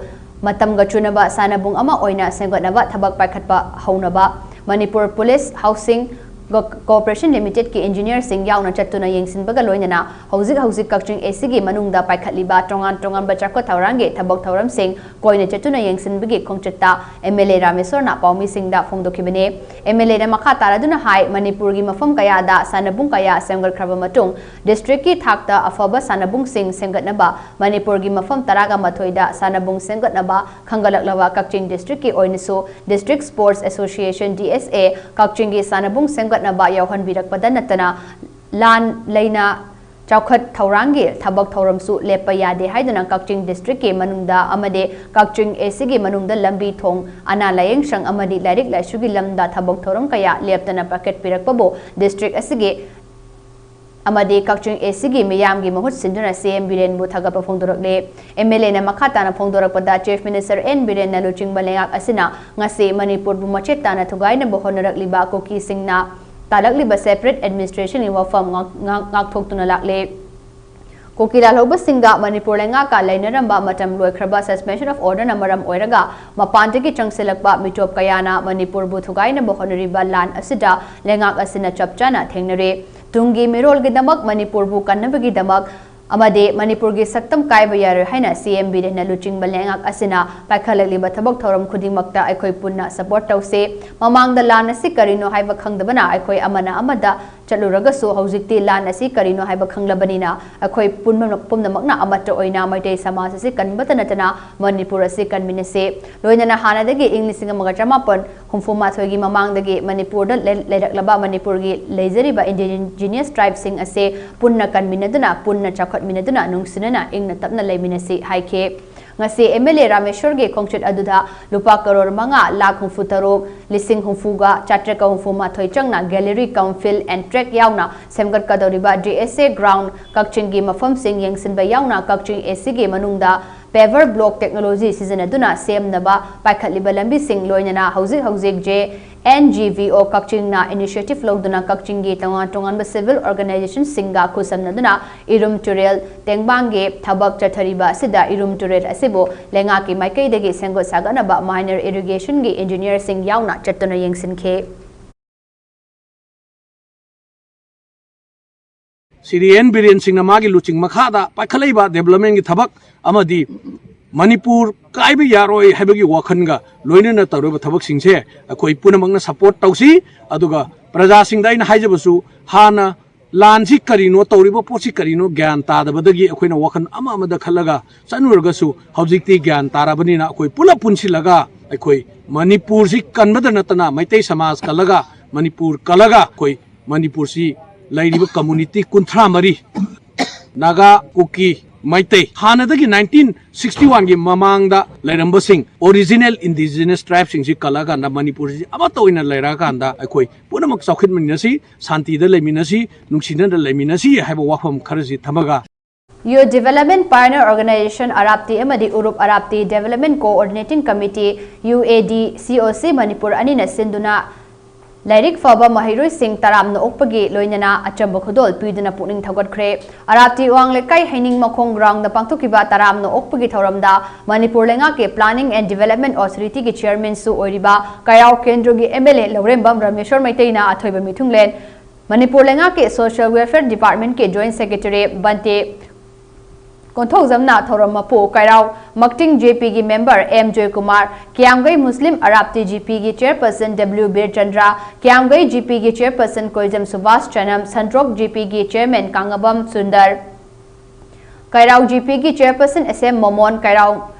ꯃꯇꯝꯒ ꯆꯨꯅꯕ ꯁꯥꯟꯅꯕꯨꯡ ꯑꯃ ꯑꯣꯏꯅ ꯁꯦꯝꯒꯠꯅꯕ ꯊꯕꯛ ꯄꯥꯏꯈꯠꯄ ꯍꯧꯅꯕ ꯃꯅꯤꯄꯨꯔ ꯄꯨꯂꯤꯁ ꯍꯥꯎꯁꯤꯡ ꯀꯣ-, ꯀꯣꯔꯄꯣꯔꯦꯁꯟ ꯂꯤꯃꯤꯇꯦꯗꯀꯤ ꯏꯟꯖꯤꯅꯤꯌꯔꯁꯤꯡ ꯌꯥꯎꯅ ꯆꯠꯇꯨꯅ ꯌꯦꯡꯁꯤꯟꯕꯒ ꯂꯣꯏꯅꯅ ꯍꯧꯖꯤꯛ ꯍꯧꯖꯤꯛ ꯀꯛꯆꯤꯡ A C ꯒꯤ ꯃꯅꯨꯡꯗ ꯄꯥꯏꯈꯠꯂꯤꯕ ꯇꯣꯉꯥꯟ ꯇꯣꯉꯥꯟꯕ ꯆꯥꯎꯈꯠ ꯊꯧꯔꯥꯡꯒꯤ ꯊꯕꯛ ꯊꯧꯔꯝꯁꯤꯡ ꯀꯣꯏꯅ ꯆꯠꯇꯨꯅ ꯌꯦꯡꯁꯤꯟꯕꯒꯤ ꯈꯣꯡꯆꯠꯇ M L A ꯔꯥꯃꯦꯁꯣꯔꯅ ꯄꯥꯎꯃꯤꯁꯤꯡꯗ ꯐꯣꯡꯗꯣꯛꯈꯤꯕꯅꯤ꯫ M L A ꯅ ꯃꯈꯥ ꯇꯥꯔꯗꯨꯅ ꯍꯥꯏ, ꯃꯅꯤꯄꯨꯔꯒꯤ ꯃꯐꯝ ꯀꯌꯥꯗ ꯁꯥꯟꯅꯕꯨꯡ ꯀꯌꯥ ꯁꯦꯝꯒꯠꯈ꯭ꯔꯕ ꯃꯇꯨꯡ, district ꯀꯤ ꯊꯥꯛꯇ ꯑꯐꯕ ꯁꯥꯟꯅꯕꯨꯡꯁꯤꯡ ꯁꯦꯝꯒꯠꯅꯕ ꯃꯅꯤꯄꯨꯔꯒꯤ ꯃꯐꯝ ꯇꯔꯥꯒ ꯃꯥꯊꯣꯏꯗ ꯁꯥꯟꯅꯕꯨꯡ ꯁꯦꯝꯒꯠꯅꯕ ꯈꯟꯒꯠꯂꯛꯂꯕ ꯀꯛꯆꯤꯡ district ꯀꯤ ꯑꯣꯏꯅꯁꯨ District Sports Association, D S A, ꯀꯛꯆꯤꯡꯒꯤ ꯁꯥꯟꯅꯕꯨꯡ ꯁꯦꯝꯒꯠꯅꯕ ꯌꯥꯎꯍꯟꯕꯤꯔꯛꯄꯗ ꯅꯠꯇꯅ ꯂꯥꯟ ꯂꯩꯅ ꯆꯥꯎꯈꯠ ꯊꯧꯔꯥꯡꯒꯤ ꯊꯕꯛ ꯊꯧꯔꯝꯁꯨ ꯂꯦꯞꯄ ꯌꯥꯗꯦ ꯍꯥꯏꯗꯨꯅ ꯀꯛꯆꯤꯡ district ꯀꯤ ꯃꯅꯨꯡꯗ ꯑꯃꯗꯤ ꯀꯛꯆꯤꯡ A C ꯒꯤ ꯃꯅꯨꯡꯗ ꯂꯝꯕꯤ ꯊꯣꯡ, ꯑꯅꯥ ꯂꯥꯌꯦꯡꯁꯪ ꯑꯃꯗꯤ ꯂꯥꯏꯔꯤꯛ ꯂꯥꯏꯁꯨꯒꯤ ꯂꯝꯗ ꯊꯕꯛ ꯊꯧꯔꯝ ꯀꯌꯥ ꯂꯦꯞꯇꯅ ꯄꯥꯏꯈꯠꯄꯤꯔꯛꯄꯕꯨ district ꯑꯁꯤꯒꯤ ꯑꯃꯗꯤ ꯀꯛꯆꯤꯡ A C ꯒꯤ ꯃꯤꯌꯥꯝꯒꯤ ꯃꯍꯨꯠ ꯁꯤꯟꯗꯨꯅ C M ꯕꯤꯔꯦꯟꯕꯨ ꯊꯥꯒꯠꯄ ꯐꯣꯡꯗꯣꯔꯛꯂꯦ꯫ M L A ꯅ ꯃꯈꯥ ꯇꯥꯅ ꯐꯣꯡꯗꯣꯔꯛꯄꯗ, Chief Minister N ꯕꯤꯔꯦꯟꯅ ꯂꯨꯆꯤꯡꯕ ꯂꯩꯉꯥꯛ ꯑꯁꯤꯅ ꯉꯁꯤ ꯃꯅꯤꯄꯨꯔꯕꯨ ꯃꯆꯦꯠ ꯇꯥꯅ ꯊꯨꯒꯥꯏꯅꯕ ꯍꯣꯠꯅꯔꯛꯂꯤꯕ ꯀꯨꯀꯤꯁꯤꯡꯅ ꯇꯥꯂꯛꯂꯤꯕ separate administration ꯒꯤ ꯋꯥꯐꯝ ꯉꯥꯛ-, ꯉꯥꯛ-, ꯉꯥꯛꯊꯣꯛꯇꯨꯅ ꯂꯥꯛꯂꯦ꯫ ꯀꯨꯀꯤ ꯂꯥꯜꯍꯧꯕꯁꯤꯡꯗ ꯃꯅꯤꯄꯨꯔ ꯂꯩꯉꯥꯛꯀ ꯂꯩꯅꯔꯝꯕ ꯃꯇꯝ ꯂꯣꯏꯈ꯭ꯔꯕ suspension of order ꯅ ꯃꯔꯝ ꯑꯣꯏꯔꯒ ꯃꯄꯥꯟꯗꯒꯤ ꯆꯪꯁꯤꯜꯂꯛꯄ ꯃꯤꯇꯣꯞ ꯀꯌꯥꯅ ꯃꯅꯤꯄꯨꯔꯕꯨ ꯊꯨꯒꯥꯏꯅꯕ ꯍꯣꯠꯅꯔꯤꯕ ꯂꯥꯟ ꯑꯁꯤꯗ ꯂꯩꯉꯥꯛ ꯑꯁꯤꯅ ꯆꯞ ꯆꯥꯅ ꯊꯦꯡꯅꯔꯦ꯫ ꯇꯨꯡꯒꯤ ꯃꯤꯔꯣꯜꯒꯤꯗꯃꯛ, ꯃꯅꯤꯄꯨꯔꯕꯨ ꯀꯟꯅꯕꯒꯤꯗꯃꯛ ꯑꯃꯗꯤ ꯃꯅꯤꯄꯨꯔꯒꯤ ꯁꯛꯇꯝ ꯀꯥꯏꯕ ꯌꯥꯔꯣꯏ ꯍꯥꯏꯅ C M ꯕꯤꯔꯦꯟꯅ ꯂꯨꯆꯤꯡꯕ ꯂꯩꯉꯥꯛ ꯑꯁꯤꯅ ꯄꯥꯏꯈꯠꯂꯛꯂꯤꯕ ꯊꯕꯛ ꯊꯧꯔꯝ ꯈꯨꯗꯤꯡꯃꯛꯇ ꯑꯩꯈꯣꯏ ꯄꯨꯟꯅ support ꯇꯧꯁꯦ꯫ ꯃꯃꯥꯡꯗ ꯂꯥꯟ ꯑꯁꯤ ꯀꯔꯤꯅꯣ ꯍꯥꯏꯕ ꯈꯪꯗꯕꯅ ꯑꯩꯈꯣꯏ ꯑꯃꯅ ꯑꯃꯗ ꯆꯠꯂꯨꯔꯒꯁꯨ, ꯍꯧꯖꯤꯛꯇꯤ ꯂꯥꯟ ꯑꯁꯤ ꯀꯔꯤꯅꯣ ꯍꯥꯏꯕ ꯈꯪꯂꯕꯅꯤꯅ ꯑꯩꯈꯣꯏ ꯄꯨꯝꯅꯃꯛ-, ꯄꯨꯝꯅꯃꯛꯅ ꯑꯃꯠꯇ ꯑꯣꯏꯅ ꯃꯩꯇꯩ ꯁꯃꯥꯖ ꯑꯁꯤ ꯀꯟꯕꯇ ꯅꯠꯇꯅ ꯃꯅꯤꯄꯨꯔ ꯑꯁꯤ ꯀꯟꯃꯤꯟꯅꯁꯤ꯫ ꯂꯣꯏꯅꯅ ꯍꯥꯟꯅꯗꯒꯤ ꯏꯪ ꯂꯤꯁꯤꯡ ꯑꯃꯒ ꯆꯃꯥꯄꯟ ꯍꯨꯝꯐꯨ ꯃꯥꯊꯣꯏꯒꯤ ꯃꯃꯥꯡꯗꯒꯤ ꯃꯅꯤꯄꯨꯔꯗ ꯂꯩ-, ꯂꯩꯔꯛꯂꯕ ꯃꯅꯤꯄꯨꯔꯒꯤ ꯂꯩꯖꯔꯤꯕ indigenous tribe ꯁꯤꯡ ꯑꯁꯤ ꯄꯨꯟꯅ ꯀꯟꯃꯤꯟꯅꯗꯨꯅ, ꯄꯨꯟꯅ ꯆꯥꯎꯈꯠꯃꯤꯟꯅꯗꯨꯅ, ꯅꯨꯡꯁꯤꯅꯅ ꯏꯪꯅ ꯇꯞꯅ ꯂꯩꯃꯤꯟꯅꯁꯤ ꯍꯥꯏꯈꯤ꯫ ꯉꯁꯤ MLA ꯔꯥꯃꯦꯁ꯭ꯋꯔꯒꯤ ꯈꯣꯡꯆꯠ ꯑꯗꯨꯗ ꯂꯨꯄꯥ ꯀꯔꯣꯔ ꯃꯉꯥ ꯂꯥꯈ ꯍꯨꯝꯐꯨ ꯇꯔꯨꯛ ꯂꯤꯁꯤꯡ ꯍꯨꯝꯐꯨꯒ ꯆꯥꯇ꯭ꯔꯦꯠꯀ ꯍꯨꯝꯐꯨ ꯃꯥꯊꯣꯏ ꯆꯪꯅ gallery cum field and track ꯌꯥꯎꯅ ꯁꯦꯝꯒꯠꯀꯗꯧꯔꯤꯕ DSA ground ꯀꯛꯆꯤꯡꯒꯤ ꯃꯐꯝꯁꯤꯡ ꯌꯦꯡꯁꯤꯟꯕ ꯌꯥꯎꯅ ꯀꯛꯆꯤꯡ ACꯒꯤ ꯃꯅꯨꯡꯗ paver block technology ꯁꯤꯖꯤꯟꯅꯗꯨꯅ ꯁꯦꯝꯅꯕ ꯄꯥꯏꯈꯠꯂꯤꯕ ꯂꯝꯕꯤꯁꯤꯡ, ꯂꯣꯏꯅꯅ ꯍꯧꯖꯤꯛ ꯍꯧꯖꯤꯛ JNGVO ꯀꯛꯆꯤꯡꯅ initiative ꯂꯧꯗꯨꯅ ꯀꯛꯆꯤꯡꯒꯤ ꯇꯣꯉꯥꯟ ꯇꯣꯉꯥꯟꯕ civil organizationꯁꯤꯡꯒ ꯈꯨꯠꯁꯝꯅꯗꯨꯅ ꯏꯔꯨꯝ ꯇꯨꯔꯦꯜ ꯇꯦꯡꯕꯥꯡꯒꯤ ꯊꯕꯛ ꯆꯠꯊꯔꯤꯕ ꯑꯁꯤꯗ ꯏꯔꯨꯝ ꯇꯨꯔꯦꯜ ꯑꯁꯤꯕꯨ ꯂꯩꯉꯥꯛꯀꯤ ꯃꯥꯏꯀꯩꯗꯒꯤ ꯁꯦꯝꯒꯠ ꯁꯥꯒꯠꯅꯕ minor irrigationꯒꯤ engineerꯁꯤꯡ ꯌꯥꯎꯅ ꯆꯠꯇꯨꯅ ꯌꯦꯡꯁꯤꯟꯈꯤ꯫ ꯁ꯭ꯔꯤ ꯑꯦꯟ ꯕꯤꯔꯦꯟ ꯁꯤꯡꯅ ꯃꯥꯒꯤ ꯂꯨꯆꯤꯡ ꯃꯈꯥꯗ ꯄꯥꯏꯈꯠꯂꯛꯏꯕ developmentꯀꯤ ꯊꯕꯛ ꯑꯃꯗꯤ ꯃꯅꯤꯄꯨꯔ ꯀꯥꯏꯕ ꯌꯥꯔꯣꯏ ꯍꯥꯏꯕꯒꯤ ꯋꯥꯈꯜꯒ ꯂꯣꯏꯅꯅ ꯇꯧꯔꯤꯕ ꯊꯕꯛꯁꯤꯡꯁꯦ ꯑꯩꯈꯣꯏ ꯄꯨꯝꯅꯃꯛꯅ support ꯇꯧꯁꯤ꯫ ꯑꯗꯨꯒ ꯄ꯭ꯔꯖꯥꯁꯤꯡꯗ ꯑꯩꯅ ꯍꯥꯏꯖꯕꯁꯨ, ꯍꯥꯟꯅ ꯂꯥꯟꯁꯤ ꯀꯔꯤꯅꯣ, ꯇꯧꯔꯤꯕ ꯄꯣꯠꯁꯤ ꯀꯔꯤꯅꯣ ꯒ꯭ꯌꯥꯟ ꯇꯥꯗꯕꯗꯒꯤ ꯑꯩꯈꯣꯏꯅ ꯋꯥꯈꯜ ꯑꯃ ꯑꯃꯗ ꯈꯜꯂꯒ ꯆꯠꯅꯔꯒꯁꯨ, ꯍꯧꯖꯤꯛꯇꯤ ꯒ꯭ꯌꯥꯟ ꯇꯥꯔꯕꯅꯤꯅ ꯑꯩꯈꯣꯏ ꯄꯨꯂꯞ ꯄꯨꯟꯁꯤꯜꯂꯒ ꯑꯩꯈꯣꯏ ꯃꯅꯤꯄꯨꯔꯁꯤ ꯀꯟꯕꯗ ꯅꯠꯇꯅ ꯃꯩꯇꯩ ꯁꯃꯥꯖ ꯀꯜꯂꯒ, ꯃꯅꯤꯄꯨꯔ ꯀꯜꯂꯒ ꯑꯩꯈꯣꯏ ꯃꯅꯤꯄꯨꯔꯁꯤ ꯂꯩꯔꯤꯕ community ꯀꯨꯟꯊ꯭ꯔꯥ ꯃꯔꯤ, ꯅꯥꯒꯥ, ꯀꯨꯀꯤ, ꯃꯩꯇꯩ, ꯍꯥꯟꯅꯗꯒꯤ nineteen sixty oneꯒꯤ ꯃꯃꯥꯡꯗ ꯂꯩꯔꯝꯕꯁꯤꯡ, original indigenous tribeꯁꯤꯡꯁꯤ ꯀꯜꯂꯀꯥꯟꯗ ꯃꯅꯤꯄꯨꯔꯁꯤ ꯑꯃꯠꯇ ꯑꯣꯏꯅ ꯂꯩꯔꯛꯑꯀꯥꯟꯗ ꯑꯩꯈꯣꯏ ꯄꯨꯝꯅꯃꯛ ꯆꯥꯎꯈꯠꯃꯤꯟꯅꯁꯤ, ꯁꯥꯟꯇꯤꯗ ꯂꯩꯃꯤꯟꯅꯁꯤ, ꯅꯨꯡꯁꯤꯅꯅ ꯂꯩꯃꯤꯟꯅꯁꯤ ꯍꯥꯏꯕ ꯋꯥꯐꯝ ꯈꯔꯁꯤ ꯊꯝꯃꯒ, Youth Development Pioneer Organization ꯑꯔꯥꯞꯇꯤ ꯑꯃꯗꯤ ꯎꯔꯨꯞ ꯑꯔꯥꯞꯇꯤ Development Coordinating Committee, UADCOC, Manipur ꯑꯅꯤꯅ ꯁꯤꯟꯗꯨꯅ ꯂꯥꯏꯔꯤꯛ ꯐꯕ ꯃꯍꯩꯔꯣꯏꯁꯤꯡ ꯇꯔꯥꯝꯅ ꯑꯣꯛꯄꯒꯤ ꯂꯣꯏꯅꯅ ꯑꯆꯝꯕ ꯈꯨꯗꯣꯜ ꯄꯤꯗꯨꯅ ꯄꯨꯛꯅꯤꯡ ꯊꯧꯒꯠꯈ꯭ꯔꯦ꯫ ꯑꯔꯥꯞꯇꯤ ꯋꯥꯡ ꯂꯩꯀꯥꯏ ꯍꯩꯅꯤꯡ ꯃꯈꯣꯡ groundꯗ ꯄꯥꯡꯊꯣꯛꯈꯤꯕ ꯇꯔꯥꯝꯅ ꯑꯣꯛꯄꯒꯤ ꯊꯧꯔꯝꯗ ꯃꯅꯤꯄꯨꯔ ꯂꯩꯉꯥꯛꯀꯤ Planning and Development Authorityꯒꯤ chairmanꯁꯨ ꯑꯣꯏꯔꯤꯕ ꯀꯩꯔꯥꯎ ꯀꯦꯟꯗ꯭ꯔꯒꯤ MLA ꯂꯧꯔꯦꯝꯕꯝ ꯔꯥꯃꯦꯁ꯭ꯋꯔ ꯃꯩꯇꯩꯅ ꯑꯊꯣꯏꯕ ꯃꯤꯊꯨꯡꯂꯦꯟ, ꯃꯅꯤꯄꯨꯔ ꯂꯩꯉꯥꯛꯀꯤ Social Welfare Departmentꯀꯤ Joint Secretary ꯕꯟꯇꯦ ꯀꯣꯟꯊꯧꯖꯝꯅ ꯊꯧꯔꯝ ꯃꯄꯨ, ꯀꯩꯔꯥꯎ ꯃꯛꯇꯤꯡ GPꯒꯤ member M ꯖꯣꯏꯀꯨꯃꯥꯔ, ꯀꯤꯌꯥꯝꯒꯩ ꯃꯨꯁꯂꯤꯝ ꯑꯔꯥꯞꯇꯤ GPꯒꯤ chairperson W ꯕꯤꯔꯆꯟꯗ꯭ꯔ, ꯀꯤꯌꯥꯝꯒꯩ GPꯒꯤ chairperson ꯀꯣꯏꯖꯝ ꯁꯨꯕꯥꯁ ꯆꯅꯝ, ꯁꯟꯇ꯭ꯔꯣꯛ GPꯒꯤ chairman ꯀꯥꯡꯉꯕꯝ Sundar, ꯀꯩꯔꯥꯎ GPꯒꯤ chairperson SM ꯃꯣꯃꯣꯟ, ꯀꯩꯔꯥꯎ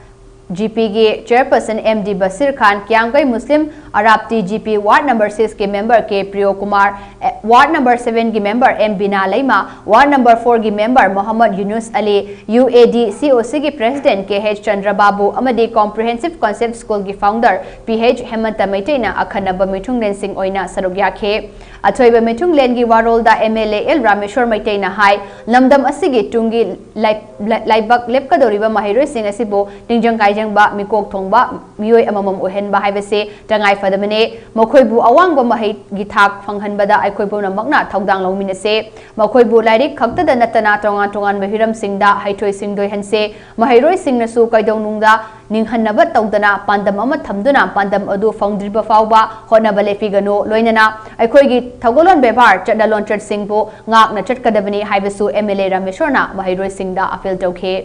GPꯒꯤ chairperson MD Bashir ꯈꯥꯟ, ꯀꯤꯌꯥꯝꯒꯩ ꯃꯨꯁꯂꯤꯝ ꯑꯔꯥꯞꯇꯤ G P ward number six ꯀꯤ member K Priyo Kumar, eh, ward number seven ꯒꯤ member M Bina Leima, ward number four ꯒꯤ member Mohammad Yunus Ali, U A D C O C ꯒꯤ president K H Chandra Babu ꯑꯃꯗꯤ Comprehensive Concept School ꯒꯤ founder P H Hemanta ꯃꯩꯇꯩꯅ ꯑꯈꯟꯅꯕ ꯃꯤꯊꯨꯡꯂꯦꯟꯁꯤꯡ ꯑꯣꯏꯅ ꯁꯔꯨꯛ ꯌꯥꯈꯤ꯫ ꯑꯊꯣꯏꯕ ꯃꯤꯊꯨꯡꯂꯦꯟꯒꯤ ꯋꯥꯔꯣꯜꯗ M L A L Rameshwor ꯃꯩꯇꯩꯅ ꯍꯥꯏ, ꯂꯝꯗꯝ ꯑꯁꯤꯒꯤ ꯇꯨꯡꯒꯤ ꯂꯥꯏ-, ꯂꯥꯏ-, ꯂꯥꯏꯕꯛ ꯂꯦꯞꯀꯗꯧꯔꯤꯕ ꯃꯍꯩꯔꯣꯏꯁꯤꯡ ꯑꯁꯤꯕꯨ ꯅꯤꯡꯖꯪ ꯀꯥꯏꯖꯪꯕ, ꯃꯤꯀꯣꯛ ꯊꯣꯡꯕ ꯃꯤꯑꯣꯏ ꯑꯃꯃꯝ ꯑꯣꯏꯍꯟꯕ ꯍꯥꯏꯕꯁꯤ ꯇꯉꯥꯏ ꯐꯗꯕꯅꯤ꯫ ꯃꯈꯣꯏꯕꯨ ꯑꯋꯥꯡꯕ ꯃꯍꯩꯒꯤ ꯊꯥꯛ ꯐꯪꯍꯟꯕꯗ ꯑꯩꯈꯣꯏ ꯄꯨꯝꯅꯃꯛꯅ ꯊꯧꯗꯥꯡ ꯂꯧꯃꯤꯟꯅꯁꯦ꯫ ꯃꯈꯣꯏꯕꯨ ꯂꯥꯏꯔꯤꯛ ꯈꯛꯇꯗ ꯅꯠꯇꯅ ꯇꯣꯉꯥꯟ ꯇꯣꯉꯥꯟꯕ ꯍꯤꯔꯝꯁꯤꯡꯗ ꯍꯩꯊꯣꯏ ꯁꯤꯡꯊꯣꯏꯍꯟꯁꯦ꯫ ꯃꯍꯩꯔꯣꯏꯁꯤꯡꯅꯁꯨ ꯀꯩꯗꯧꯅꯨꯡꯗ ꯅꯤꯡꯍꯟꯅꯕ ꯇꯧꯗꯅ ꯄꯥꯟꯗꯝ ꯑꯃ ꯊꯝꯗꯨꯅ ꯄꯥꯟꯗꯝ ꯑꯗꯨ ꯐꯪꯗ꯭ꯔꯤꯕ ꯐꯥꯎꯕ ꯍꯣꯠꯅꯕ ꯂꯦꯞꯄꯤꯒꯅꯨ꯫ ꯂꯣꯏꯅꯅ ꯑꯩꯈꯣꯏꯒꯤ ꯊꯧꯒꯜꯂꯣꯟ ꯕꯦꯕꯥꯔ, ꯆꯠꯅ ꯂꯣꯟꯆꯠꯁꯤꯡꯕꯨ ꯉꯥꯛꯅ ꯆꯠꯀꯗꯕꯅꯤ ꯍꯥꯏꯕꯁꯨ M L A ꯔꯥꯃꯦꯁꯣꯔꯅ ꯃꯍꯩꯔꯣꯏꯁꯤꯡꯗ appeal ꯇꯧꯈꯤ꯫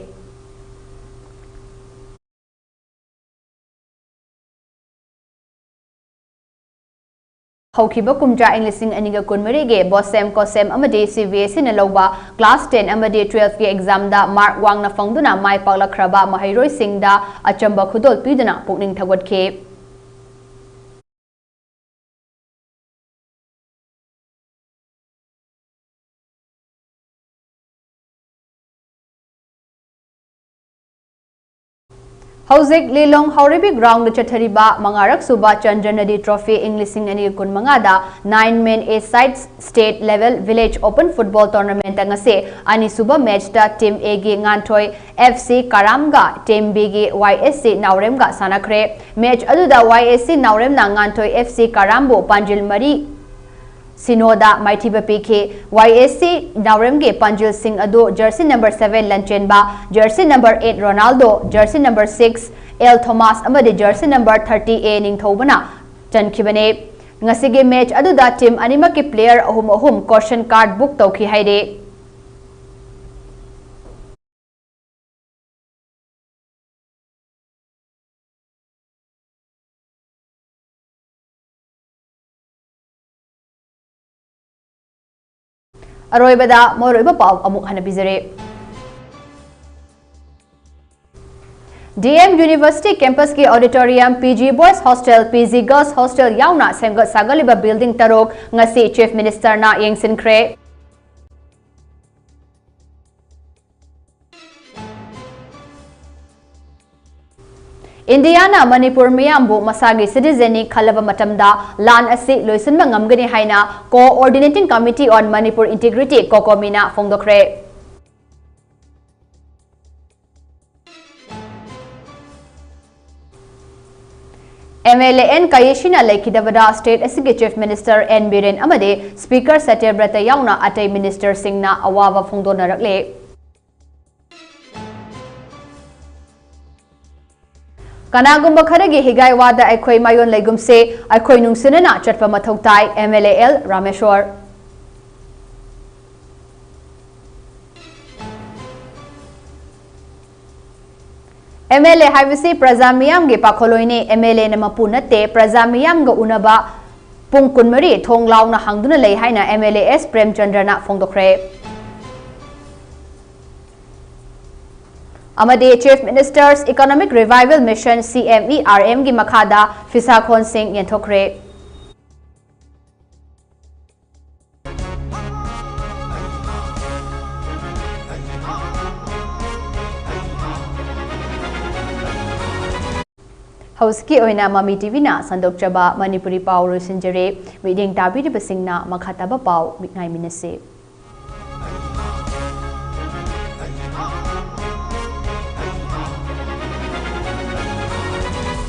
ꯍꯧꯈꯤꯕ ꯀꯨꯝꯖꯥ ꯏꯪ ꯂꯤꯁꯤꯡ ꯑꯅꯤꯒ ꯀꯨꯟꯃꯔꯤꯒꯤ BOSEM, COSEM ꯑꯃꯗꯤ C B S E ꯅ ꯂꯧꯕ class ten ꯑꯃꯗꯤ twelve ꯀꯤ exam ꯗ mark ꯋꯥꯡꯅ ꯐꯪꯗꯨꯅ ꯃꯥꯏ ꯄꯥꯛꯂꯛꯈ꯭ꯔꯕ ꯃꯍꯩꯔꯣꯏꯁꯤꯡꯗ ꯑꯆꯝꯕ ꯈꯨꯗꯣꯜ ꯄꯤꯗꯨꯅ ꯄꯨꯛꯅꯤꯡ ꯊꯧꯒꯠꯈꯤ꯫ ꯍꯧꯖꯤꯛ ꯂꯤꯂꯣꯡ ꯍꯥꯎꯔꯩꯕꯤ ground ꯗ ꯆꯠꯊꯔꯤꯕ ꯃꯉꯥꯔꯛ ꯁꯨꯕ ꯆꯟꯗ꯭ꯔ ꯅꯗꯤ trophy ꯏꯪ ꯂꯤꯁꯤꯡ ꯑꯅꯤ ꯀꯨꯟꯃꯉꯥꯗ nine man a side state level village open football tournament ꯉꯁꯤ ꯑꯅꯤꯁꯨꯕ match ꯇ team A ꯒꯤ ꯉꯥꯟꯊꯣꯏ F C ꯀꯔꯥꯝꯒ team B ꯒꯤ Y S C ꯅꯥꯎꯔꯦꯝꯒ ꯁꯥꯟꯅꯈ꯭ꯔꯦ꯫ Match ꯑꯗꯨꯗ Y S C ꯅꯥꯎꯔꯦꯝꯅ ꯉꯥꯟꯊꯣꯏ F C ꯀꯔꯥꯝꯕꯨ ꯄꯥꯟꯖꯤꯜ ꯃꯔꯤ ꯁꯤꯅꯣꯗ ꯃꯥꯏꯊꯤꯕ ꯄꯤꯈꯤ꯫ Y S C ꯅꯥꯎꯔꯦꯝꯒꯤ ꯄꯥꯟꯖꯤꯜꯁꯤꯡ ꯑꯗꯨ jersey number seven ꯂꯟꯆꯦꯟꯕ, jersey number eight Ronaldo, jersey number six L Thomas ꯑꯃꯗꯤ jersey number thirty A ꯅꯤꯡꯊꯧꯕꯅ ꯆꯟꯈꯤꯕꯅꯤ꯫ ꯉꯁꯤꯒꯤ match ꯑꯗꯨꯗ team ꯑꯅꯤꯃꯛꯀꯤ player ꯑꯍꯨꯝ ꯑꯍꯨꯝ caution card book ꯇꯧꯈꯤ ꯍꯥꯏꯔꯤ꯫ ꯑꯔꯣꯏꯕꯗ ꯃꯔꯨꯑꯣꯏꯕ ꯄꯥꯎ ꯑꯃꯨꯛ ꯍꯟꯅ ꯄꯤꯖꯔꯤ꯫ D M University campus ꯀꯤ auditorium, P G Boys Hostel, P G Girls Hostel ꯌꯥꯎꯅ ꯁꯦꯝꯒꯠ ꯁꯥꯒꯠꯂꯤꯕ building ꯇꯔꯨꯛ ꯉꯁꯤ Chief Minister ꯅ ꯌꯦꯡꯁꯤꯟꯈ꯭ꯔꯦ꯫ ꯏꯟꯗꯤꯌꯥꯅ ꯃꯅꯤꯄꯨꯔ ꯃꯤꯌꯥꯝꯕꯨ ꯃꯁꯥꯒꯤ citizen ꯅꯤ ꯈꯜꯂꯕ ꯃꯇꯝꯗ ꯂꯥꯟ ꯑꯁꯤ ꯂꯣꯏꯁꯤꯟꯕ ꯉꯝꯒꯅꯤ ꯍꯥꯏꯅ Coordinating Committee on Manipur Integrity, COCOMI ꯅ ꯐꯣꯡꯗꯣꯛꯈ꯭ꯔꯦ꯫ M L A N ꯀꯌꯦꯁꯤꯅ ꯂꯩꯈꯤꯗꯕꯗ state ꯑꯁꯤꯒꯤ Chief Minister N ꯕꯤꯔꯦꯟ ꯑꯃꯗꯤ Speaker ꯁꯇ꯭ꯌꯕ꯭ꯔꯇ ꯌꯥꯎꯅ ꯑꯇꯩ minister ꯁꯤꯡꯅ ꯑꯋꯥꯕ ꯐꯣꯡꯗꯣꯛꯅꯔꯛꯂꯦ꯫ ꯀꯅꯥꯒꯨꯝꯕ ꯈꯔꯒꯤ ꯍꯤꯒꯥꯏ ꯋꯥꯗ ꯑꯩꯈꯣꯏ ꯃꯥꯌꯣꯟ ꯂꯩꯒꯨꯝꯁꯦ, ꯑꯩꯈꯣꯏ ꯅꯨꯡꯁꯤꯅꯅ ꯆꯠꯄ ꯃꯊꯧ ꯇꯥꯏ, M L A L Rameshwor. M L A ꯍꯥꯏꯕꯁꯤ ꯄ꯭ꯔꯖꯥ ꯃꯤꯌꯥꯝꯒꯤ ꯄꯥꯈꯣꯜꯂꯣꯏꯅꯤ, M L A ꯅ ꯃꯄꯨ ꯅꯠꯇꯦ, ꯄ꯭ꯔꯖꯥ ꯃꯤꯌꯥꯝꯒ ꯎꯅꯕ ꯄꯨꯡ ꯀꯨꯟꯃꯔꯤ ꯊꯣꯡ ꯂꯥꯎꯅ ꯍꯥꯡꯗꯨꯅ ꯂꯩ ꯍꯥꯏꯅ M L A S ꯄ꯭ꯔꯦꯝꯆꯟꯗ꯭ꯔꯅ ꯐꯣꯡꯗꯣꯛꯈ꯭ꯔꯦ꯫ ꯑꯃꯗꯤ Chief Minister's Economic Revival Mission, C M E R M ꯒꯤ ꯃꯈꯥꯗ ꯐꯤꯁꯥ ꯈꯣꯟꯁꯤꯡ ꯌꯦꯟꯊꯣꯛꯈ꯭ꯔꯦ꯫ ꯍꯧꯖꯤꯛꯀꯤ ꯑꯣꯏꯅ ꯃꯃꯤ ꯇꯤꯚꯤꯅ ꯁꯟꯗꯣꯛꯆꯕ ꯃꯅꯤꯄꯨꯔꯤ ꯄꯥꯎ ꯂꯣꯏꯁꯤꯟꯖꯔꯦ꯫ ꯃꯤꯠꯌꯦꯡ ꯇꯥꯕꯤꯔꯤꯕꯁꯤꯡꯅ ꯃꯈꯥ ꯇꯥꯕ ꯄꯥꯎ ꯃꯤꯠ ꯉꯥꯏꯃꯤꯟꯅꯁꯤ꯫